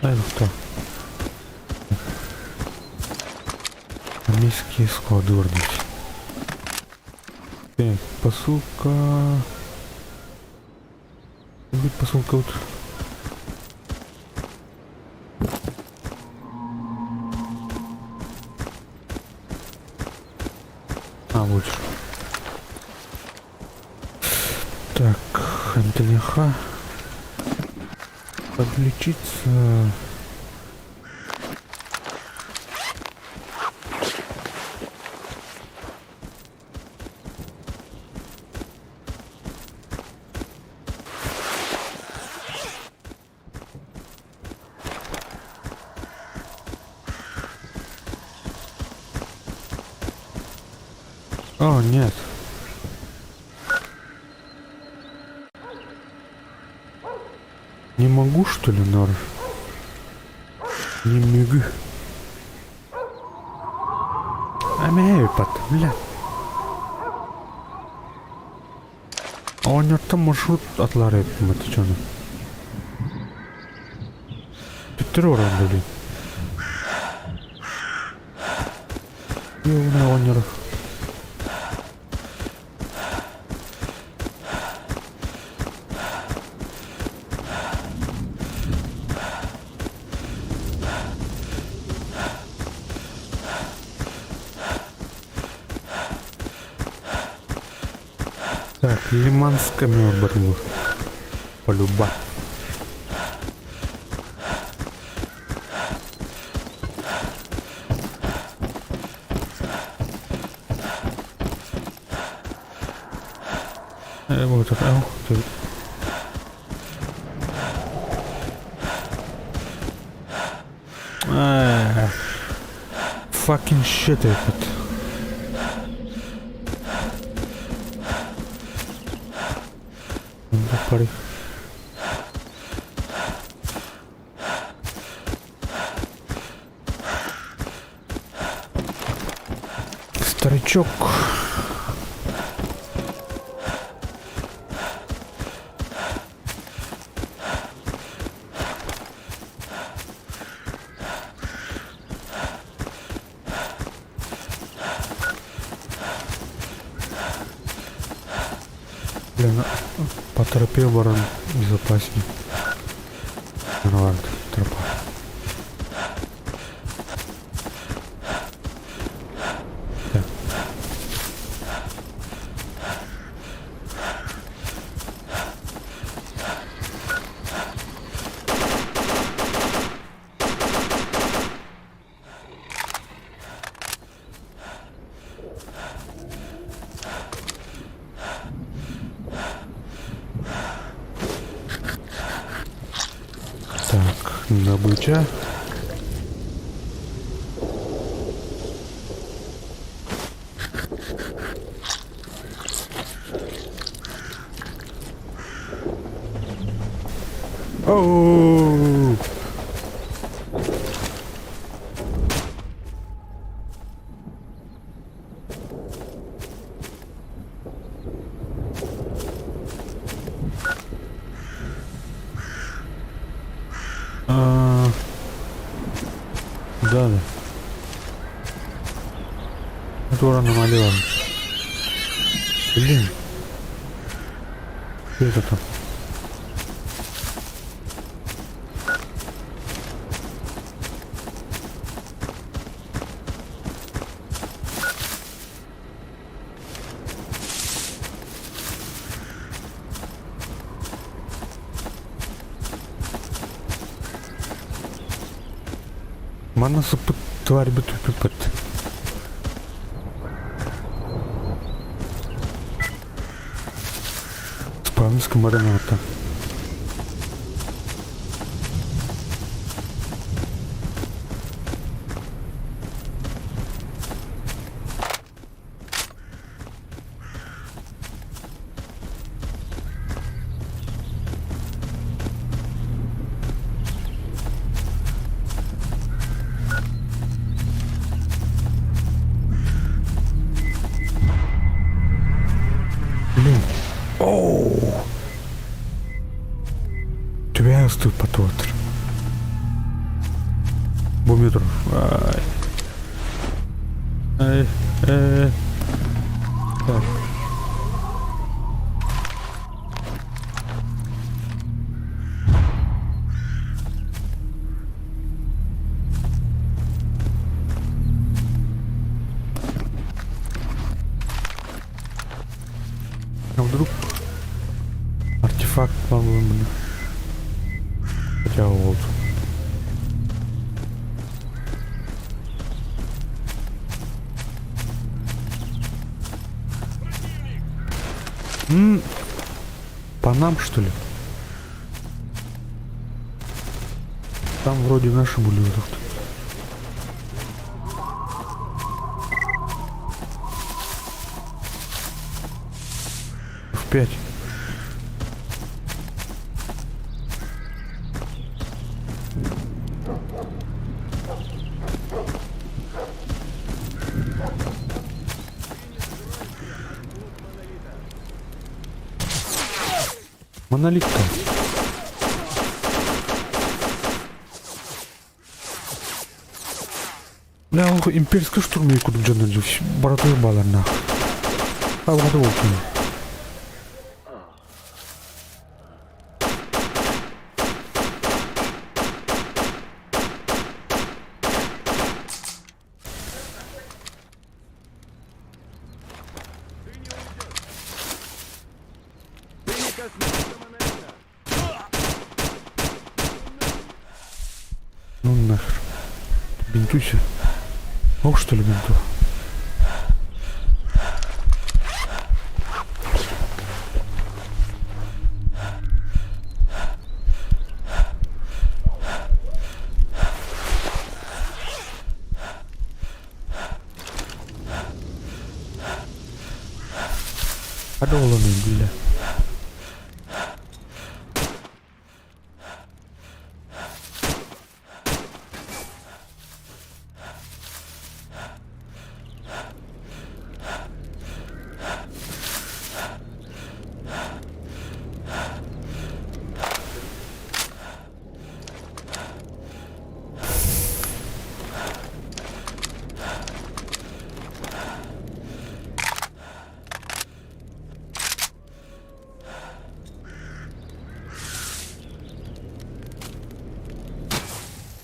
Ай, кто? Армейские склады вроде. Так, посылка. Будет посылка вот. А, вот. Так, МТНХ. Подлечиться. О, нет. Не могу, что ли, Нор? Не могу. Амиэпат, бля. Оонньоттон маршрут атлаары эппим это чону. Төттөрү баран блин. Ёбаный оҕонньору. Так, Лиманская барбу. Полюба. Э, вот так, ох ты. Э, fucking shit этот. Пари. Старичок. Блин, по тропе баран безопаснее. Нормально, тропа. Так. добыча. Оу! А, да, да. Это намалеван. Блин. Что это там? Манна сыппыт тварь бүтүппүт. Спавнском марината. Блин. Оу. Түбэһэ ыстыыппат уотар. Бу метр. Ай. Ай, э. Так. А вдруг артефакт по-моему. Хотя вот. М по нам, что ли? Там вроде наши были вот. В 5. Монолитка. Бля, ол имперский штурмовик курдук дьоннор баратыгар баалар нах. Алҕата буолтун. Ну нахер. Бинтуйся. Мог что ли бинту? Hadi oğlum бля.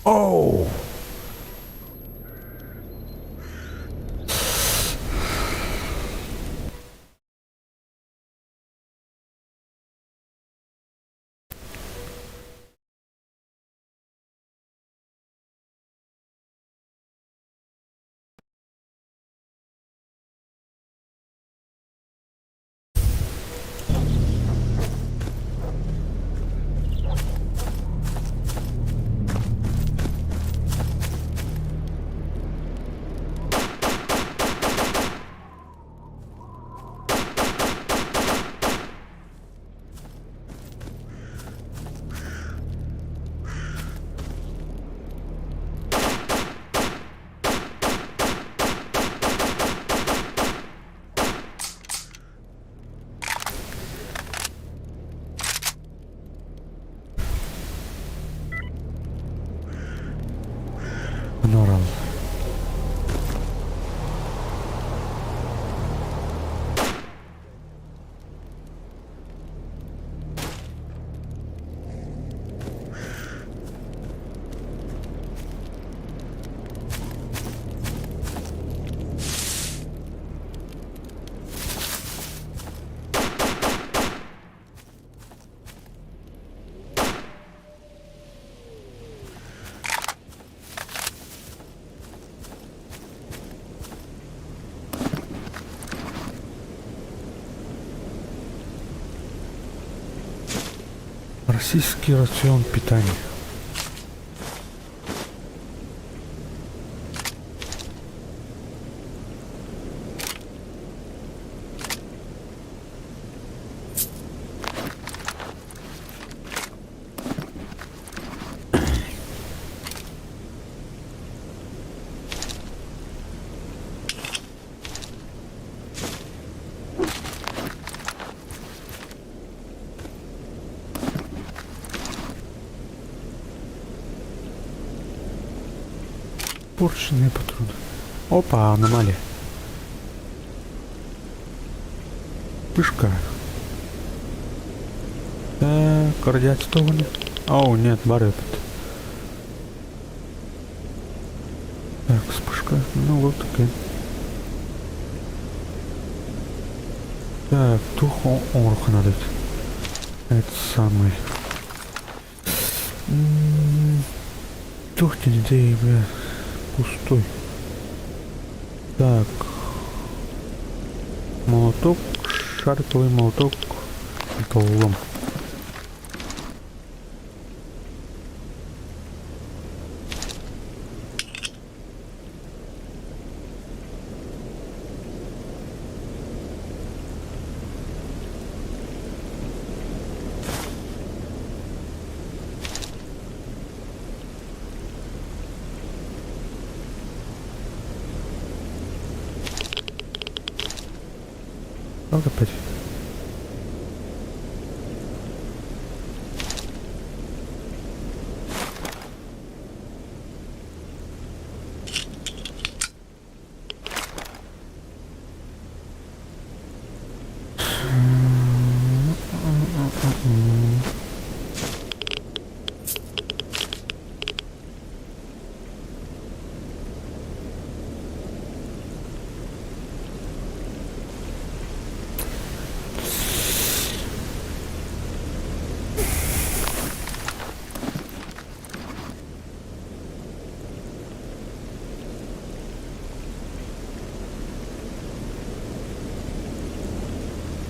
Оу! Бараллар. Российский рацион питания. Порченые патроны. Опа, аномалия. Пышка. Так, радиационный. Оу, нет, бар этот. Так, вспышка. Ну вот такая. Так, туох оҥоруохха надо. Это самый. Туох диэн бля, пустой. Так. Молоток, шариковый молоток, металлолом. Так опять.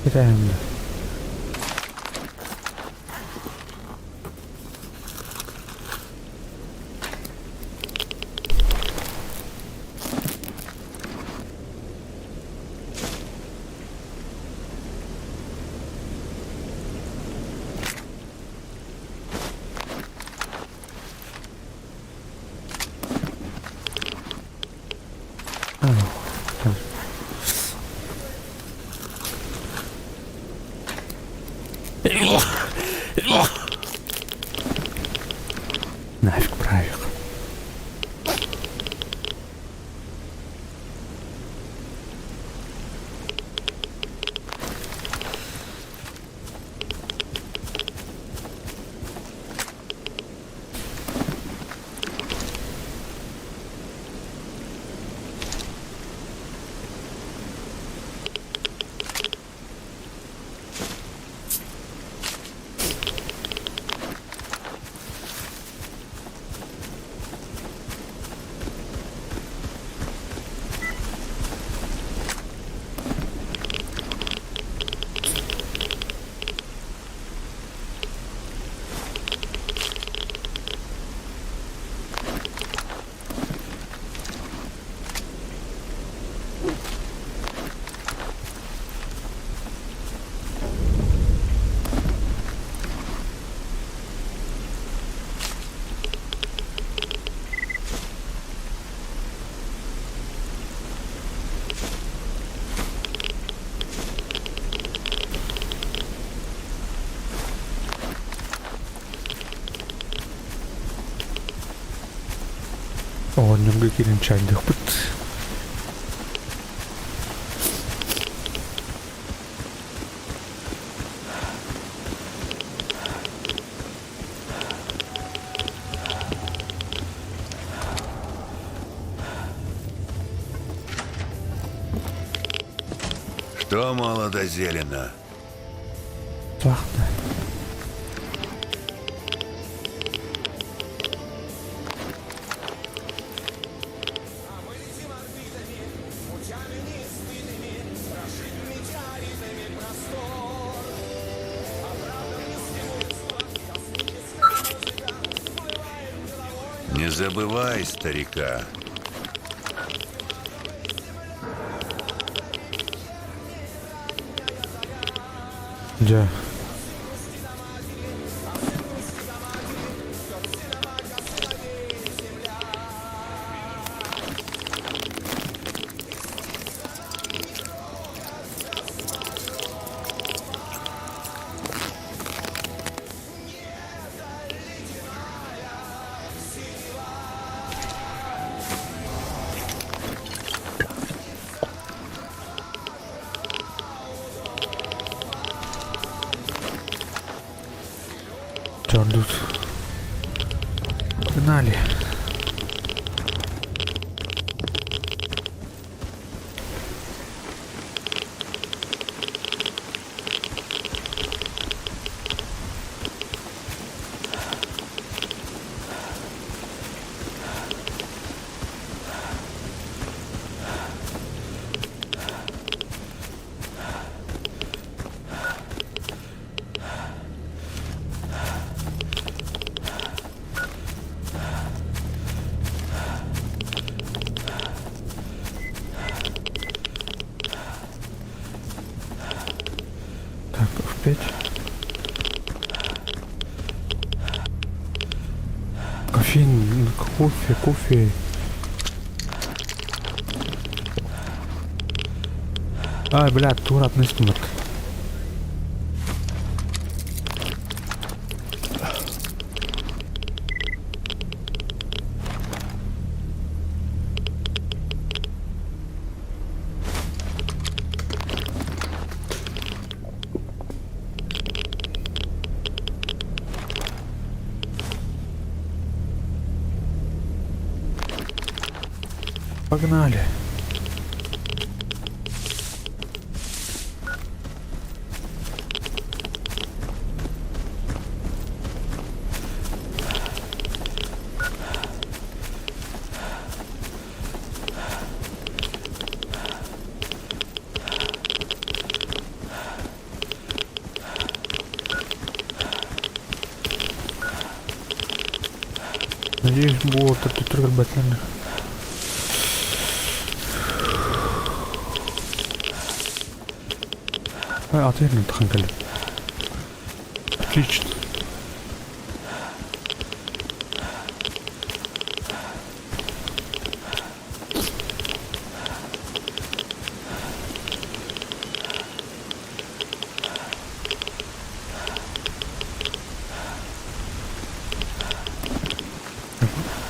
Китээн да. Нафиг правих. Оҕонньорго киирэн чаайдыахпыт. Что молодо зелено? Пахнет. Не забывай старика. Дьэ. Чордут. Погнали. Так, F5. Кофеин, кофе, кофе. Ай, бля, тура истим Погнали. Надеюсь, бу төттөрү көрбөтүлэр. Атыыр тахсан кэллим. Отлично.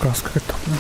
Каска кеттахпына.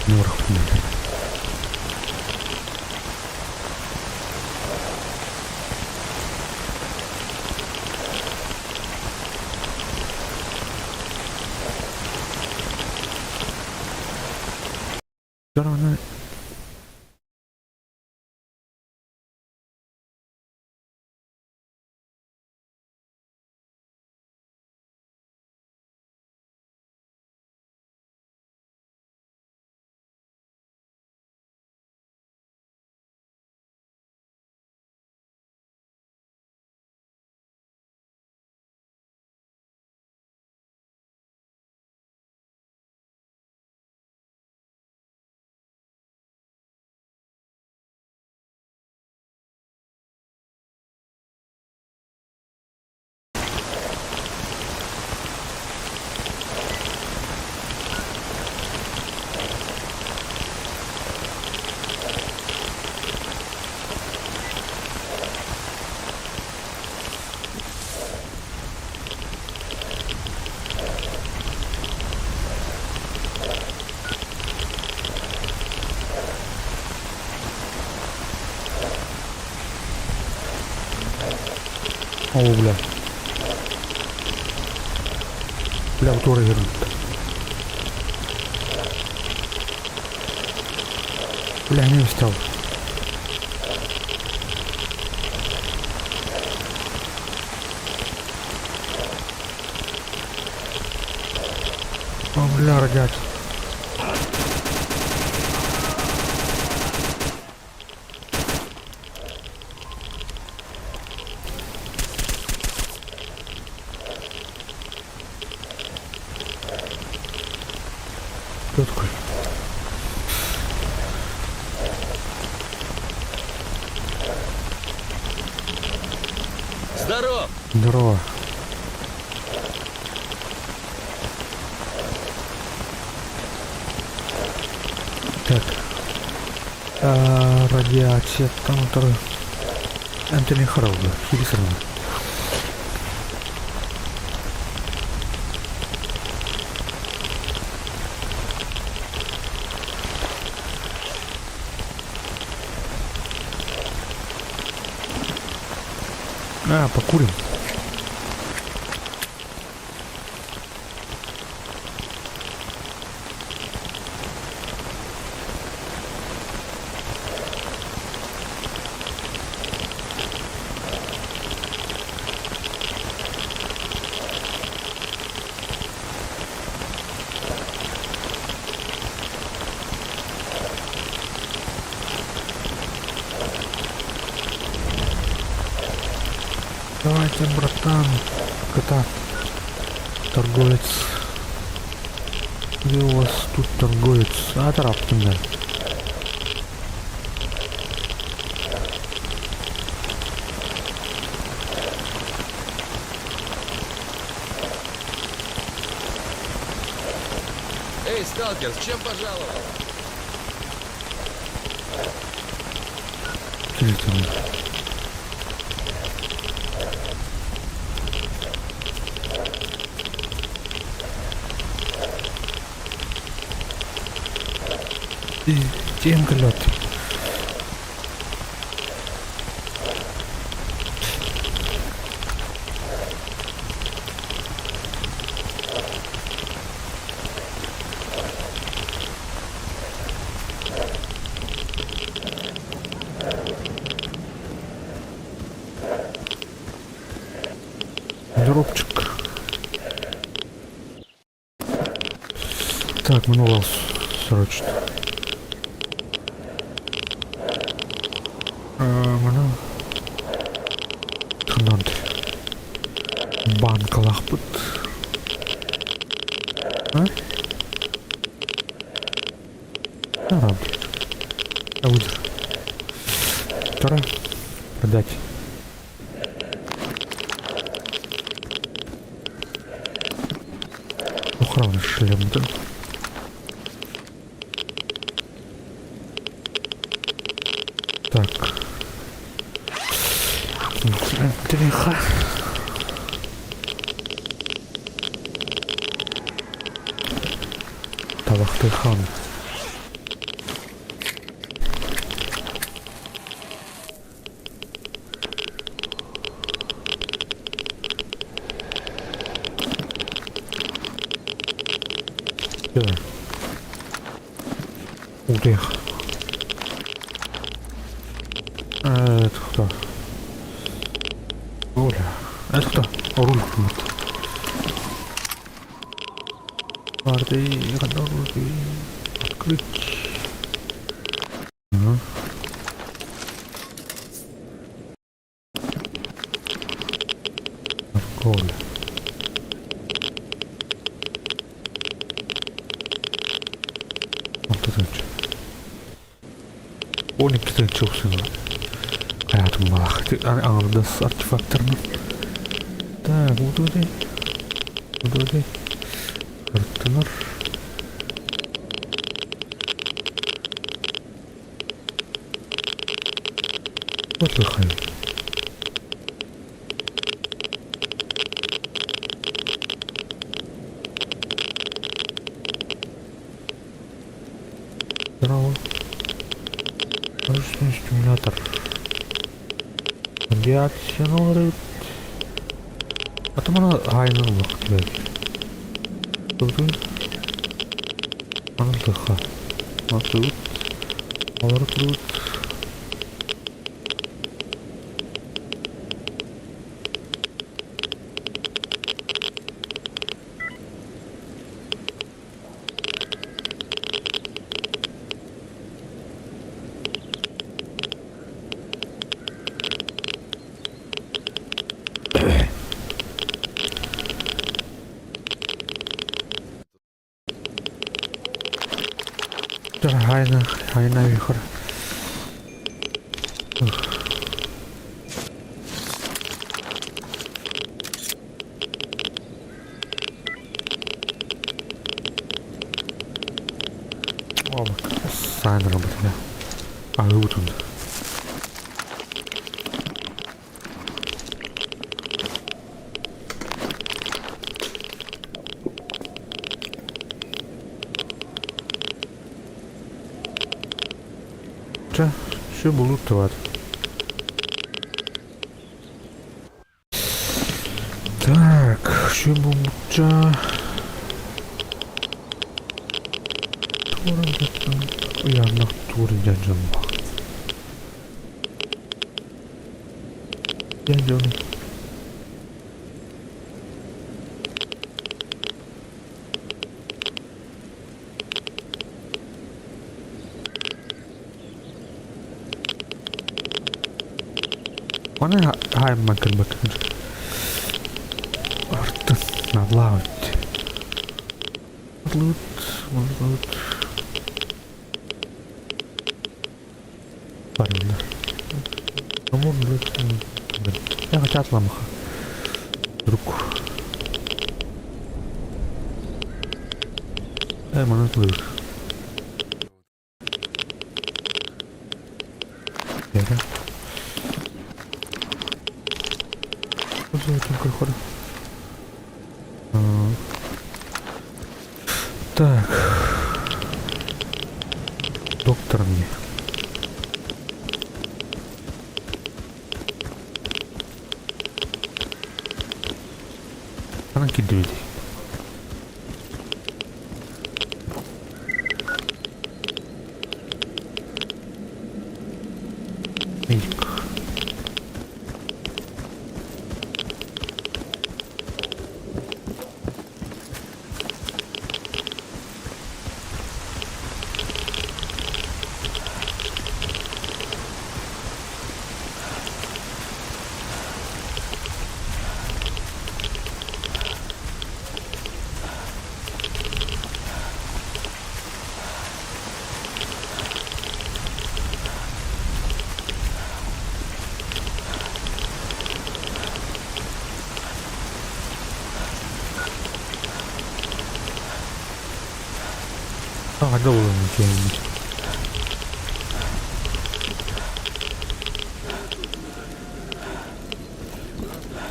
Нуорахпын. Аны Оо, бля. Бля, туора иһэрбит. Бля, не устал. О, бля, рогат. Кто такой? Здоров! Здорово. Так. А, радиация там второй. Антони Харалда. Хирисарна. А, покурим. Давайте, братан. Кота. Торговец. Где у вас тут торговец? А, тараптым, да. Эй, сталкер, с чем пожаловал? Телефон. Тем клёт. Дропчик. Так, много срочно. Мана Тунант. Банкалахпыт. А? Араб. Аудер. Второй. Продать. Охрана шлем, да? Так. Триха. Табахтыхан. Утуйах. Это кто? Оля. Это кто? Руль вот. Барды, Открыть. Ага. Торговля. Алта тыһыынча. 12 тыһыынча уксуну. Hayatım bak. Аҥардас артефактарынан. Так, вот өте. Вот өте. Кырыктанар. Отдыхаем. Здорово. Мощный стимулятор. Радиация А то мана айнын лох Тут Антыха. А тут Олар тут. Хайна, хайна вихр. О, сайн работа. А, вот он. Чэ, все булуттават. Так, все булуча. Уярнах тур дяджам. Дяджам. Маны хайман кырбак. Артын надлаут. Лут, лут. Правильно. Ну, можно Я хочу отламаха. Друг. Эй, манат лут. Яра. Что Так. Доктор мне. Она кидает. Медик. А, должен где-нибудь.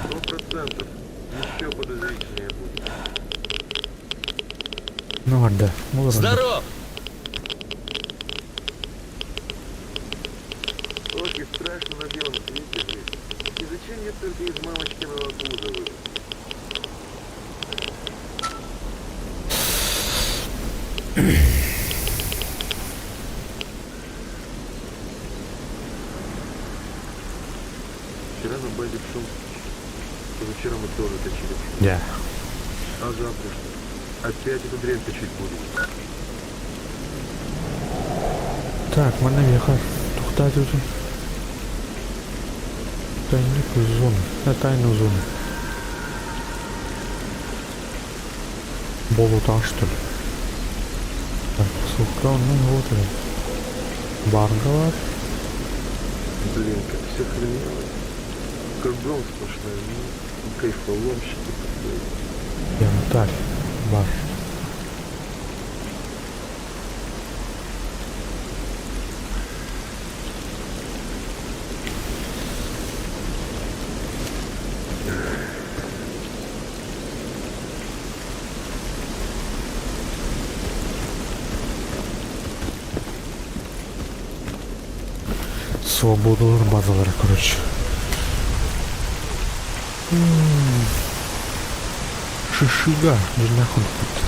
100%. Еще подозрительнее будет. Ну ладно. Ну, ладно. Здоров! Ох, и страшно на белом свете жить. И зачем я только из мамочкиного пуза вырос? пшен Позавчера мы тоже точили пшен. Дьэ. А завтра что? Опять эту дрянь точить будем. Так, манна миэхэ туохтаа диэтиҥ? Тайник зоны. Тайна зоны. Болотаҕа что ли? Так, ссылка онно вот Барга баар. Блин, как все хреново. Кругом сплошной ну, кайфоломщики такие. Янтарь бар. Свободалар базалара, короче. Шишига, дьиҥнээх курдукпут.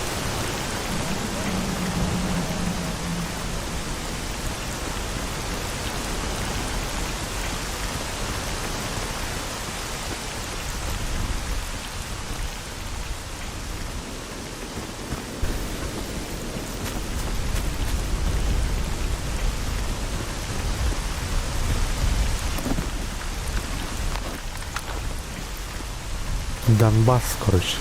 Донбасс, короче.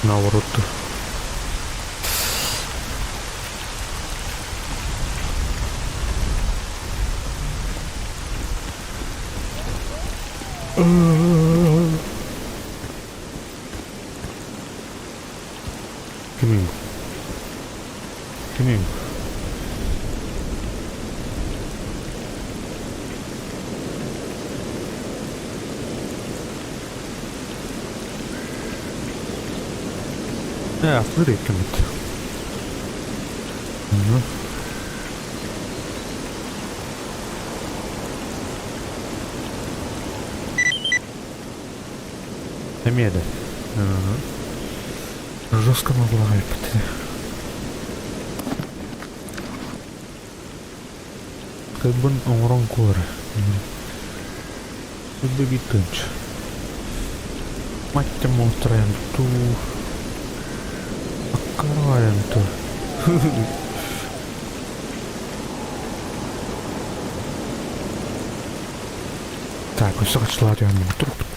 Наоборот. Кимим? Кимим? Ээ, атылыр иккиммит. Эмиэ да. Жестко наллагайбыт. Кыйбын оҥорон куора. Быби тынч. Мать монстраем ту. Аккараем ту. Так, өссө хачылаа түһэн муҥутурбут.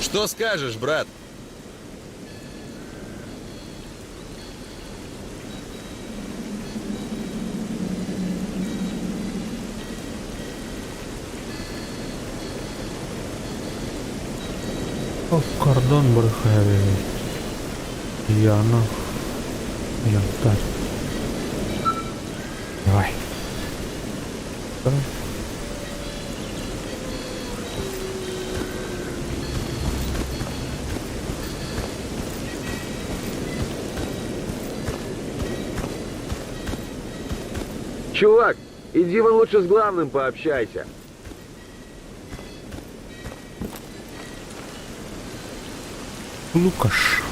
Что скажешь, брат? Кордон Брыхаевич. Яна. Янтарь. Давай. Давай. Чувак, иди вон лучше с главным пообщайся. Лукаш.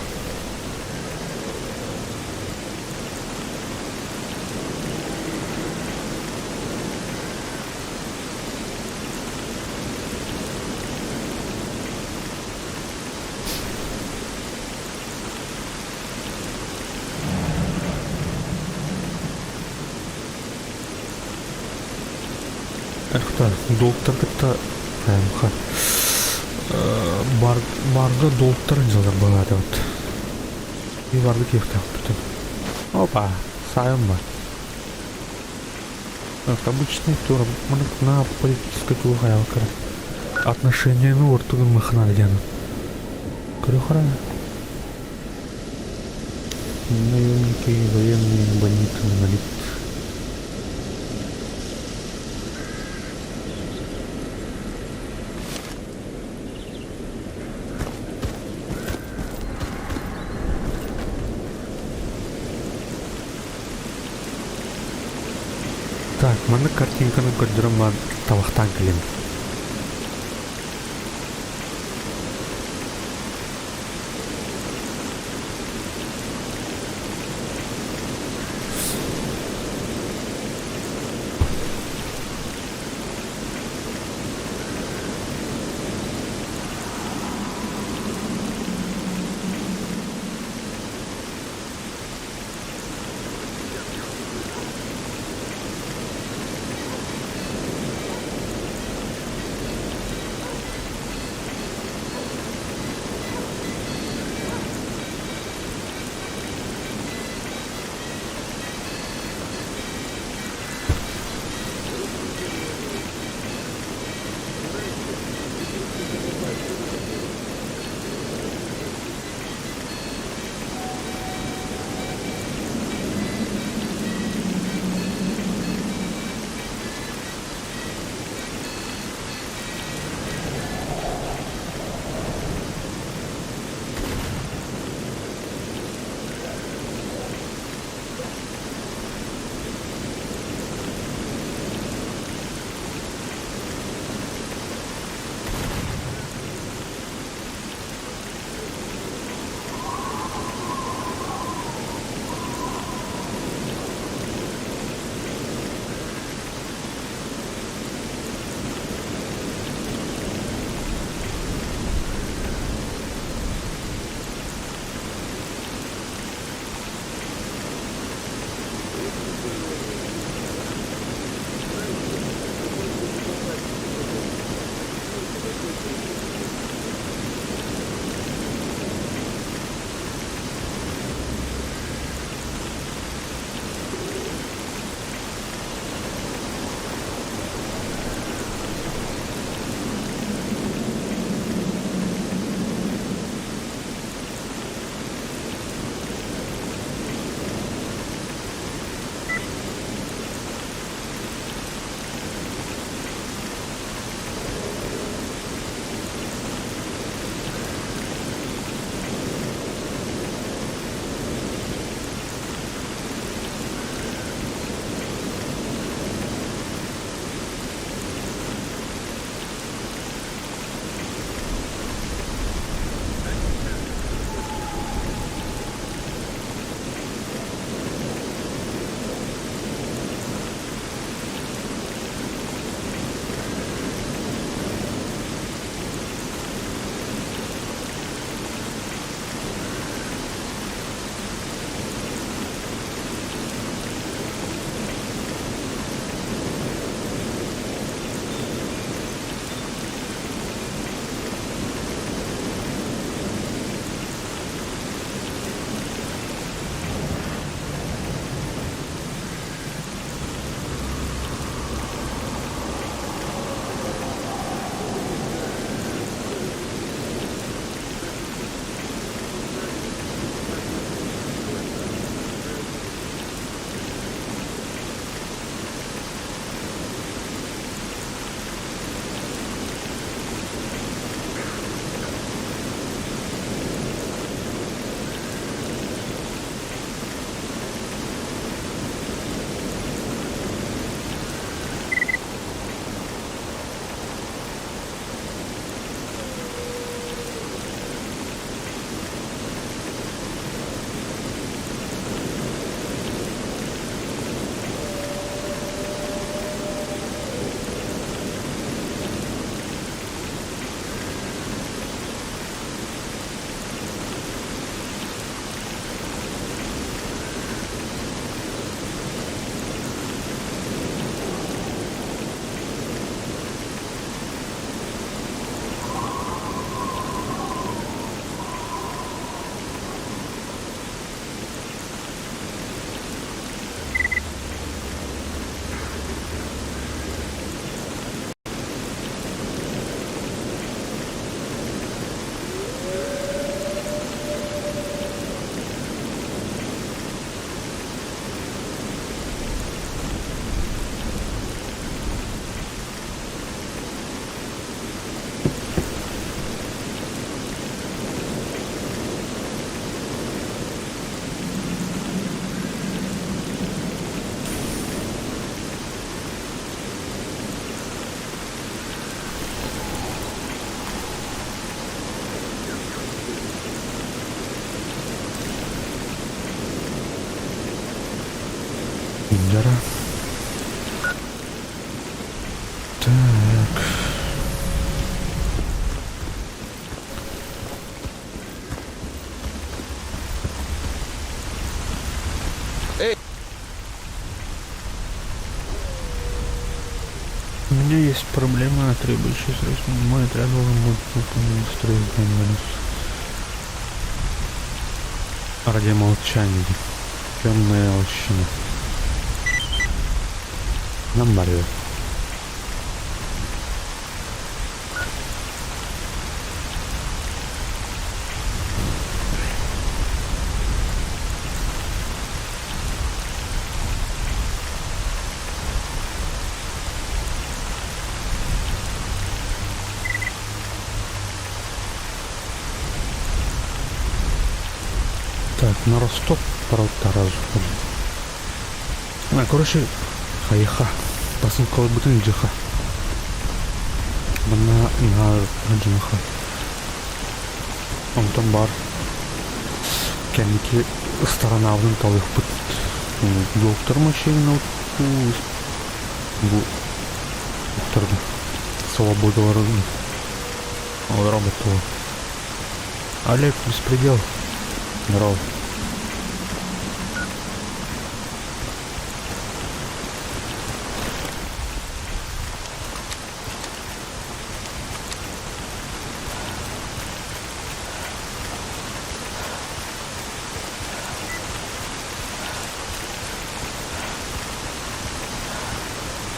Кто? Доктор кытта ха бар барга доктор дьылар быһаата вот. И барды киэхтээхпитин. Опа, сайын бар. Обычный тур, на политической туох отношенияны ортугун мыхнар диэн. Көрө Наемники, военные, бандиты, монолит. Так, маннык картинканы көрдөрөн баран табахтаан кэлиэм. Индера. Так. Эй! У меня есть проблема, требующая срочно. Мой отряд должен будет выполнить строить Ради молчания. Темная лощина. Нам барıyor. Так, на Ростов полтора А, короче, хайха. Басын дьыха. Манна наар дьыныха. Онтон бар кэнники ыстаранаабытын талыахпыт. Доктор машина бу докторды свободаларын работала. Олег, беспредел. Здорово.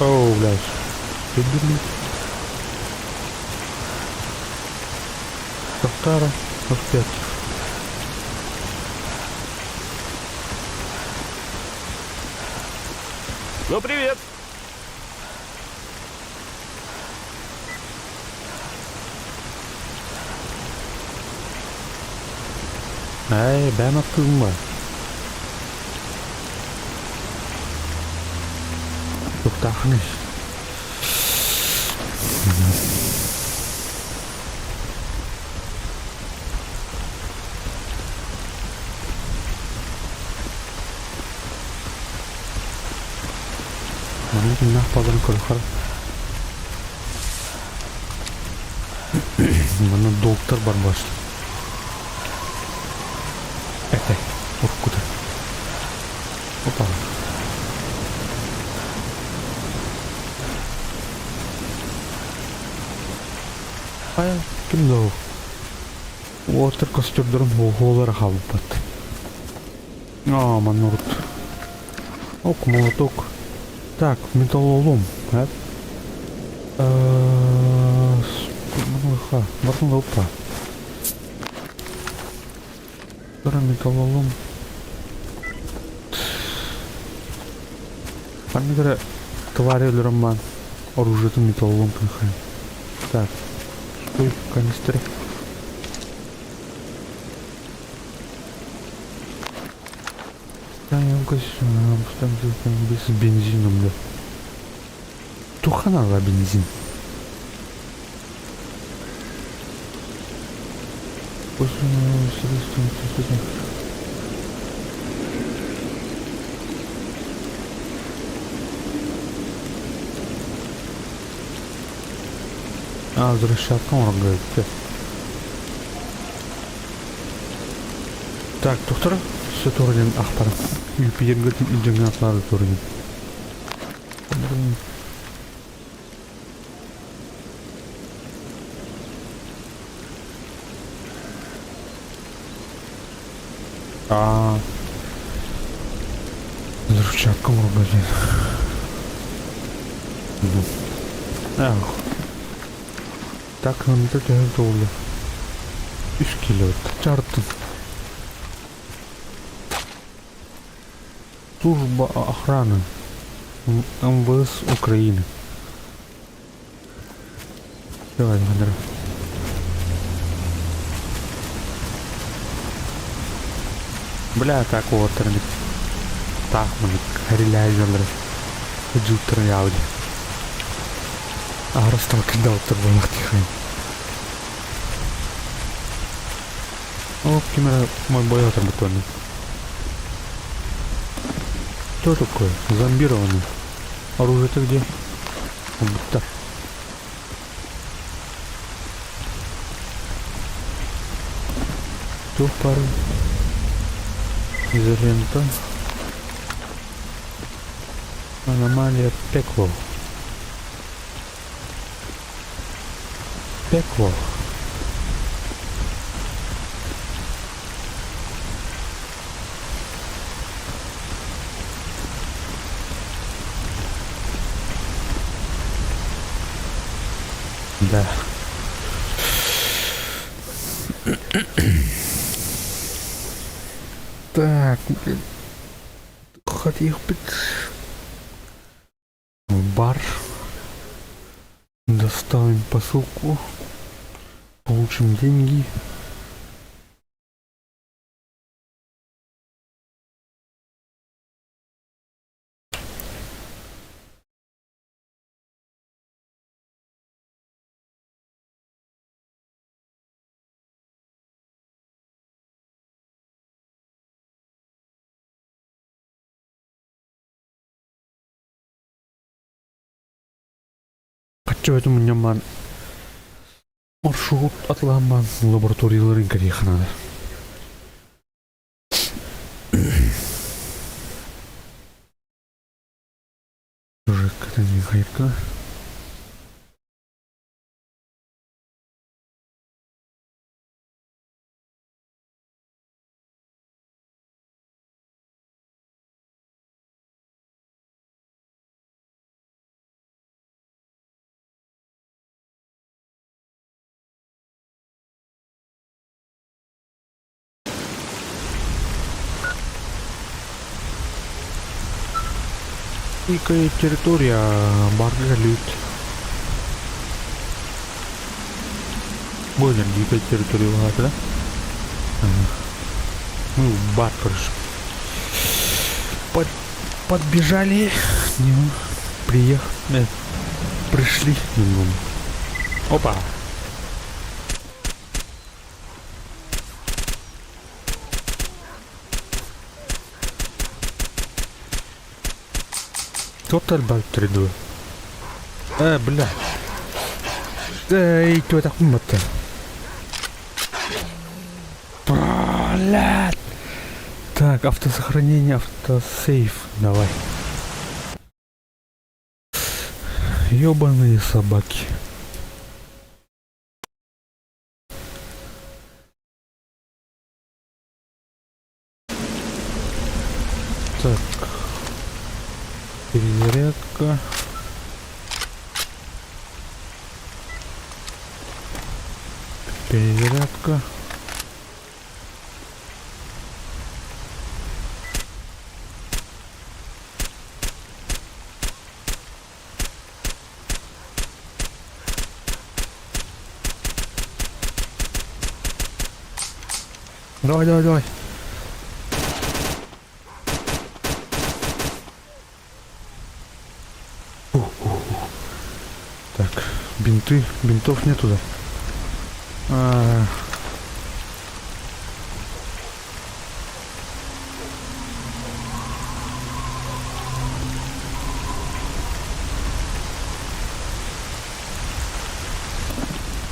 Оу, блядь. Ты блядь. Тоқтара, опять. Ну, привет. Эй, бэм аттыым Туктахны. Маннык нах базан көрөхөр. Манна доктор бар баш. Это, уркута. Опа. Ай, ким да Уотер костюрдарын хоолара хаалбат. А, манна урут. Ок, молоток. Так, металлолом, а? Марлыха, опа. Металлолом. Ханнык твари өлөрөн оружиетын металлолом кынхай. Так, стой в канистре. Емкость, с бензином, да. Туханала бензин. А, взрывчатка говорит. Так, доктор, все турден ахпар. Юпиергет идеңатлары турден. А, взрывчатка вроде. Эх. Так, нам это долго. Үс кило. Чартын. Служба охраны. МВС Украины. Давай, Андрей. Бля, так вот, Так, мужик, реляйзерлер. Жуттар яуди. Арыстал кидал турбалах тихай. О, кимера мой бой отработанный. Кто такой? Зомбированный. Оружие-то где? Будто. Тух пары. Изолента. Аномалия пекло. Пекло. Да. Так, блин. Хотих В бар. Доставим посылку. Получим деньги. Хаччы бөтүм мунньаммаан маршрут атылааммаан лабораторияларын кэриэхэ наада. Жекката Михайка. Дикая территория Баргалют. Понял, дикая территория да? Мы в бар, короче. Под, подбежали. Не, приехали. Пришли. Опа. Топтар бальтриду. Э, бля. Эй, кто это хумата? Блядь. Так, автосохранение, автосейф. Давай. Ёбаные собаки. Так. Перезарядка. Перезарядка. Давай, давай, давай. Так, бинты, бинтов нету, да? А -а -а.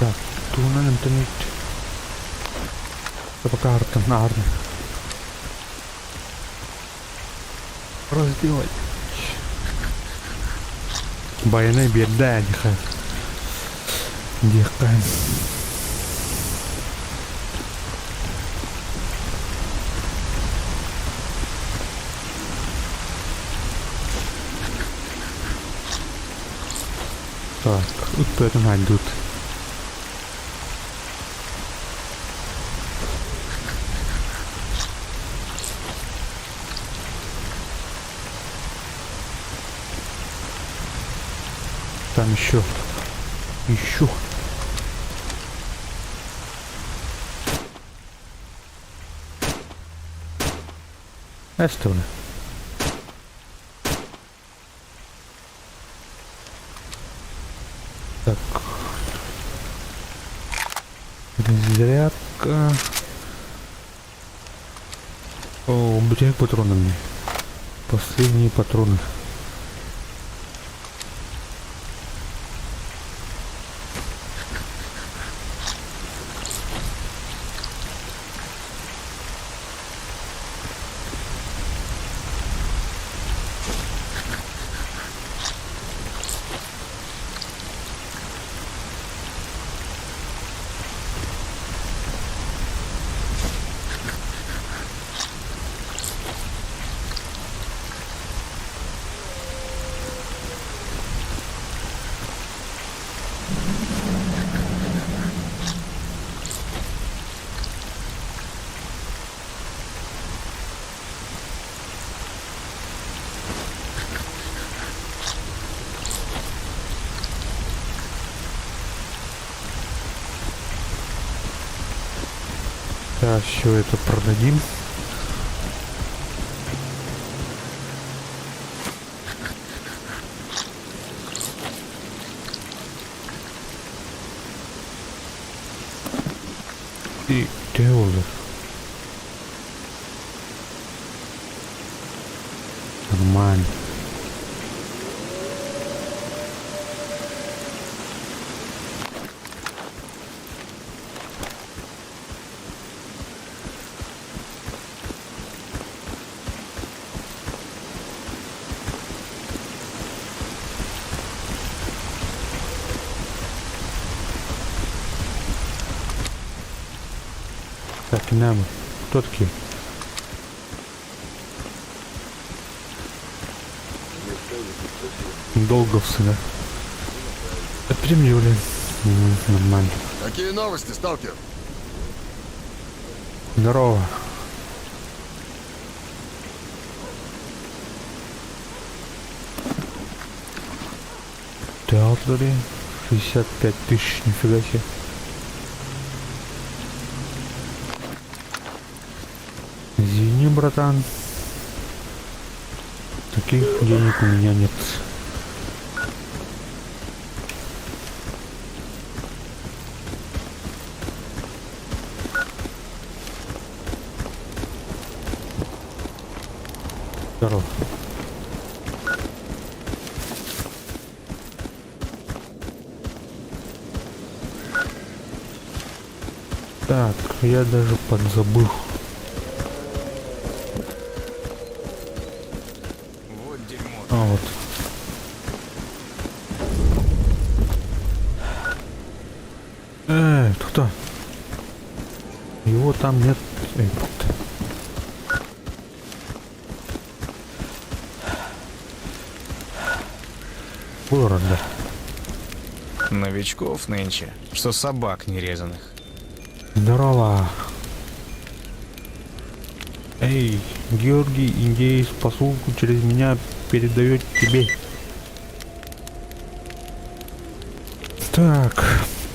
Так, туунан эмтэнит. Пока артын, арын. Разделать. Байанай биэрдэ диха. Диэххэ. Так, ыт найдут. Там еще. Еще. Эстовна. Так. Зарядка. О, бутылек патронами. Последние патроны. Так, все это продадим. И где oldu? Нормально. Так, нам. Кто такие? Долговцы, да? Отпрямили. Нормально. Какие новости, сталкер? Здорово. Театре 65 тысяч, нифига себе. Извини, братан. Таких денег у меня нет. Здорово. Так, я даже подзабыл. Вот дерьмо. А вот. Эй, кто? Его там нет. Эй, вот. Город, да. Новичков нынче, что собак нерезанных. Здорово. Эй, Георгий Индеец посылку через меня передает тебе. Так,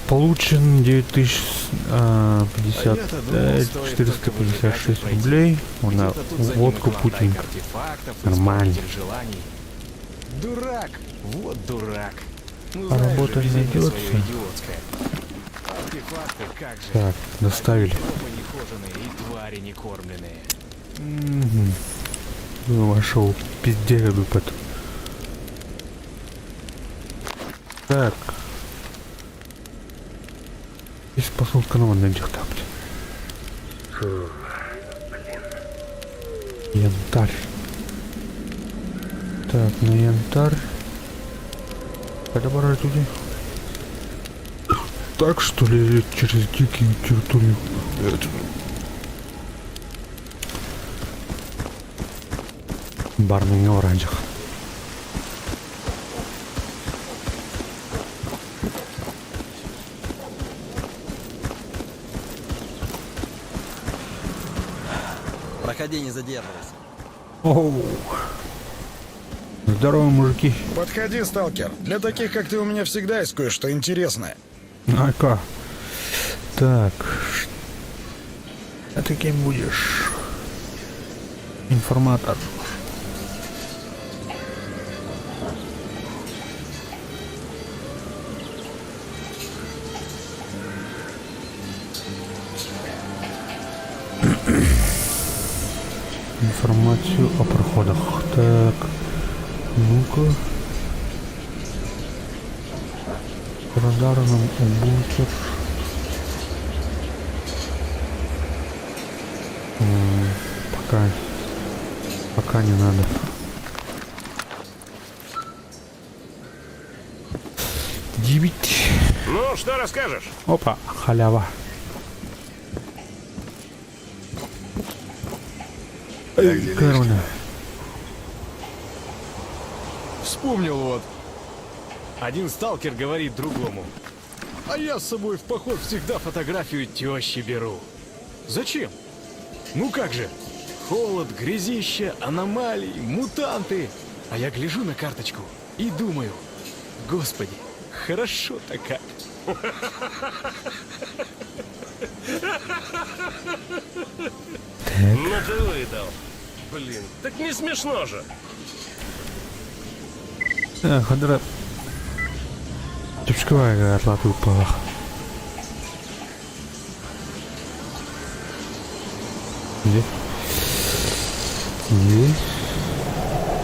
получен 9055 А я-то думал, стоит только 456 выжигатель рублей. На Где-то тут за ним водку и клондайк Путинка. артефактов, Нормально. исполнитель желаний. Дурак! Вот дурак. Ну, А знаешь же, работа везение найдется? своё идиотское. Артефакты, как же. Так, доставили. Одни трупы нехоженые и твари некормленные. Мгм. Вошел пизде потом. Так. Есть посылка на найдёт там. Янтарь. Так, на янтарь. Когда брать туда? Так что ли или через дикие территорию? Это... Бармен оранжах. Проходи, не задерживайся. Оу. Здорово, мужики. Подходи, сталкер. Для таких, как ты, у меня всегда есть кое-что интересное. Ака. Так. А ты кем будешь? Информатор. Информацию о проходах. Так, ну-ка. Радар нам бункер. Пока, пока не надо. Девять. Ну, что расскажешь? Опа, халява. Эй, корона. Вспомнил вот. Один сталкер говорит другому. А я с собой в поход всегда фотографию тещи беру. Зачем? Ну как же? Холод, грязище, аномалии, мутанты. А я гляжу на карточку и думаю, господи, хорошо-то как. Ну ты выдал. Блин, так не смешно же. Хадра. Чупчковая атлаты упала. Где? Есть.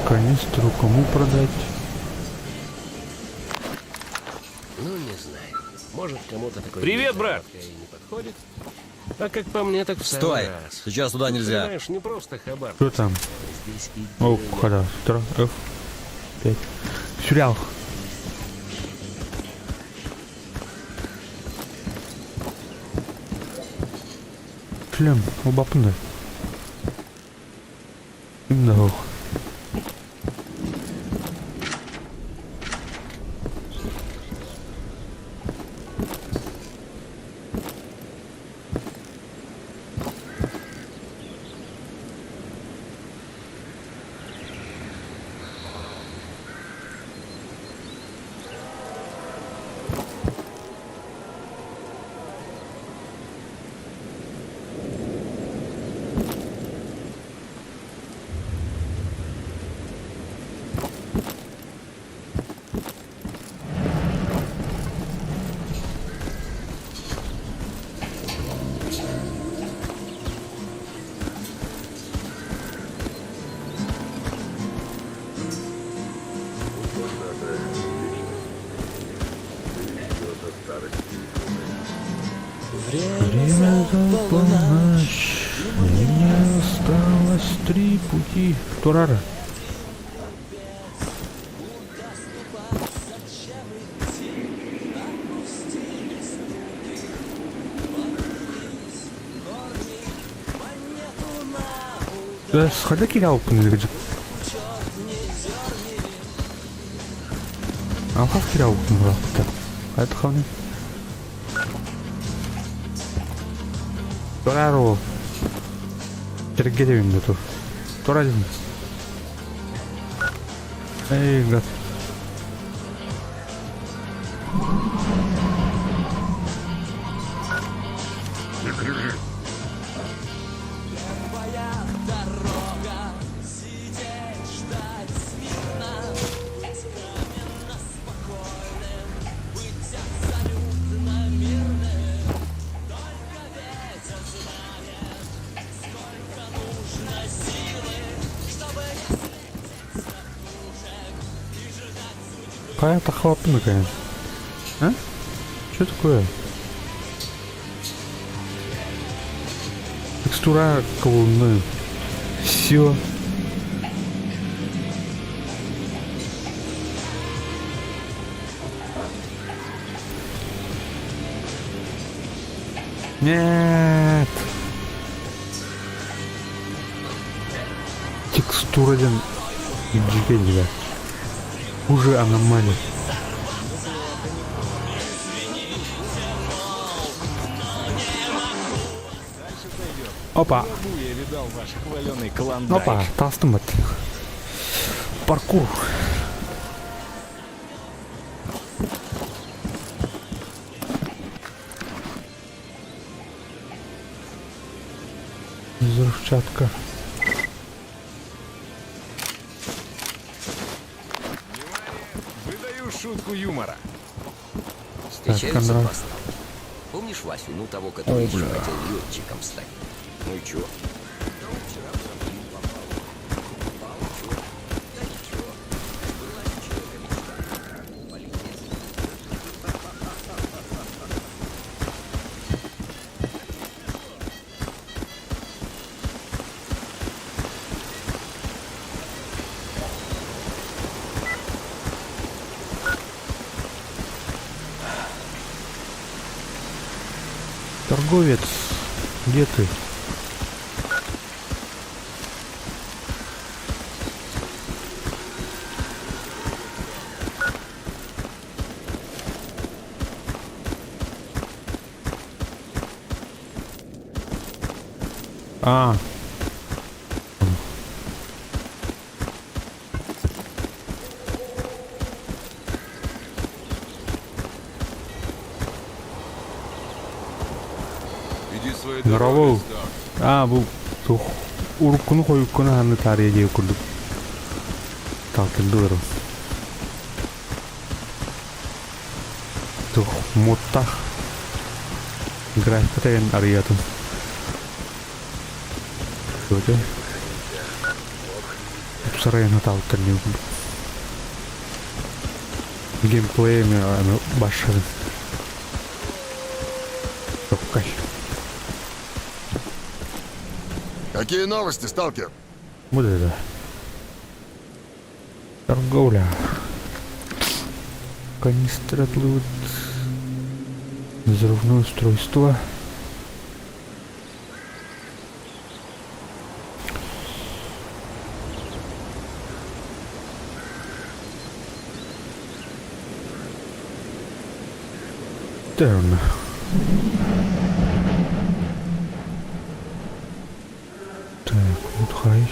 Канистру кому продать? Ну, не знаю. Может, кому-то такой Привет, брат! И не подходит. А как по мне, так в самый Стой! раз. Сейчас туда нельзя. Понимаешь, не просто хабар. Что там? Здесь и О, хода. F. 5. Сериал. Шлем, убапында. Да. Время за полночь. Мне осталось три пути. Турара. Да, сходи кирял Алхас кирял А это хавни. Тораро. Тергедевин да тур. Торадин. Эй, гад. Какая похлопна, конечно. А? Что такое? Текстура колонны. Все. Нет. Текстура один. Джипе Хуже аномалий. Опа. Я видал ваш хваленый клондайк. Опа, тастым бат. Паркур. Взрывчатка. Выдаю шутку юмора. Встречаются Так, два сталкера. Помнишь Васю, ну того, который еще хотел летчиком стать? Ну и чё? Да он вчера в трамплин попал. Торговец, где ты? А. Иди своей Здорово. Аа бу туох уруккуну хойуккуну ханны таарыйа диэ курдук талкындылар туох муттах графика деген арыйатын Өте тупсарайын хатаабыттар диэн курдук. Геймплей эмиэ башарын. Чоккай. Какие новости, сталкер? Вот это. Торговля. Канистры отлывают. Взрывное устройство. Терн. Так, вот хай.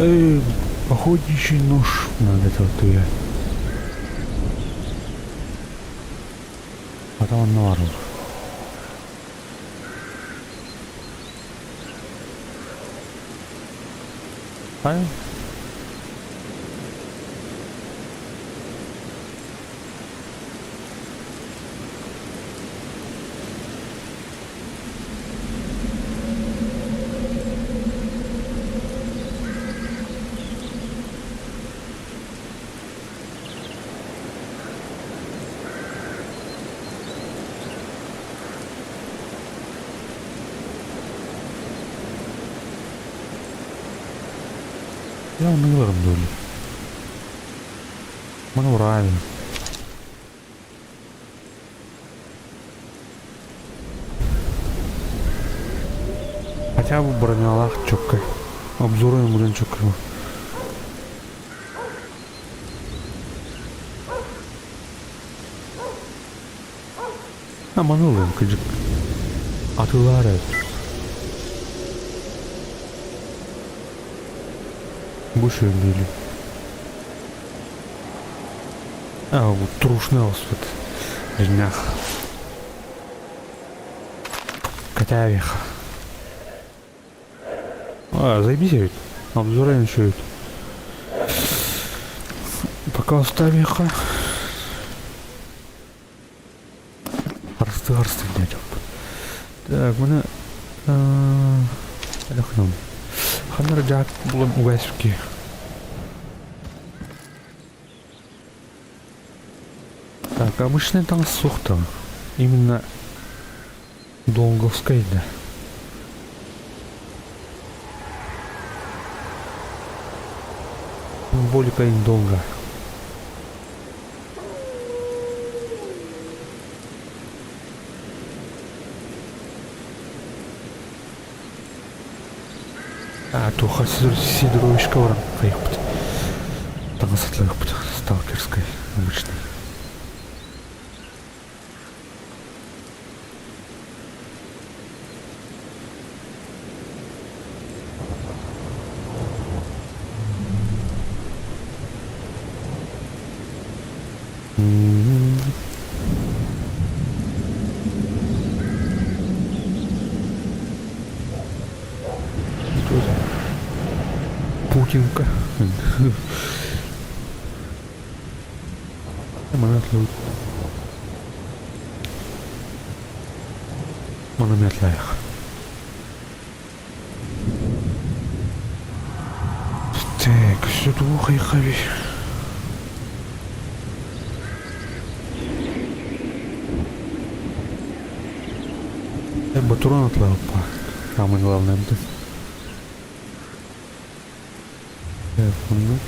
Эй, охотничий нож надо это вот я. Потом он наварил. Ай. Я ыларым дуолу. Маны ураабын. Хотя бы бронялаах чөккөй. Обзору булан чөккөй. А маны ылыам кырдьык. Атыылаары. Бу шөөллүүлү. А, бу трушный оспут. Дьиҥнээх. Кэтээбиэх. А, заебись эбит. Обзора үчүгэй. Пока оставиха. Харыстыы харыстыы диэччиппит. Так, маны Ханна Ханна дьаат булан угаспки. Так, обычный таҥас суох да. Именно долговскай да. Символика им долга. А, туха Сидоровичка баран хайыхпыт. Таҥас атылыахпыт сталкерскай обычный. Путинка. Монумент лайх. Так, өссө тугу хайхабый? Батурон атлааппа. Самое главное это. Так, ну.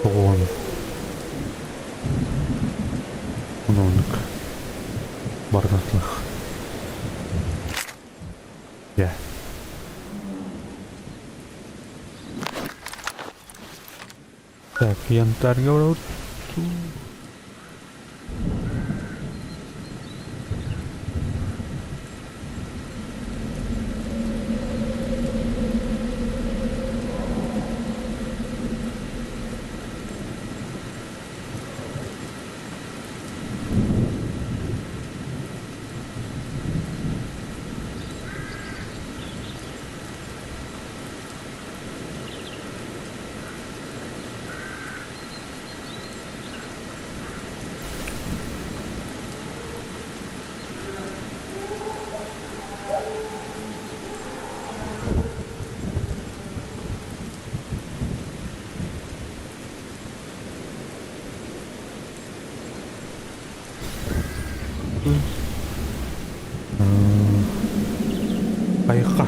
Вон. Оннук. Бардатлых. Я. Так, янтарь говорит. Айха.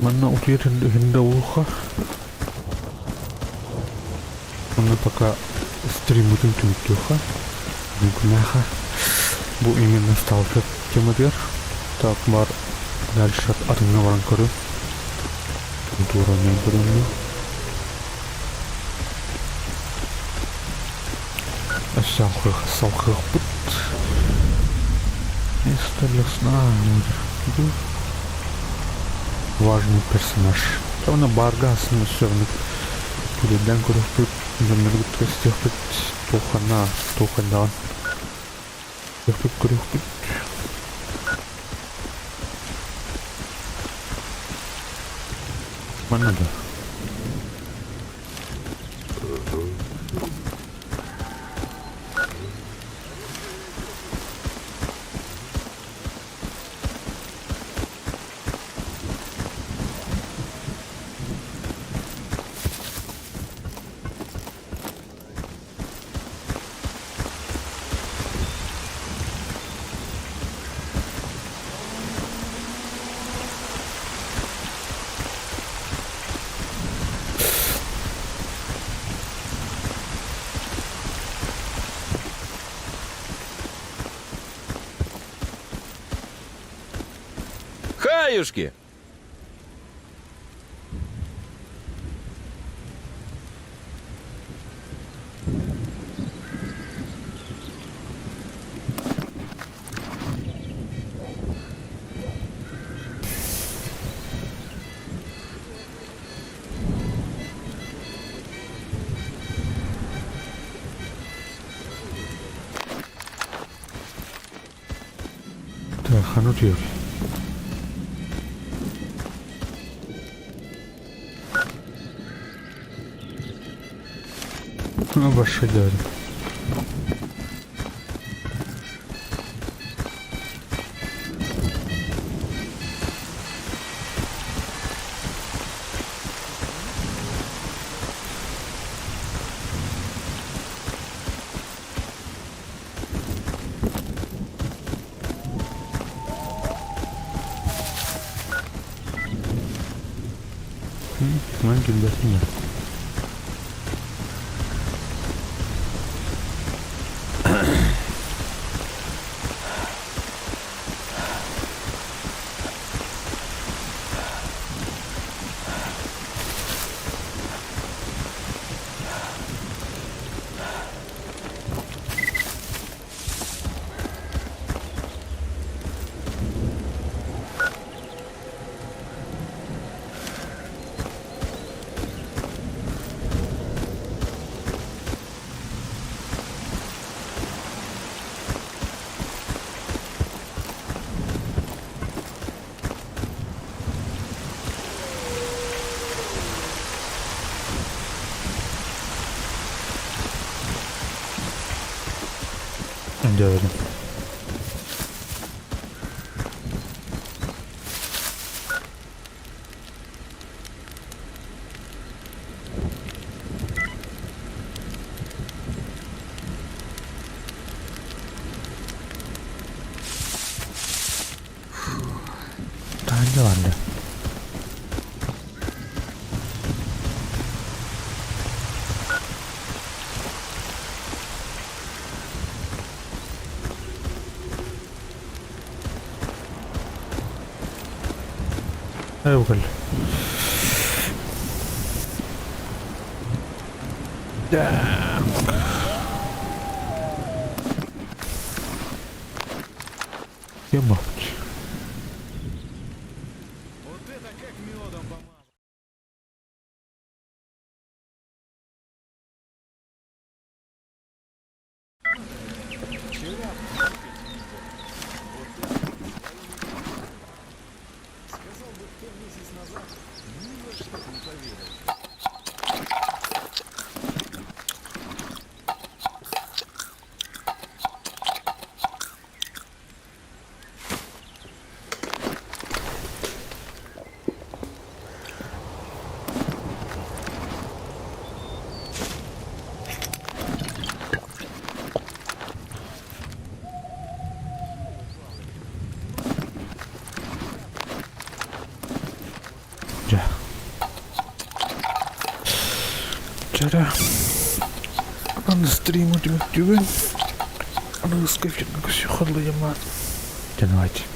Манна утуйар хинда улуха. Онно пока стриммутун түмүктүөххэ. Бүгүннээхэ. Бу именно сталкер тематыгар. Так бар дальше атыҥҥа баран көрүм. Тура мен көрүммүн. Салхыахпыт. Место для сна. Важный персонаж. Оны барга асыны все Күлүдэн көрүөхпүт, дьоннорбут көстүөхпүт, туохханна, туоххандаҕын көрүөхпүт көрүөхпүт. Манна да. Хаюшки! Так, ханут юр. Ну, большой дядя. Маленький ребят, нет. Делали. Эбгэл. Кем Вот это как медом помазал. Сказал бы кто месяц назад, ни за что не поверил. Дьэ. Чара. Аны стриму түмүктүүбүн. Аныгыскы эфиргэ көрсүөххэ дылы дьоммор. Дьэ давайте.